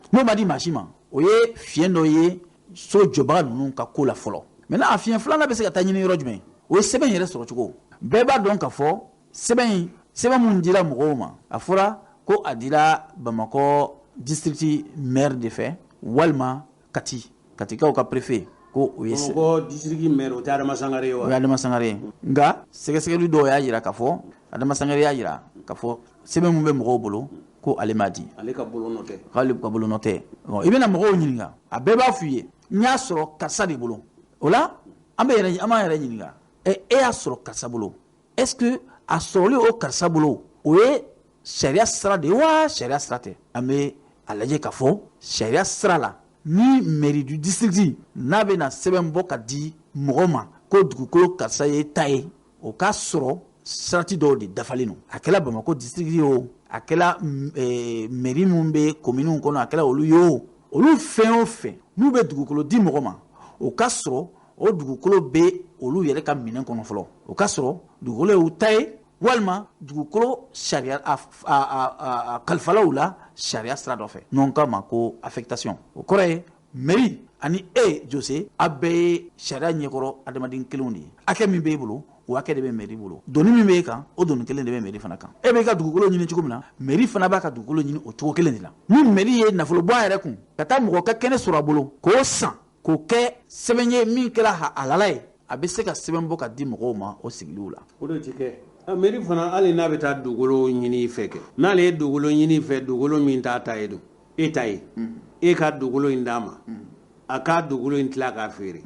N'o ma di maa si ma, o ye fiɲɛ dɔ ye so jɔbaga ninnu ka ko la fɔlɔ. Maintenant a fiɲɛ filanan bɛ se ka taa ɲini yɔrɔ jumɛn? O ye sɛbɛn yɛrɛ sɔrɔ cogo. Bɛɛ b'a dɔn k'a fɔ sɛbɛn mun dira mɔgɔw ma, a fɔra ko a dira Bamakɔ district maire de fɛ, walima Kati, Katikaw ka préfet ko o ye Bamakɔ district maire, o tɛ Adama Sangare ye wa? O ye Adama Sangare ye. Nka sɛgɛsɛgɛli dɔw y'a jira k'a fɔ Adama Sangare y'a jira k'a fɔ sɛbɛn mun bɛ mɔgɔw bolo ko ale m'a di. Ale ka bolonɔ tɛ. K'ale ka bolonɔ tɛ. I bɛna mɔgɔw ɲininka, a bɛɛ b'a f'i ye n y'a sɔrɔ karisa de bolo. O la an b'an yɛrɛ ɲininka, e y'a sɔrɔ karisa bolo, est-ce que a sɔrɔli o karisa bolo o ye sariya sira de ye wa sariya sira tɛ? An bɛ a lajɛ k'a fɔ sariya sira la, ni mairie du district n'a bɛna sɛbɛn bɔ ka di mɔgɔ ma ko dugukolo karisa ye ta ye, o k'a sɔrɔ sarati dɔw de dafalen don. A kɛra Bamakɔ district ye o, a kɛla mairie min bɛ kominiw kɔnɔ, a kɛla olu ye o, olu fɛn o fɛn n'u bɛ dugukolo di mɔgɔ ma, o ka sɔrɔ o dugukolo bɛ olu yɛrɛ ka minɛn kɔnɔ fɔlɔ, o ka sɔrɔ dugukolo y'u ta ye, walima dugukolo sariya a kalifalaw la sariya sira dɔ fɛ, n'on k'a ma ko affectation. O kɔrɔ ye mairie ani e Jose, a bɛɛ ye sariya ɲɛkɔrɔ adamaden kelenw de ye. Hakɛ min b'e bolo, o hakɛ de bɛ mairie bolo. Doni min b'e kan, o doni kelen de bɛ mairie fana kan. E b'i ka dugukolo ɲini cogo min na, mairie fana b'a ka dugukolo ɲini o cogo kelen de la. Ni mairie ye nafolo bɔ a yɛrɛ kun ka taa mɔgɔ ka kɛnɛ sɔrɔ a bolo k'o san k'o kɛ sɛbɛn ye min kɛra halala ye, a bɛ se ka sɛbɛn bɔ ka di mɔgɔw ma o sigiliw la. O de ti kɛ. Mairie fana, hali n'a bɛ taa dugukolo ɲini i fɛ kɛ, n'ale ye dugukolo ɲini i fɛ, dugukolo min t'a ta ye don, e ta ye, e ka dugukolo in d'a ma, a k'a dugukolo in tila k'a feere.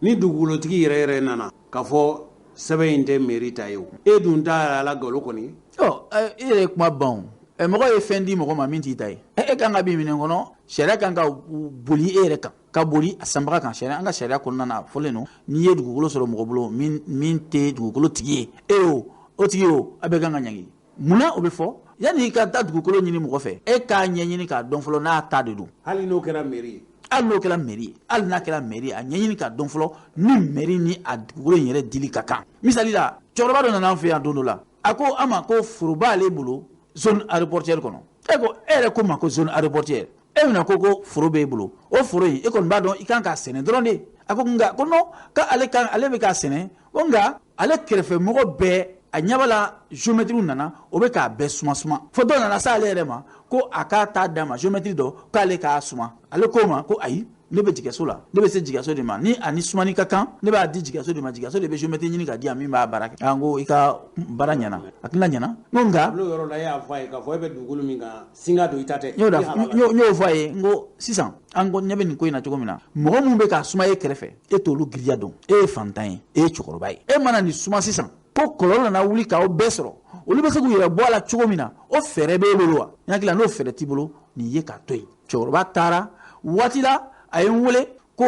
Ni dugukolotigi yɛrɛ yɛrɛ nana k'a fɔ sɛbɛn in tɛ mairie ta ye o, e dun t'a la nkalon kɔni. Ɔ, e yɛrɛ ye kuma ban o. Mɔgɔ ye fɛn di mɔgɔ ma min t'i ta ye, e kan ka bin minɛn kɔnɔ, sariya kan ka boli e yɛrɛ kan, ka boli a sanbaga kan. Sariya, an ka sariya kɔnɔna na fɔlen don, n'i ye dugukolo sɔrɔ mɔgɔ bolo min tɛ dugukolo tigi ye, e o o tigi o, a bɛɛ kan ka ɲangi. Munna o bɛ fɔ? Yanni i ka taa dugukolo ɲini mɔgɔ fɛ, e k'a ɲɛɲini k'a dɔn fɔlɔ n'a ta de don. Hali n'o kɛra mairie ye. Hali n'o kɛra mairie ye, hali n'a kɛra mairie ye, a ɲɛɲini k'a dɔn fɔlɔ ni mairie ni a dugukolo in yɛrɛ dili ka kan. Misali la, cɛkɔrɔba dɔ nana an fɛ yan don dɔ la, a ko an ma ko foro b'ale bolo zone aéroportuaire kɔnɔ. E ko e yɛrɛ ko ma ko zone aéroportuaire, e bɛna ko foro b'e bolo, o foro in e kɔni b'a dɔn i kan k'a sɛnɛ dɔrɔn de. A ko nka ko non, k'ale kan ale bɛ k'a sɛnɛ, ko nka ale kɛrɛfɛ mɔgɔ bɛɛ a ɲɛ b'a la géométrie nana, o bɛ k'a bɛɛ suma suma. Fo dɔ nana s'ale yɛrɛ ma ko a k'a ta d'a ma géométrie dɔ k'ale k'a suma. Ale k'o ma ko ayi, ne bɛ jigiyaso la, ne bɛ se jigiyaso de ma, ni a ni sumani ka kan ne b'a di jigiyaso de ma, jigiyaso de bɛ géométrie ɲini ka di yan min b'a baara kɛ. An ko i ka baara ɲɛna, a tɛna ɲɛna. N ko nka n'o yɔrɔ la e y'a fɔ a ye k'a fɔ e bɛ dugukolo min kan singa don i ta tɛ. N y'o fɔ a ye, n ko sisan an ko ɲɛ bɛ nin ko in na cogo min na, mɔgɔ minnu bɛ k'a suma e kɛrɛfɛ, e t'olu giriya dɔn, e ye fantan ye, e ye cɛkɔrɔba ye, e mana nin suma sisan ko kɔlɔlɔ nana wuli k'aw bɛɛ sɔrɔ, olu bɛ se k'u yɛrɛ bɔ a la cogo min na, o fɛɛrɛ b'e bolo wa? N hakili la n'o fɛɛrɛ t'i bolo, nin ye k'a to yen. Cɛkɔrɔba taara waati la, a ye n wele ko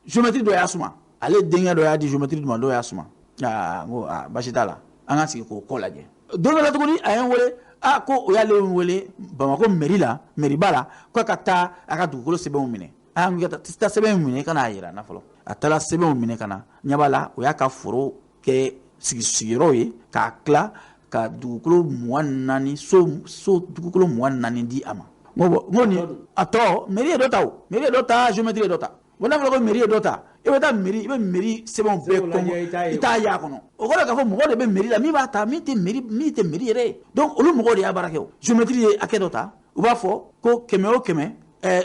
géométrie dɔ y'a suma, ale denkɛ dɔ y'a di géométrie ma, dɔ y'a suma. Aa, n ko aa baasi t'a la, an ka sigi k'o kɔ lajɛ. Don dɔ la tuguni a ye n wele, aa ko o y'ale wele Bamakɔ mairie la, mairie ba la, k'a ka taa a ka dugukolo sɛbɛnw minɛ. Aa, n ko taa sɛbɛn minɛ ka n'a yira n na fɔlɔ. A taara sɛbɛnw minɛ ka na, ɲɛ b'a la o y'a ka foro kɛ sigiyɔrɔ ye k'a tila ka dugukolo 24, so dugukolo 24 di a ma. N ko nin a tɔ mairie ye dɔ ta o, mairie ye dɔ ta, géométrie ye dɔ ta. Bon, n'a fɔra ko mairie ye dɔ ta, e bɛ taa mairie, i bɛ mairie sɛbɛnw bɛɛ kɔn, i t'a y'a kɔnɔ. O kɔrɔ k'a fɔ mɔgɔ de bɛ mairie la min b'a ta, min tɛ mairie yɛrɛ ye. Donc olu mɔgɔw de y'a baara kɛ o. Géométrie ye hakɛ dɔ ta, u b'a fɔ ko 100 o 100,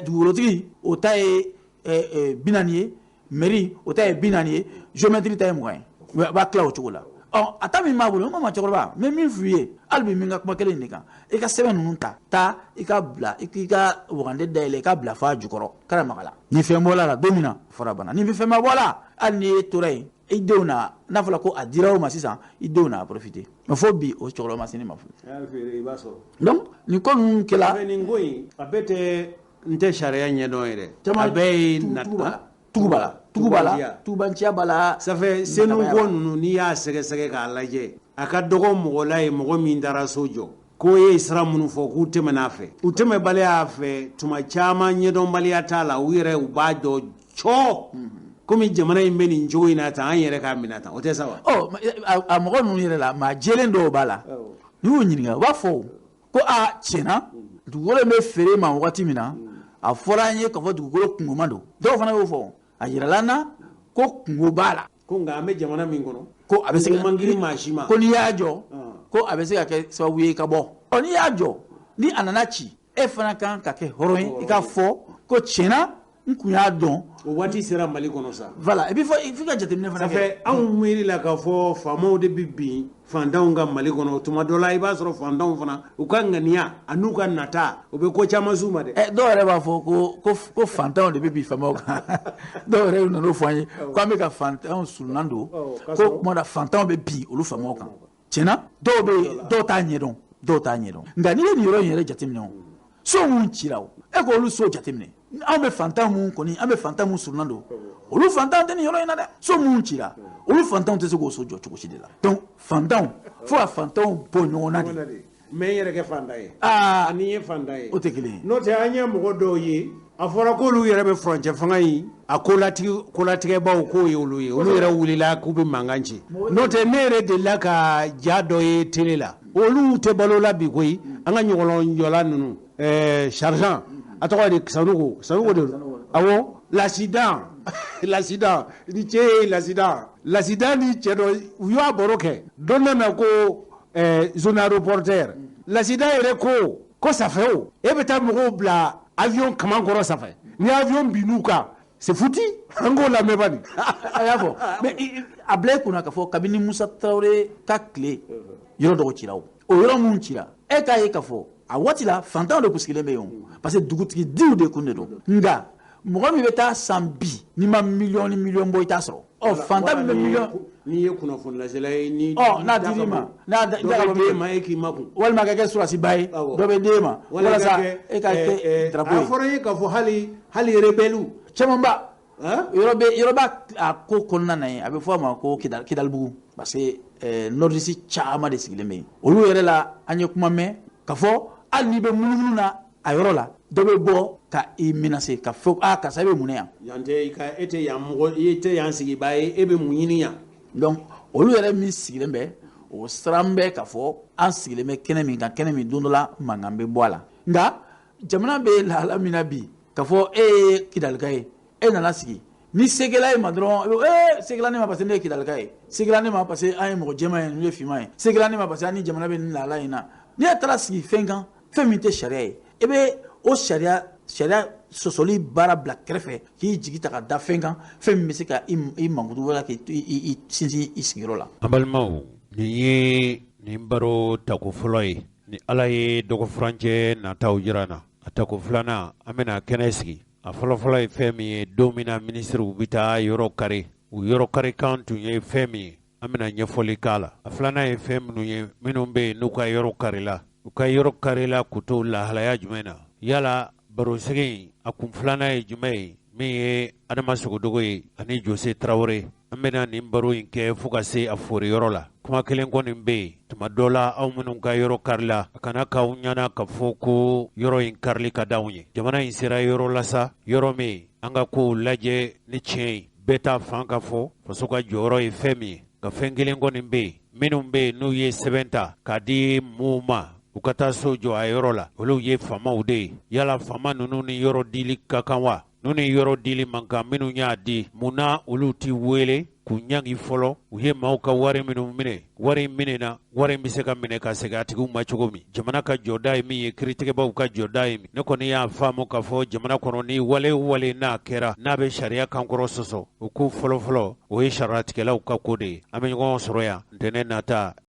dugukolotigi o ta ye 40 ye, mairie o ta ye 40 ye, géométrie ta ye 20 ye. U b'a tila o cogo la. Ɔ, a ta min b'a bolo, n ko ma cɛkɔrɔba, n bɛ min f'i ye, hali bi n bɛ n ka kuma kelen in de kan, i ka sɛbɛn ninnu ta, taa i ka bila, i k'i ka wagande dayɛlɛ, i ka bila f'a jukɔrɔ, kana maga la. Ni fɛn bɔla la don min na, fura banna. Ni fɛn ma bɔ la, hali n'i tora yen, i denw na, n'a fɔra ko a dira o ma sisan, i denw na profiter. Mais fo bi o cɛkɔrɔba ma se ne ma fɔlɔ. Donc nin ko ninnu kɛla. Nin ko in a bɛɛ tɛ, n tɛ sariya ɲɛdɔn yɛrɛ. A bɛɛ ye nata. Tugu b'a la, tugubanciya b'a la. Ça fait senu ko ninnu n'i y'a sɛgɛsɛgɛ k'a lajɛ, a ka dɔgɔ mɔgɔ la ye mɔgɔ min taara so jɔ, k'o ye sira minnu fɔ k'u tɛmɛn'a fɛ, u tɛmɛbaliya fɛ tuma caman ɲɛdɔnbaliya t'a la, u yɛrɛ u b'a dɔn cɔ komi jamana in bɛ nin cogo in na tan, an yɛrɛ k'a minɛ tan, o tɛ sa wa? Ɔ, a mɔgɔ ninnu yɛrɛ la, maa jɛlen dɔw b'a la, n'i y'u ɲininka, u b'a fɔ ko a tiɲɛna dugukolo in bɛ feere ma wagati min na, a fɔra an ye k'a fɔ dugukolo kungoma don. Dɔw fana y'o fɔ, a yirala n na ko kungo b'a la. Ko nka an bɛ jamana min kɔnɔ, ko a bɛ se ka man girin maa si ma, ko n'i y'a jɔ, ko a bɛ se ka kɛ sababu ye i ka bɔ. Ɔ, n'i y'a jɔ, ni a nana ci, e fana kan ka kɛ hɔrɔn ye, i k'a fɔ ko tiɲɛna n kun y'a dɔn. O waati sera Mali kɔnɔ sa. Voilà, et puis f'i ka jateminɛ fana kɛ. Ça fait anw miiri la k'a fɔ faamaw de bɛ bin fantanw ka Mali kɔnɔ, tuma dɔ la i b'a sɔrɔ fantanw fana u ka ŋaniya an'u ka nata u bɛ ko caman s'u ma dɛ. Dɔw yɛrɛ b'a fɔ ko fantanw de bɛ bin faamaw kan. Dɔw yɛrɛ nan'o fɔ an ye ko an bɛ ka fantanw surunan don, ko kuma la fantanw bɛ bin olu faamaw kan. Tiɲɛna dɔw bɛ yen, dɔw t'a ɲɛdɔn, dɔw t'a ɲɛdɔn. Nka n'i ye nin yɔrɔ in yɛrɛ jateminɛ o, so minnu cira o, e k'olu so jateminɛ. Anw bɛ fantan mun kɔni, an bɛ fantan mun surunan don, olu fantan tɛ nin yɔrɔ in na dɛ. So minnu cira, olu fantanw tɛ se k'o so jɔ cogo si de la. Donc fantanw, fo ka fantanw bɔ ɲɔgɔn na de. Mais n yɛrɛ kɛ fantan ye. Aa, ani ye fantan ye. O tɛ kelen ye. N'o tɛ, an ye mɔgɔ dɔw ye, a fɔra k'olu yɛrɛ bɛ furancɛ fanga in a kolatigɛbaw k'o ye olu ye, olu yɛrɛ wulila k'u bɛ mankan ci. N'o tɛ, ne yɛrɛ delila ka ja dɔ ye télé la, olu tɛ balo la bi koyi. An ka ɲɔgɔlɔnjɔla ninnu, sergent, a tɔgɔ de Sanogo, Sanogo de don, awɔ, l'accident, l'accident ni cɛ ye, l'accident, l'accident ni cɛ dɔ, u y'a baro kɛ dɔ nana ko zone aéroportuaire. L'accident yɛrɛ ko ça fait o, e bɛ taa mɔgɔw bila avion kaman kɔrɔ, ça fait ni avion binn'u kan, c'est foutu. An k'o lamɛn bani. A y'a fɔ, mais a bila i kunna k'a fɔ kabini Musa Tarawele ka tile, yɔrɔ dɔw cira. O yɔrɔ minnu cira, e k'a ye k'a fɔ a waati la, fantanw de kun sigilen bɛ yen o, parce que dugutigi diw de kun de don. Nka mɔgɔ min bɛ taa san bi, n'i ma miliyɔn ni miliyɔn bɔ, i t'a sɔrɔ. Ɔ, fantan min bɛ miliyɔn N'i ye kunnafonilasela ye ni Ɔ, n'a dir'i ma, n'a dɔ bɛ d'e ma, e k'i makun. Walima ka kɛ surasiba ye, dɔ bɛ d'e ma walasa e ka kɛ drapeau ye. A fɔra n ye k'a fɔ hali rebelle camanba yɔrɔ bɛ, yɔrɔ b'a a ko kɔnɔna na yen, a bɛ fɔ a ma ko Kidalibugu, parce que nordiste caman de sigilen bɛ yen. Olu yɛrɛ la, an ye kuma mɛn k'a fɔ hali n'i bɛ munumunu na a yɔrɔ la, dɔ bɛ bɔ ka i menacer ka fɔ: "A karisa, e bɛ mun na yan?" Yan tɛ i ka, e tɛ yan mɔgɔ, e tɛ yan sigibaa ye, e bɛ mun ɲini yan? Donc olu yɛrɛ min sigilen bɛ, o siran bɛ k'a fɔ an sigilen bɛ kɛnɛ min kan, kɛnɛ min don dɔ la mankan bɛ bɔ a la. Nka jamana bɛ lahala min na bi, k'a fɔ e ye Kidalika ye, e nana sigi ni sekɛla ye ma dɔrɔn, ee, sekɛla ne ma parce que ne ye Kidalika ye, sekɛla ne ma parce que an ye mɔgɔ jɛman ye, ninnu ye finman ye, sekɛla ne ma parce que an ni jamana bɛ nin lahala in na. N'i taara sigi fɛn kan, fɛn min tɛ sariya ye, e bɛ o sariya sɔsɔli baara bila kɛrɛfɛ k'i jigi ta ka da fɛn kan, fɛn min bɛ se ka i mankutu wala k'i sinsin i sigiyɔrɔ la. An balimaw, nin ye nin baro tako fɔlɔ ye. Ni Ala ye dɔgɔfurancɛ nataw jira n na, a tako filanan, an bɛna kɛnɛ sigi. A fɔlɔfɔlɔ ye fɛn min ye, don min na minisiriw bɛ taa yɔrɔ kari, u yɔrɔ karikan tun ye fɛn min ye, an bɛna ɲɛfɔli k'a la. A filanan ye fɛn minnu ye, minnu bɛ yen n'u ka yɔrɔ karila, u ka yɔrɔ karila k'u to lahalaya jumɛn na? Yala barosigi a kun filanan ye jumɛn ye, min ye Adama Sogodogo ye ani Jose Tarawele? An bɛna nin baro in kɛ fo ka se a foriyɔrɔ la. Kuma kelen kɔni bɛ yen, tuma dɔ la, aw minnu ka yɔrɔ karila, a kana k'aw ɲɛna ka fɔ ko yɔrɔ in karili ka d'anw ye. Jamana in sera yɔrɔ la sa, yɔrɔ min an ka kow lajɛ ni tiɲɛ ye, bɛɛ ta fan ka fɔ faso ka jɔyɔrɔ ye fɛn min ye. Nka fɛn kelen kɔni bɛ yen, minnu bɛ yen n'u ye sɛbɛn ta k'a di mun ma u ka taa so jɔ a yɔrɔ la, olu ye faamaw de ye. Yala faama ninnu ni yɔrɔ dili ka kan wa? N'u ni yɔrɔ dili man kan, minnu y'a di, mun na olu ti wele k'u ɲangi fɔlɔ? U ye maaw ka wari minnu minɛ, wari in minɛna, wari in bɛ se ka minɛ ka segin a tigiw ma cogo min? Jamana ka jɔda ye min ye, kiiritigɛbaw ka jɔda ye min? Ne kɔni y'a faamu k'a fɔ jamana kɔnɔ, ni wale o wale n'a kɛra, n'a bɛ sariya kankɔrɔ sɔsɔ, o ko fɔlɔfɔlɔ, o ye sariyatigɛlaw ka ko de ye. An bɛ ɲɔgɔn sɔrɔ yan ntɛnɛn nata.